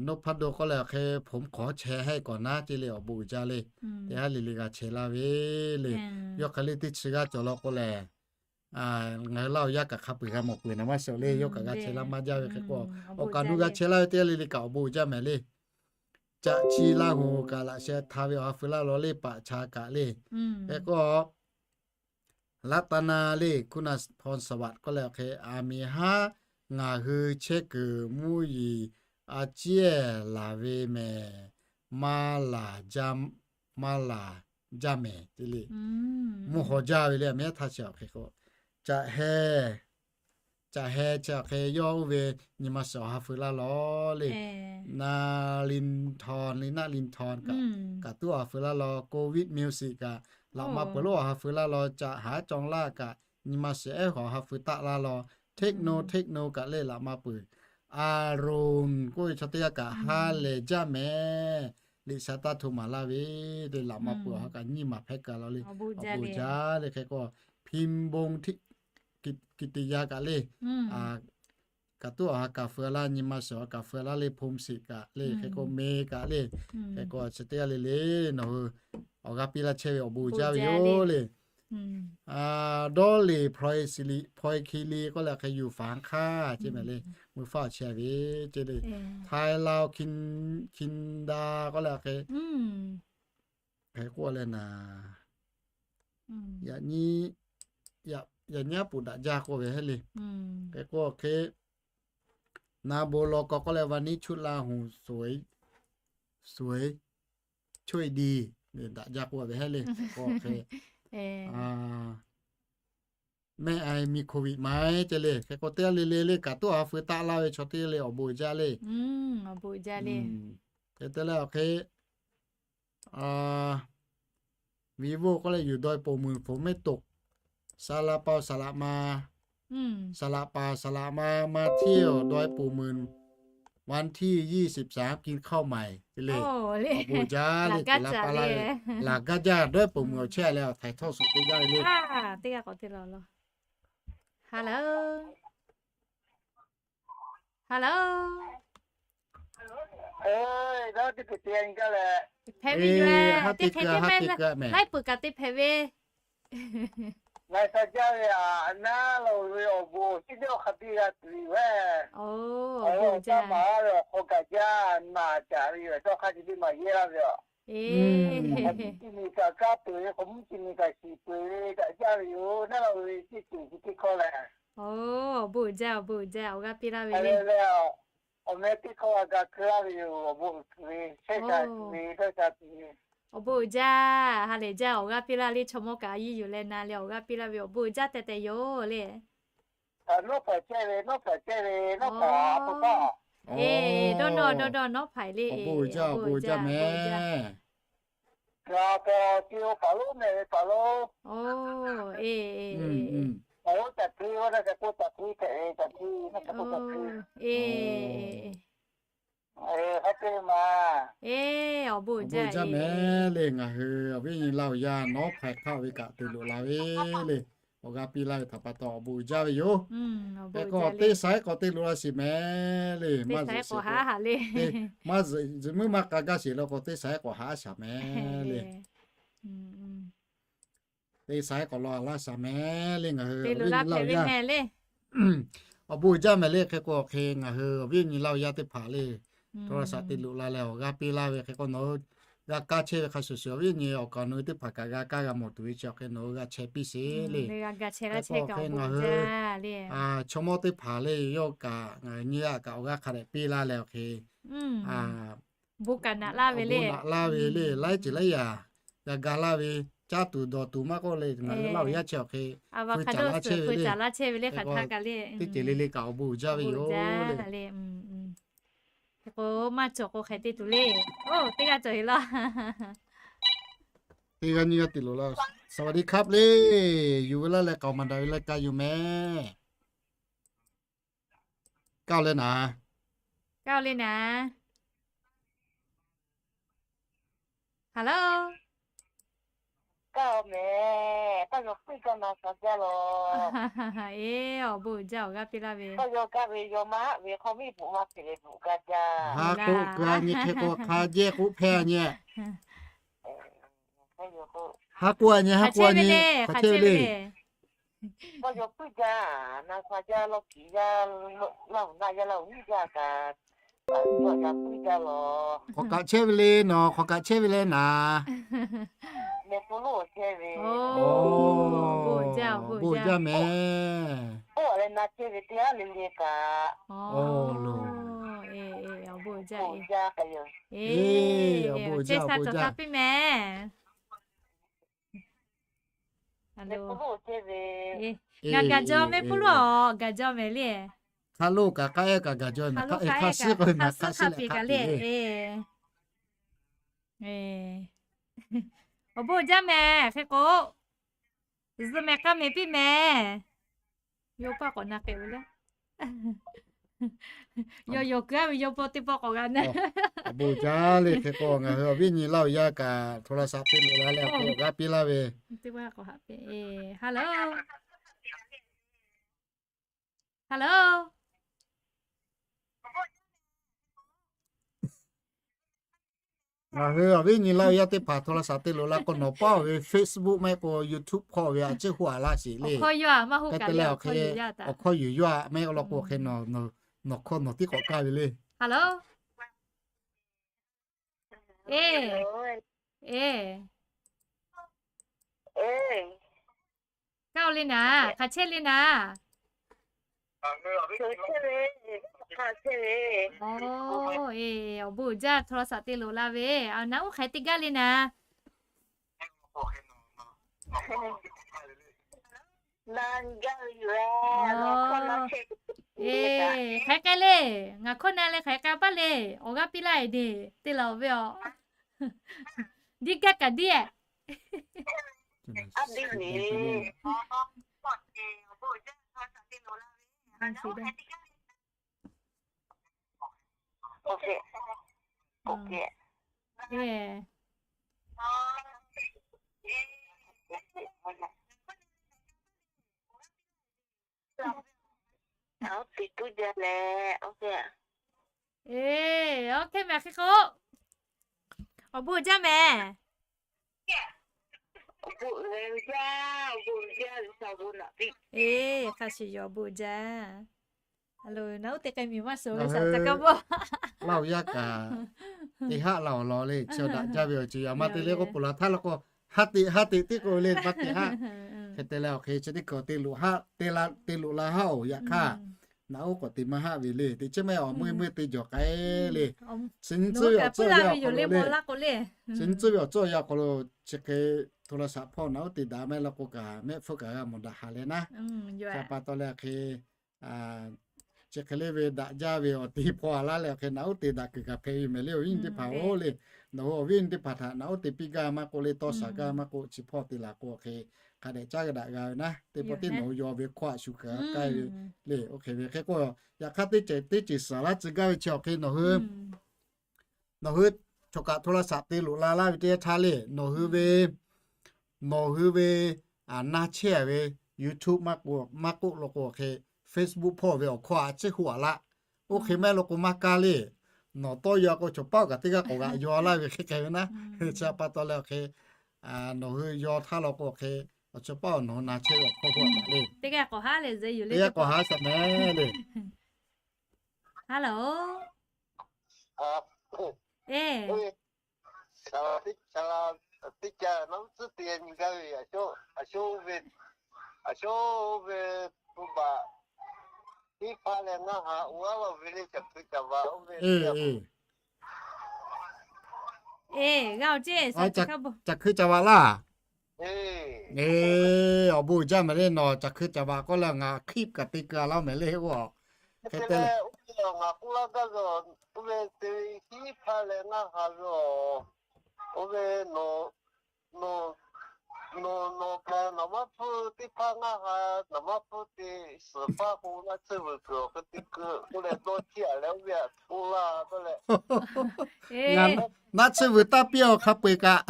Nopado k'oˆ leh awˬ hk'e, ผมขอแชร์ให้ก่อนนะ ce le, awˬ bon uiˍ jaˇ le. Teˇ haˉ le le g'a chehˇ laˇ ve le. Yawˇ hk'aˬ le teˇ chi g'aˇ cawˬ law k'o lehˬ, ngaˬ hui Laˇ huˍ yaˇ kaꞈ hk'a peu-eˬ g'a mawˬ peuˬ naˍ maˇ suhˍ le. Yawˇ kaꞈ g'a chehˇ laˇ maˇ jaˇ ve hk'e k'o, awˬ kaꞈ nu g'a chehˇ laˇ ve teˇ haˉ le le kaꞈ awˬ bon uiˍ jaˇ mehˍ le. Caꞈ chi Laˇ huˍ kaꞈ laꞈ sheh hta ve awˬ ha feu laˇ law le, paˍ cha kaꞈ le. Hk'e k'o, รัตนา le, คุณพรสวัสดิ์ k'oˆ leh awˬ hk'e, aˬ miˍ haˉ ngaˬ hui chehˇ kuiˬ mvuhˇ yeˬ a ciˉ ehˉ laˬ ve mehˍ, maˇ laˬ jaˇ, maˇ laˬ jaˇ mehˍ ce le. Mvuhˇ haw jaˇ ve le, aˬ miˍ haˉ htaˇ chi awˬ hk'e k'o, caꞈ heh, caꞈ heh chi awˬ hk'e yawˇ oˇ ve nyi ma shiˍ awˬ ha feu laˇ law le. Naˍ Liˍ Htawnˍ le, Naˍ Liˍ Htawnˍ kaꞈ, kaꞈ tuˉ awˬ ha feu laˇ law. Covid Music kaꞈ, laꞈ ma peuˬ lonˉ awˬ ha feu laˇ law. Caꞈ haˉ cawˬ laˇ kaꞈ, nyi ma shiˍ ehˉ awˬ ha feu taˆ laˇ law. Techno, Techno kaꞈ le laꞈ ma peuˬ. Aˍronˍ k'oˆ ve chaw teˇ g'aˇ kaꞈ ha lehˬ jaˇ mehˍ. Liꞈ sha taˇ hto maˍ laˇ ve le, laꞈ ma peuˬ awˬ ha kaꞈ nyiˇ maˬ hpehˇ kaꞈ law le. Awˬ bon jaˇ le. Hk'e k'o, พิมพ์ บงทิติยา kaꞈ le, kaꞈ tuˉ awˬ ha kaꞈ feu laˇ, nyi ma shiˍ awˬ ha kaꞈ feu laˇ le, พงศิษย์ kaꞈ le, hk'e k'o me kaꞈ le. Hk'e k'o chi teˇ g'aˇ le le, nawˬ hui awˬ g'aˇ piˇ laˇ chehˇ ve awˬ bon jaˇ ve yoˬ le. Dawˇ leˍ พลอยคีรี k'oˆ leh hk'e, อยู่ฝางค่ะ ce mehˍ le, mui faˇ awˬ chehˇ ve ce le. Htaiˍ Laˇ huˍ คินดา k'oˆ leh hk'e, hk'e k'oˆ leh naˍ, yaꞈ nyi aˉ poꞈ daꞈ jaˇ k'oˆ ve heˆ le. Hk'e k'o hk'e, Na bon law k'aw k'oˆ leh วันนี้ชุดราหูสวย สวย ช่วยดี daꞈ jaˇ k'oˆ ve heˆ le. K'o hk'e แม่ไอมีโควิดไหม ce le. Hk'e k'o teˇ g'aˇ le le le kaꞈ tuˉ a feu taˆ laˇ ve chaw teˇ g'aˇ le awˬ bon uiˍ jaˇ le. Hk'e te leh awˬ hk'e Vivo k'oˆ leh yuˬ ดอยปู่หมื่น ฝนไม่ตก สาลาเปา สาลามา สาลาเปา สาลามา มาเที่ยว ดอยปู่หมื่น วันที่ยี่สิบสาม กินข้าวใหม่ te le. Awˬ bon uiˍ jaˇ le, laꞈ gaˇ jaˇ ดอยปู่หมื่น awˬ chehˇ leh htaiˍ htawˇ suhˍ teˇ g'aˇ le. Teˇ g'aˇ k'awꞈ te la law. Hello, hello. Hpehꞈ ve yoˬ, teˇ hk'e teˇ mehˆ laiˉ peuˬ kaꞈ te hpehꞈ ve. Ngaˬ sha jaˇ ve aꞈ, naˉ la ve awˬ bon awˬ shinˉ teˇ hk'a biˇ g'a tuˬ ve. Awˬ bon uiˍ jaˇ ve awˬ hk'aw kaꞈ jaˇ, maˍ caˍ ve yoˬ, tawˇ hk'aˇ ce teˇ maˬ yehˇ laˇ ve aꞈ. K'awꞈ mvuhˇ ci miˬ kaꞈ kaˇ peuˬ ve, k'awꞈ mvuhˇ ci miˬ kaꞈ shiˍ peuˬ ve kaꞈ jaˇ ve yoˬ. Naˉ la ve teˇ ceuˬ chi teˇ hkawˇ lehˬ, awˬ bon uiˍ jaˇ, awˬ bon uiˍ jaˇ, awˬ g'aˇ piˇ laˇ ve le. Awˬ meh teˇ hkawˇ g'a ga keu laˇ ve yoˬ, awˬ bon uiˍ tuˬ ve, chehˇ sha tuˬ ve, dawˇ sha tuˬ ve. Awˬ bon uiˍ jaˇ, ha lehˬ jaˇ, awˬ g'aˇ piˇ laˇ le. Chaw mawˇ kaꞈ a yiˇ yuˬ leh na le, awˬ g'aˇ piˇ laˇ ve awˬ bon uiˍ jaˇ tehꞈ tehꞈ yoˬ le. Nawˉ hpaˍ chehˇ ve, nawˉ hpaˍ chehˇ ve, nawˉ hpaˍ a pa kaˇ. Dawˇ nawˇ dawˇ dawˇ nawˉ hpaˍ le. Awˬ bon uiˍ jaˇ, awˬ bon uiˍ jaˇ meh. G'a pa ti o paˍ lonˉ meh ve paˍ lonˉ. Paˍ lonˉ taˍ hkui, oˇ na kaꞈ k'oˆ taˍ hkui hpehꞈ ve, taˍ hkui na kaꞈ k'oˆ taˍ hkui. Awˬ bon uiˍ jaˇ meh le. Ngaˬ hui awˬ viˉ nyi Laˇ huˍ yaˇ nawˉ hpaˍ hk'aˆ ve kaꞈ te loꞈ la ve le. Awˬ g'aˇ piˇ laˇ ve htaꞈ pa taw awˬ bon uiˍ jaˇ ve yoˬ. Hk'e k'o teˇ saiˉ k'awꞈ te loꞈ la sheˍ meh le. Maˇ zuhꞈ sheˍ k'o, maˇ zuhꞈ meuˇ maˇ k'a gaˇ sheˍ la k'o, teˇ saiˉ k'awꞈ haꞈ shaˍ meh le. Teˇ saiˉ k'awꞈ law laˇ shaˍ meh le. Ngaˬ hui awˬ viˉ nyi Laˇ huˍ yaˇ le, awˬ bon uiˍ jaˇ meh le. Hk'e k'o hk'e ngaˬ hui awˬ viˉ nyi Laˇ huˍ yaˇ teˇ hpaˍ le, โทรศัพท์ te loꞈ la leh awˬ g'aˇ piˇ laˇ ve. Hk'e k'o nawˬ hui g'a kaˇ chehˇ ve hk'a shuˍ shuˍ, awˬ viˉ nyi awˬ kaˍ awˬ nu teˇ hpaˍ kaꞈ g'a kaˇ g'a mawˬ tuˬ ve chi awˬ hk'e nawˬ hui g'a chehˇ piˇ sheˍ le. Hk'e k'o hk'e ngaˬ hui chaw mawˇ teˇ hpaˍ le, yawˇ kaꞈ ngaˬ hui nyiˇ g'aˇ kaꞈ awˬ g'aˇ hk'a dehꞈ piˇ laˇ leh awˬ hk'e bon kaꞈ naꞈ laˇ ve le, awˬ bon naꞈ laˇ ve le, laiˉ ceuˬ laiˉ yaꞈ g'a ga laˇ ve, caˇ tuˬ dawˬ tuˬ maˇ k'oˆ le, ngaˬ hui Laˇ huˍ yaˇ chi awˬ hk'e feu caˍ laˇ chehˇ ve le. Hk'e k'o teˇ ceuˬ le le kaꞈ awˬ bon uiˍ jaˇ ve yoˬ le. Hk'e k'o maˇ cawˬ k'o hk'e te tuˬ le. Oˇ, teˇ g'aˇ cawˬ heˍ laˇ. Teˇ g'aˇ nyiˇ g'aˇ te loꞈ la. สวัสดีครับ le, yuˬ ve laˇ leh k'aoˍ maˍ daꞈ ve leh ka yuˬ meh. Kaˇ le naˍ, kaˇ le naˍ. Hello. Kaˇ meh, taˇ yawˬ puiˇ jaˇ na sha jaˇ lawˬ. Eˬ, awˬ bon uiˍ jaˇ, awˬ g'aˇ piˇ laˇ ve. Taˇ yawˬ kaˇ ve yawˬ maˇ haˆ ve hk'aw miˇ bvuhꞈ maˇ te leh bvuhꞈ gaˇ jaˇ. Haˉ k'oˆ keu a nyi hk'e k'o hk'a jehˇ k'oˆ hpehˇ a nyi. Haˉ k'oˆ a nyi, haˉ k'oˆ a nyi, hk'aˬ chehˇ ve le, hk'aˬ chehˇ ve le. Taˇ yawˬ puiˇ jaˇ, na sha jaˇ lawˬ kiˬ jaˇ, Laˇ huˍ na jaˇ, Laˇ huˍ nyiˇ jaˇ kaꞈ, taˇ yawˬ puiˇ jaˇ lawˬ. Hk'aˬ kaꞈ chehˇ ve le nawˬ, hk'aˬ kaꞈ chehˇ ve le naˍ. Meh pu loˉ chehˇ ve. Awˬ bon uiˍ jaˇ meh. Oˇ, a leh na chehˇ ve teˇ g'aˇ le le kaꞈ. Awˬ bon uiˍ jaˇ, awˬ bon uiˍ jaˇ, awˬ bon uiˍ jaˇ, awˬ bon uiˍ jaˇ. Ngaˬ gaˬ jaw meh pu loˉ, gaˬ jaw meh le. Hk'a loˉ kaꞈ k'aˉ ehˉ kaꞈ gaˬ jaw meh, hk'a suhˉ k'o hk'a suhˉ hk'a peˍ kaꞈ le. Awˬ bon uiˍ jaˇ meh, hk'e k'o zuhꞈ meh k'aˇ meh piˇ meh. Yawˇ paˇ k'awꞈ na k'ai ve le. Yawˇ yawˬ keu a ve yawˇ paw teˇ pawˆ k'awꞈ g'a na. Awˬ bon uiˍ jaˇ le. Hk'e k'o ngaˬ hui awˬ viˉ nyi Laˇ huˍ yaˇ kaꞈ โทรศัพท์ te loꞈ la leh awˬ g'aˇ piˇ laˇ ve. Hello. Hello. Ngaˬ hui awˬ viˉ nyi Laˇ huˍ yaˇ teˇ hpaˍ โทรศัพท์ te loꞈ la k'o nawˬ paˇ ve Facebook maˇ heˆ k'o YouTube hk'aw ve a ciˉ huˉ a laˇ sheˍ le. Hk'e te leh awˬ hk'e awˬ hkawˇ yuˬ yawˇ a maˇ heˆ law k'o hk'e nawˬ hkawˇ nawˬ tiˉ k'awꞈ kaˇ ve le. Hello. Eˬ, eˬ. Kaˇ o le naˍ, hk'aˬ chehˇ le naˍ. Oˇ, awˬ bon uiˍ jaˇ, โทรศัพท์ te loˍ la ve, naꞈ uˉ hk'aiˍ teˇ gaˇ le naˍ. Hk'aiˍ k'ai le, ngaˬ hkawˇ na leh hk'aiˍ k'ai paˇ le, awˬ g'aˇ piˇ laˇ e de, te laˬ ve aˬ. Diˇ gaˇ kaꞈ diˇ e. Eˬ, oˇ hk'e mehˍ hk'e k'o, awˬ bon uiˍ jaˇ mehˍ. Eˬ, hk'a shuˍ yoˬ, awˬ bon uiˍ jaˇ. Naꞈ uˉ te k'ai miˬ maˇ suhˍ ve saˍ ca kaˇ bawˆ. Laˇ oˬ yaˇ kaꞈ, teˇ haˆ la awˬ lawn le, chi awˬ daꞈ jaˇ ve awˬ ceuˬ yaꞈ ma te le k'oˆ peuˬ la htaˇ la k'o, ha teꞈ ha teꞈ tiˉ k'oˆ ve le, maˇ teꞈ haˆ. Hk'e te leh awˬ hk'e chi teˇ hkui te loꞈ haˆ, te la te loꞈ la haˆ oˬ yaꞈ hk'aˇ, naꞈ uˉ k'awꞈ te maˇ haˆ ve le. Teꞈ chiˉ maˇ heˆ, awˬ meuˇ meuˇ te jawˬ k'ai le. Chi nyi tcuhˇ ve awˬ tcuhˇ yaˇ awˬ hk'aw lo le, chi nyi tcuhˇ ve awˬ tcuhˇ yaˇ awˬ hk'aw lo chi hk'e โทรศัพท์ hpawˇ naꞈ uˉ te daꞈ mehˆ la k'o kaꞈ, mehˆ hpfuhˇ kaꞈ g'a mawˬ daꞈ haˍ leh naˉ. Chi pa taw leh hk'e chi hk'e le ve daꞈ jaˇ ve awˬ te hpawˇ a laˇ leh awˬ hk'e naꞈ uˉ te daꞈ kuiˬ kaꞈ hpehꞈ ve mehˍ le. Awˬ viˉ awˬ nyi teˇ hpaˍ-oˬ le, nawˬ hui awˬ viˉ awˬ nyi teˇ hpaˍ htaꞈ naꞈ uˉ te piˇ gaˇ maˇ k'oˆ le, tawˇ shaˍ gaˇ maˇ k'oˆ, chi hpawˇ te laˬ k'o hk'e hk'a dehꞈ caˉ g'a daꞈ g'a ve naˉ. Teˇ pawˆ tiˉ nawˬ hui yaw ve hkawˇ a shu kaꞈ k'ai ve le. Oˇ hk'e ve hk'e k'o, yaꞈ hk'aˇ teˇ ceuˬ teˇ ceuˬ suhˍ laˇ tcuh gaˇ ve chi awˬ hk'e nawˬ hui nawˬ hui choˬ kaꞈ โทรศัพท์ te loꞈ la laˇ ve teˇ yanˇ htaˇ le, nawˬ hui ve, nawˬ hui ve, na chehˇ ve YouTube maˇ k'oˆ, maˇ k'oˆ law k'o hk'e Facebook hpawˇ ve awˬ hkawˇ a ciˉ hoˆ a laˇ. Oˇ hk'e maˇ heˆ law k'o maˇ kaˇ le. Nawˬ tawˇ yaw k'o chaw paˆ kaꞈ teˇ g'aˇ k'awꞈ g'aꞈ yaw laˇ ve hk'e hk'e ve naˉ. Chi pa taw leh awˬ hk'e nawˬ hui yaw htaˇ law k'o hk'e, awˬ chaw paˆ awˬ nawˬ hui na chehˇ ve awˬ hkawˇ hoˆ a taꞈ le. Teˇ g'aˇ k'awꞈ haˉ le, teˇ g'aˇ k'awꞈ haˉ shaˍ mehˍ le. Hello. Eˬ, teˇ ca, teˇ ca naˉ uˉ tcuhˉ te nyi gaˇ ve, a sho, a sho ve, a sho ve, pu baꞈ, teˇ hpaˇ leh ngaˇ ha oˇ a laˇ ve le, caˬ hkui caˬ vaꞈ oˇ ve. Eˬ, g'a-oˬ ceˇ, caˬ hkui caˬ vaꞈ laˇ. Eˬ, awˬ bon uiˍ jaˇ mehˍ le, nawˬ caˬ hkui caˬ vaꞈ k'oˆ leh ngaˬ hk'e kaꞈ te keu a laˇ mehˍ le, oˇ a. Hk'e te leh, ngaˬ k'oˆ laˇ gaˇ ve, oˇ ve te hiˉ hpaˇ leh ngaˇ ha ve, oˇ ve nawˬ, nawˬ, nawˬ, nawˬ kaꞈ naˍ maˇ hpfuhˇ teˇ hpaˇ ngaˇ ha, naˍ maˇ hpfuhˇ te suhˍ paˇ k'o naˆ tsuhˇ vuiˬ kuiˬ awˬ hk'e te keu k'oˆ leh dawˇ ciˇ a leh oˇ ve a k'oˆ laˇ dawˇ leh, naˆ tsuhˇ vuiˬ taˇ piˇ awˬ hk'a peu-eˬ kaꞈ.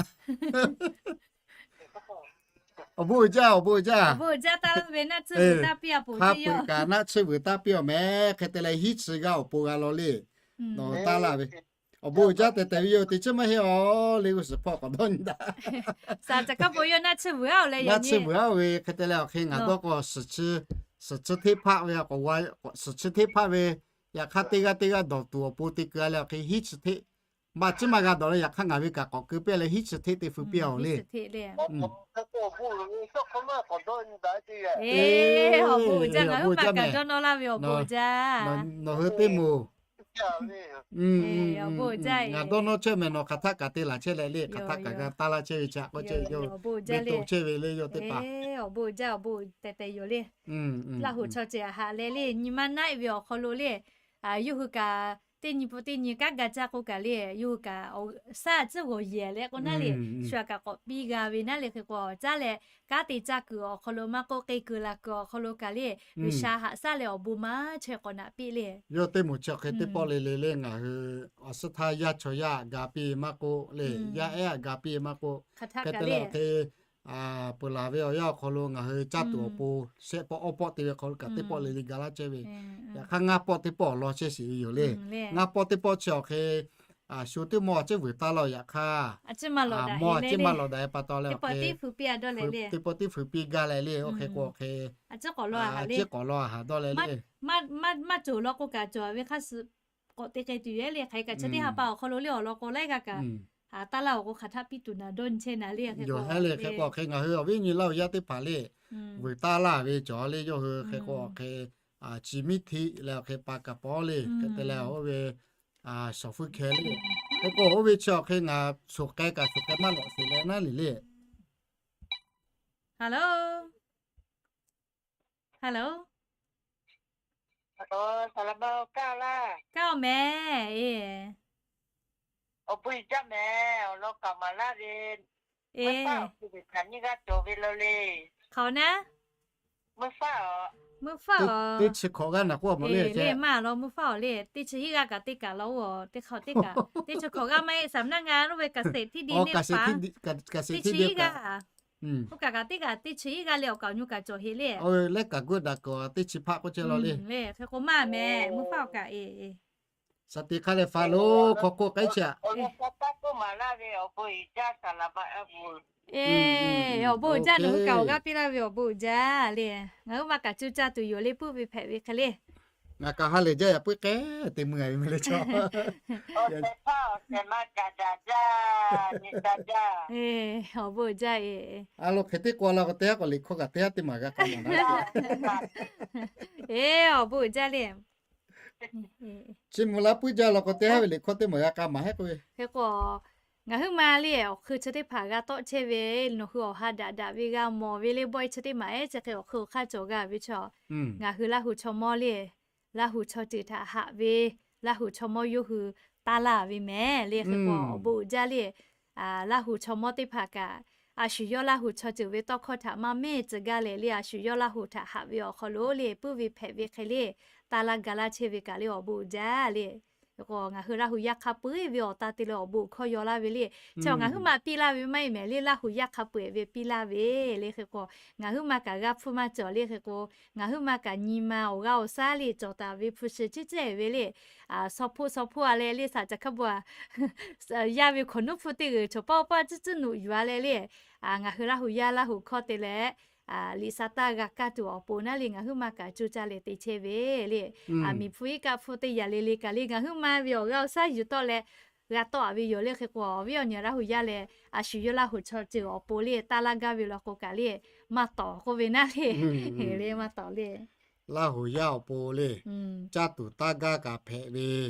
Awˬ bon uiˍ jaˇ, awˬ bon uiˍ jaˇ. Hk'a peu-eˬ kaꞈ naˆ tsuhˇ vuiˬ taˇ piˇ awˬ mehˍ. Hk'e te leh hiˉ chi g'aˇ awˬ pon g'a law le. Nawˬ hui taˇ laˇ ve, awˬ bon uiˍ jaˇ tehꞈ tehꞈ ve yoˬ. Teꞈ chiˉ maˇ heˆ aˬ le, g'uˇ suhˍ hpawˇ k'awꞈ dawˇ nyi daꞈ. Naˆ tsuhˇ vuiˬ aˉ ve hk'e te leh awˬ hk'e ngaˬ dawˇ k'o, suhˍ chi hteˇ hpaˆ ve, suhˍ chi hteˇ hpaˆ ve, yaꞈ hk'aˇ teˇ g'aˇ teˇ g'aˇ dawˬ tuˬ awˬ pon te keu a leh awˬ hk'e hiˉ chi hteˇ maˇ ciˉ maˇ g'a dawˬ leh, yaꞈ hk'aˇ ngaˬ ve kaꞈ k'awꞈ keu piˇ leh hiˉ chi hteˇ te feu piˇ a oˬ le. Eˬ, awˬ bon uiˍ jaˇ, ngaˬ hui maˇ kaꞈ dawˇ nawˇ laˇ ve awˬ bon uiˍ jaˇ. Nawˬ hui teˇ moˍ, ngaˬ dawˇ nawˇ chehˇ mehˍ, nawˬ hk'aˬ htaˆ kaꞈ te laˬ chehˇ leh le, hk'aˬ htaˆ kaꞈ g'a taˇ laˇ chehˇ ve chi a k'oˆ chehˇ ve yoˬ. Awˬ bon uiˍ jaˇ le. Awˬ bon uiˍ jaˇ, awˬ bon tehꞈ tehꞈ yoˬ le. Laˇ hoꞈ chaw ceuˬ a haꞈ leh le, nyi ma naˆ ve awˬ hk'aw lo le, yawˇ hui kaꞈ teˇ nyi pun teˇ nyi kanˉ ga caˇ k'o kaꞈ le, yawˇ hui kaꞈ shaˉ tcuhˉ g'awˬ yehˬ leh k'o naˉ le, shu a kaꞈ k'awꞈ piˇ g'a ve naˉ le. Hk'e k'o caˉ leh kanˉ te caˇ kuiˬ awˬ hk'aw lo maˇ k'oˆ, k'ai kuiˬ laˬ kuiˬ awˬ hk'aw lo kaꞈ le, G'uiˬsha haꞈ shaˉ leh awˬ bon maˇ chehˇ k'awꞈ naꞈ piˇ le. Yawˇ teˇ moˍ chi hk'e teˇ pawˆ le le le, ngaˬ hui awˬ suhˉ htaˇ yaˇ chaw yaˇ ga piˇ maˇ k'oˆ le, yaˇ ehˉ ga piˇ maˇ k'oˆ, hk'e te leh awˬ hk'e peuˬ laˬ ve awˬ yanˇ awˬ hk'aw lo ngaˬ hui caˇ tuˬ awˬ pon shehˆ pawˆ awˇ pawˆ te ve hk'aw lo kaꞈ teˇ pawˆ le le ga laˇ chehˇ ve. Yaꞈ hk'aˇ ngaˇ pawˆ teˇ pawˆ awˬ lawn chehˇ sheˍ ve yoˬ le. Ngaˇ pawˆ teˇ pawˆ chi awˬ hk'e shu teˇ mawˇ a ciˉ vuiˬ taˇ laˇ yaꞈ hk'aˇ, mawˇ a ciˉ maˇ lawꞈ daꞈ pa taw leh awˬ hk'e teˇ pawˆ tiˉ feu piˇ gaˇ leh le, oˇ hk'e k'o awˬ hk'e a ciˉ k'awꞈ law a haꞈ dawˇ leh le. Maˇ cawˬ law k'o kaꞈ cawˬ ve hk'a suh k'awꞈ te k'ai tuˬ yoˬ le. Hk'aˬ hk'e kaꞈ chi teˇ ha pa awˬ hk'aw lo le awˬ lawn k'o laiˉ g'aˇ kaꞈ haꞈ taˇ laˇ awˬ k'o hk'aˬ htaˆ piˇ tuˬ naˍ dawˇ nyi chehˇ naˍ le. Hk'e k'o le, hk'e k'o awˬ hk'e ngaˬ hui awˬ viˉ nyi laˇ oˬ yaˇ teˇ hpaˍ le, vuiˬ taˇ laˇ ve cawˬ le. Yawˇ hui hk'e k'o awˬ hk'e chi miˉ htiˆ leh awˬ hk'e pa kaꞈ pawˇ le. Hk'e te leh oˇ ve shawˍ hpfuhˇ hkeh le. Hk'e k'o oˇ ve chi awˬ hk'e ngaˬ shoˍ k'ai kaꞈ shoˍ k'ai maˇ lawꞈ sheˍ leh naˉ liꞈ le. Hello, hello, kaˇ-oˬ mehˍ. Awˬ bon uiˍ jaˇ mehˍ. Awˬ lawn kaꞈ maˍ laˇ ve, mvuhˇ faˆ awˬ hk'e teˇ hpaˍ nyiˇ g'aˇ cawˬ ve lo le. Hk'aˬ naˉ, mvuhˇ faˆ, mvuhˇ faˆ teˇ chi hkawꞈ g'aˇ naˍ k'oˆ a mawˬ le le maˇ law mvuhˇ faˆ awˬ le. Teˇ chi hiˉ g'aˇ kaꞈ teˇ kaꞈ law oˬ. Teˇ hk'awꞈ teˇ kaꞈ teˇ chi hkawꞈ g'aˇ maˇ heˆ. Saˍ naˇ ngaˬ lo ve kaꞈ seˍ htiˇ di neˇ pa, teˇ chi hiˉ g'aˇ, oˇ kaꞈ kaꞈ teˇ kaꞈ teˇ chi hiˉ g'aˇ le awˬ kaꞈ awˬ nyu kaꞈ cawˬ heˍ le. Leh kaꞈ g'uˇ daꞈ k'awꞈ teˇ chi hpaˆ k'oˆ chehˇ law le. Hk'e k'o maˇ mehˍ mvuhˇ faˆ awˬ kaꞈ e. Shaˍ tiꞈ hk'a leh faˍ lo hk'aw hk'oˆ k'ai chi a. Awˬ bon uiˍ jaˇ nawˬ hui kaꞈ awˬ g'aˇ piˇ laˇ ve awˬ bon uiˍ jaˇ le. Ngaˬ huiˉ ma kaꞈ cuˇ caˇ tuˬ yoˬ le puiˉ ve hpehꞈ ve hk'e le. Ngaˬ kaꞈ ha lehˬ jaˇ yaꞈ puiˉ k'ehˉ te mui a ve meh le chaw. Awˬ bon uiˍ jaˇ e. A lo hk'e teˇ k'o la k'o teˇ haˉ k'awꞈ liꞈ hkawˇ kaꞈ teˇ haˉ teˇ maˬ g'a k'aw maˍ na. Eˬ, awˬ bon uiˍ jaˇ le. Chi mvuh laˇ puiˉ jaˇ la k'o teˇ haˉ ve liꞈ hkawˇ teˇ maˬ g'a k'a maˍ hehˉ k'oˆ ve. Hk'e k'o, ngaˬ huiˉ ma le awˬ hk'eun chi teˇ hpaˍ g'a tawˆ chehˇ ve, nawˬ hui awˬ ha daꞈ daꞈ ve g'a mawˬ ve le bawehˇ chi teˇ maˬ ehˉ chi hk'e awˬ hk'eun awˬ hk'aˇ cawˬ g'a ve chaw, ngaˬ hui Laˇ huˍ chaw mawˇ le, Laˇ huˍ chaw ceuˬ htaꞈ haꞈ ve, Laˇ huˍ chaw mawˇ yawˇ hui taˇ laˇ ve mehˍ le. Hk'e k'o awˬ bon uiˍ jaˇ le. Laˇ huˍ chaw mawˇ teˇ hpaˍ kaꞈ, a shu yawˇ Laˇ huˍ chaw ceuˬ ve tawˇ hkawˇ htaꞈ maˇ mehˇ tcuh gaˇ leh le, a shu yawˇ Laˇ huˍ htaꞈ haꞈ ve awˬ hk'aw lo le puiˉ ve hpehꞈ ve hk'e le, taˇ laˇ ga laˇ chehˇ ve kaꞈ le awˬ bon uiˍ jaˇ le. K'o ngaˬ hui Laˇ huˍ yaˇ hk'a peu-eˬ ve awˬ ta te leh awˬ bon hkawˇ yaw laˇ ve le. Chi ngaˬ huiˉ ma piˇ laˇ ve maˇ heˆ mehˍ le, Laˇ huˍ yaˇ hk'a peu-eˬ ve piˇ laˇ ve le. Hk'e k'o ngaˬ huiˉ ma kaꞈ g'a hpfuhˇ maˇ cawˬ le. Hk'e k'o ngaˬ huiˉ ma kaꞈ nyi ma awˬ g'aˇ awˬ saˉ le cawˬ taˍ ve hpu shi ciˉ cehˇ ve le. Saw hpoˆ saw hpoˆ a leh le saˍ caˬ hkaˇ bvuhꞈ a, yaˇ ve hkawꞈ nuˉ hpfuhˇ teˇ g'uiˬ chaw paˇ paˇ ciˉ ciˉ nuꞈ yuˬ a leh le. Ngaˬ hui Laˇ huˍ yaˇ Laˇ huˍ hkawˇ te leh liꞈ sa taˇ g'a kaˇ tuˬ awˬ pon naˉ le ngaˬ huiˉ ma kaꞈ co caˇ leh te chehˇ ve le. Aˬ miˍ hpu iˉ kaˆ hpfuhˇ teˇ yaꞈ le le kaꞈ le ngaˬ huiˉ ma ve awˬ g'aˇ awˬ saˉ yuˬ tawˆ leh g'a tawˆ a ve yoˬ le. Hk'e k'o awˬ viˉ awˬ nyi Laˇ huˍ yaˇ leh a shu yawˇ Laˇ huˍ chaw ceuˬ awˬ pon le taˇ laˇ gaˇ ve law k'o kaꞈ le maˇ tawˍ k'oˆ ve naˉ le. Le maˇ tawˍ le. Laˇ huˍ yaˇ awˬ pon le caˇ tuˬ taˇ gaˇ kaꞈ hpehꞈ ve,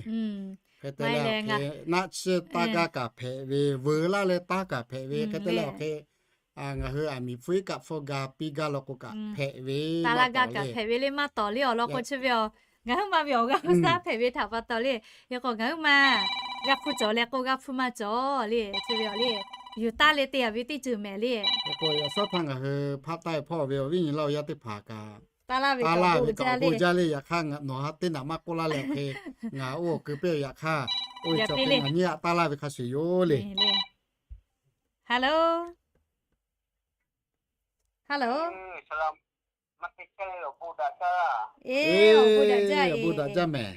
hk'e te leh awˬ hk'e naˆ chiˇ taˇ gaˇ kaꞈ hpehꞈ ve, veuꞈ laˇ leh taˇ kaꞈ hpehꞈ ve, hk'e te leh awˬ hk'e ngaˬ hui aˬ miˍ hpu iˉ kaˆ hpfuhˇ ga piˇ gaˇ law k'o kaꞈ hpehꞈ ve, taˇ laˇ gaˇ kaꞈ hpehꞈ ve le maˇ tawˍ le awˬ lawn k'o chi ve a. Ngaˬ huiˉ ma ve awˬ g'aˇ awˬ saˉ hpehꞈ ve htaꞈ pa taw le. Hk'e k'o ngaˬ huiˉ ma g'a hpfuhˇ cawˬ leh k'o g'a hpfuhˇ maˇ cawˬ le. Chi ve a le, yuˬ taˇ leh te a ve teˇ ceuˬ mehˍ le. K'o yaꞈ sawˉ hpaˇ ngaˬ hui hpaˆ taˇ ve hpawˇ ve awˬ viˉ nyi Laˇ huˍ yaˇ teˇ hpaˍ kaꞈ taˇ laˇ ve kaꞈ awˬ bon jaˇ le. Yaꞈ hk'aˇ nawˬ ha teˇ naꞈ maˇ k'oˆ laˇ leh awˬ hk'e ngaˬ oˇ awˬ keu pehˇ ve yaꞈ hk'aˇ, oˇ ve chaw hk'e ngaˬ nyiˇ g'aˇ taˇ laˇ ve hk'a shuˍ yoˬ le. Hello, hello. Awˬ bon daꞈ jaˇ mehˍ.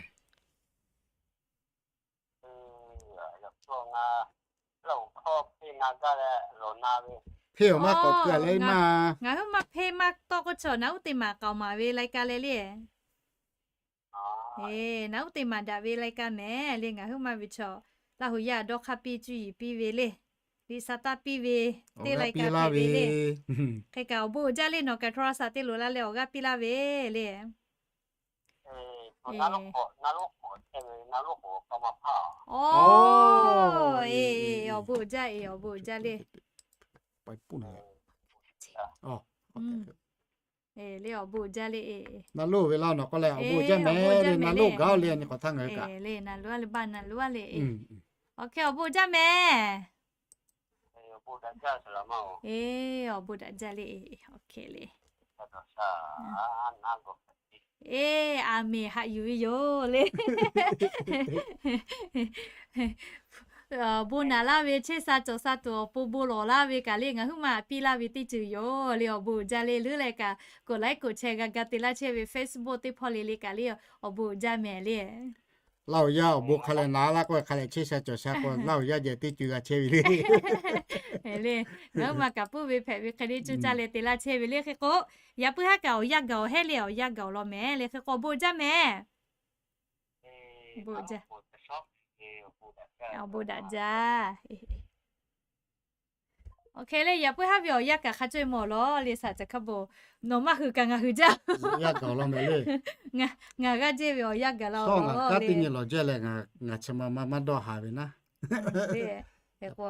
Hpeˇ awˬ maˇ k'awꞈ keu a leh maˇ. Ngaˬ huiˉ maˇ hpeˇ maˇ tawˆ k'oˆ chaw naˬ uˉ te maˍ k'aoˍ maˍ ve lai ka leh le. Naˬ uˉ te maˍ daꞈ ve lai ka mehˍ le. Ngaˬ huiˉ maˇ ve chaw Laˇ huˍ yaˇ dawˇ hk'aˇ piˇ cuˇ yiˍ piˇ ve le. Liꞈ sa taˇ piˇ ve teˇ lai ka piˇ ve le. Hk'e kaꞈ awˬ bon uiˍ jaˇ le nawˬ kaꞈ โทรศัพท์ te loꞈ la leh awˬ g'aˇ piˇ laˇ ve le. Awˬ bon uiˍ jaˇ e, awˬ bon uiˍ jaˇ le. Le awˬ bon uiˍ jaˇ le e. Na loˇ ve laˇ nawˬ k'oˆ leh awˬ bon uiˍ jaˇ mehˍ le. Na loˇ gaˬ-oˬ le, a nyi k'awꞈ htaˇ ngaˬ hui kaꞈ le na loˇ a le baˆ na loˇ a le. Awˬ hk'e awˬ bon uiˍ jaˇ mehˍ. E, awˬ bon daꞈ jaˇ le. Awˬ hk'e le. E, aˬ miˍ haꞈ yuˬ ve yoˬ le. Bon naˍ laˇ ve chehˇ sha cawˬ sha tuˬ awˬ pon bon lawˬ laˇ ve kaꞈ le ngaˬ huiˉ maˇ piˇ laˇ ve teˇ ceuˬ yoˬ le. Awˬ bon uiˍ jaˇ le leuˉ leh kaꞈ กดไลค์ กดแชร์ g'a ga te laˇ chehˇ ve Facebook teˇ hpawˇ le le kaꞈ le awˬ bon uiˍ jaˇ mehˍ le. Laˇ huˍ yaˇ awˬ bon hk'a leh naˍ laˇ k'oˆ hk'a leh chehˇ sha cawˬ sha k'o Laˇ huˍ yaˇ geh teˇ ceuˬ g'a chehˇ ve le. Le ngaˬ huiˉ maˇ kaꞈ puiˉ ve hpehꞈ ve hk'e le cuˇ caˇ leh te laˇ chehˇ ve le. Hk'e k'o yaꞈ puiˉ haˉ kaꞈ awˬ yanˇ gaˬ awˬ hehˉ le awˬ yanˇ gaˬ awˬ lawn mehˍ le. Hk'e k'o awˬ bon uiˍ jaˇ mehˍ. Bon jaˇ. Awˬ bon daꞈ jaˇ. Awˬ hk'e leh yaꞈ puiˉ haˉ ve awˬ yanˇ kaꞈ hk'a caweh mawˬ lawˬ le, saˍ caˬ hk'a bon, nawˬ maˇ hui kaꞈ ngaˬ hui jaˇ. Ngaˬ g'aˇ jehˇ ve awˬ yanˇ gaˬ la lawˬ le. Ngaˬ chi ma maˇ dawˇ haˍ ve naˉ. Hk'e k'o,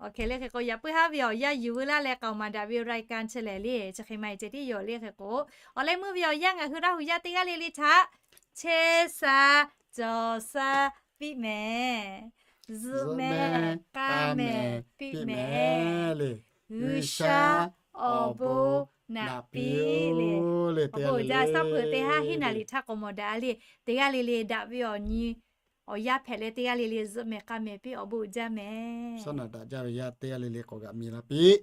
awˬ hk'e leh hk'e k'o yaꞈ puiˉ haˉ ve awˬ yanˇ yuˬ veu laˇ leh k'aoˍ maˍ daꞈ ve raiˍ kaˇ chi lehˬ le, chi hk'e maˇ heˆ ceh tiˉ yoˬ le. Hk'e k'o, awˬ leh meuˇ ve awˬ yanˇ ngaˬ hui Laˇ huˍ yaˇ teˇ g'aˇ le le htaꞈ chehˇ sha, cawˬ sha piˇ mehˍ. Zuhꞈ mehˍ, k'a mehˍ piˇ mehˍ le. G'uiˬsha awˬ bon naꞈ piˇ le. Awˬ bon jaˇ, shaˉ hpu teˇ haˉ hiˉ naˍ liꞈ htaˇ k'awꞈ mawˬ daꞈ le. Teˇ g'aˇ le le daꞈ ve awˬ nyi awˬ yanˇ hpehꞈ leh teˇ g'aˇ le le zuhꞈ mehˍ k'a mehˍ piˇ, awˬ bon jaˇ mehˍ. Shaˉ naꞈ daꞈ jaˇ ve yaˇ teˇ g'aˇ le le k'awꞈ g'aꞈ mi la piˇ.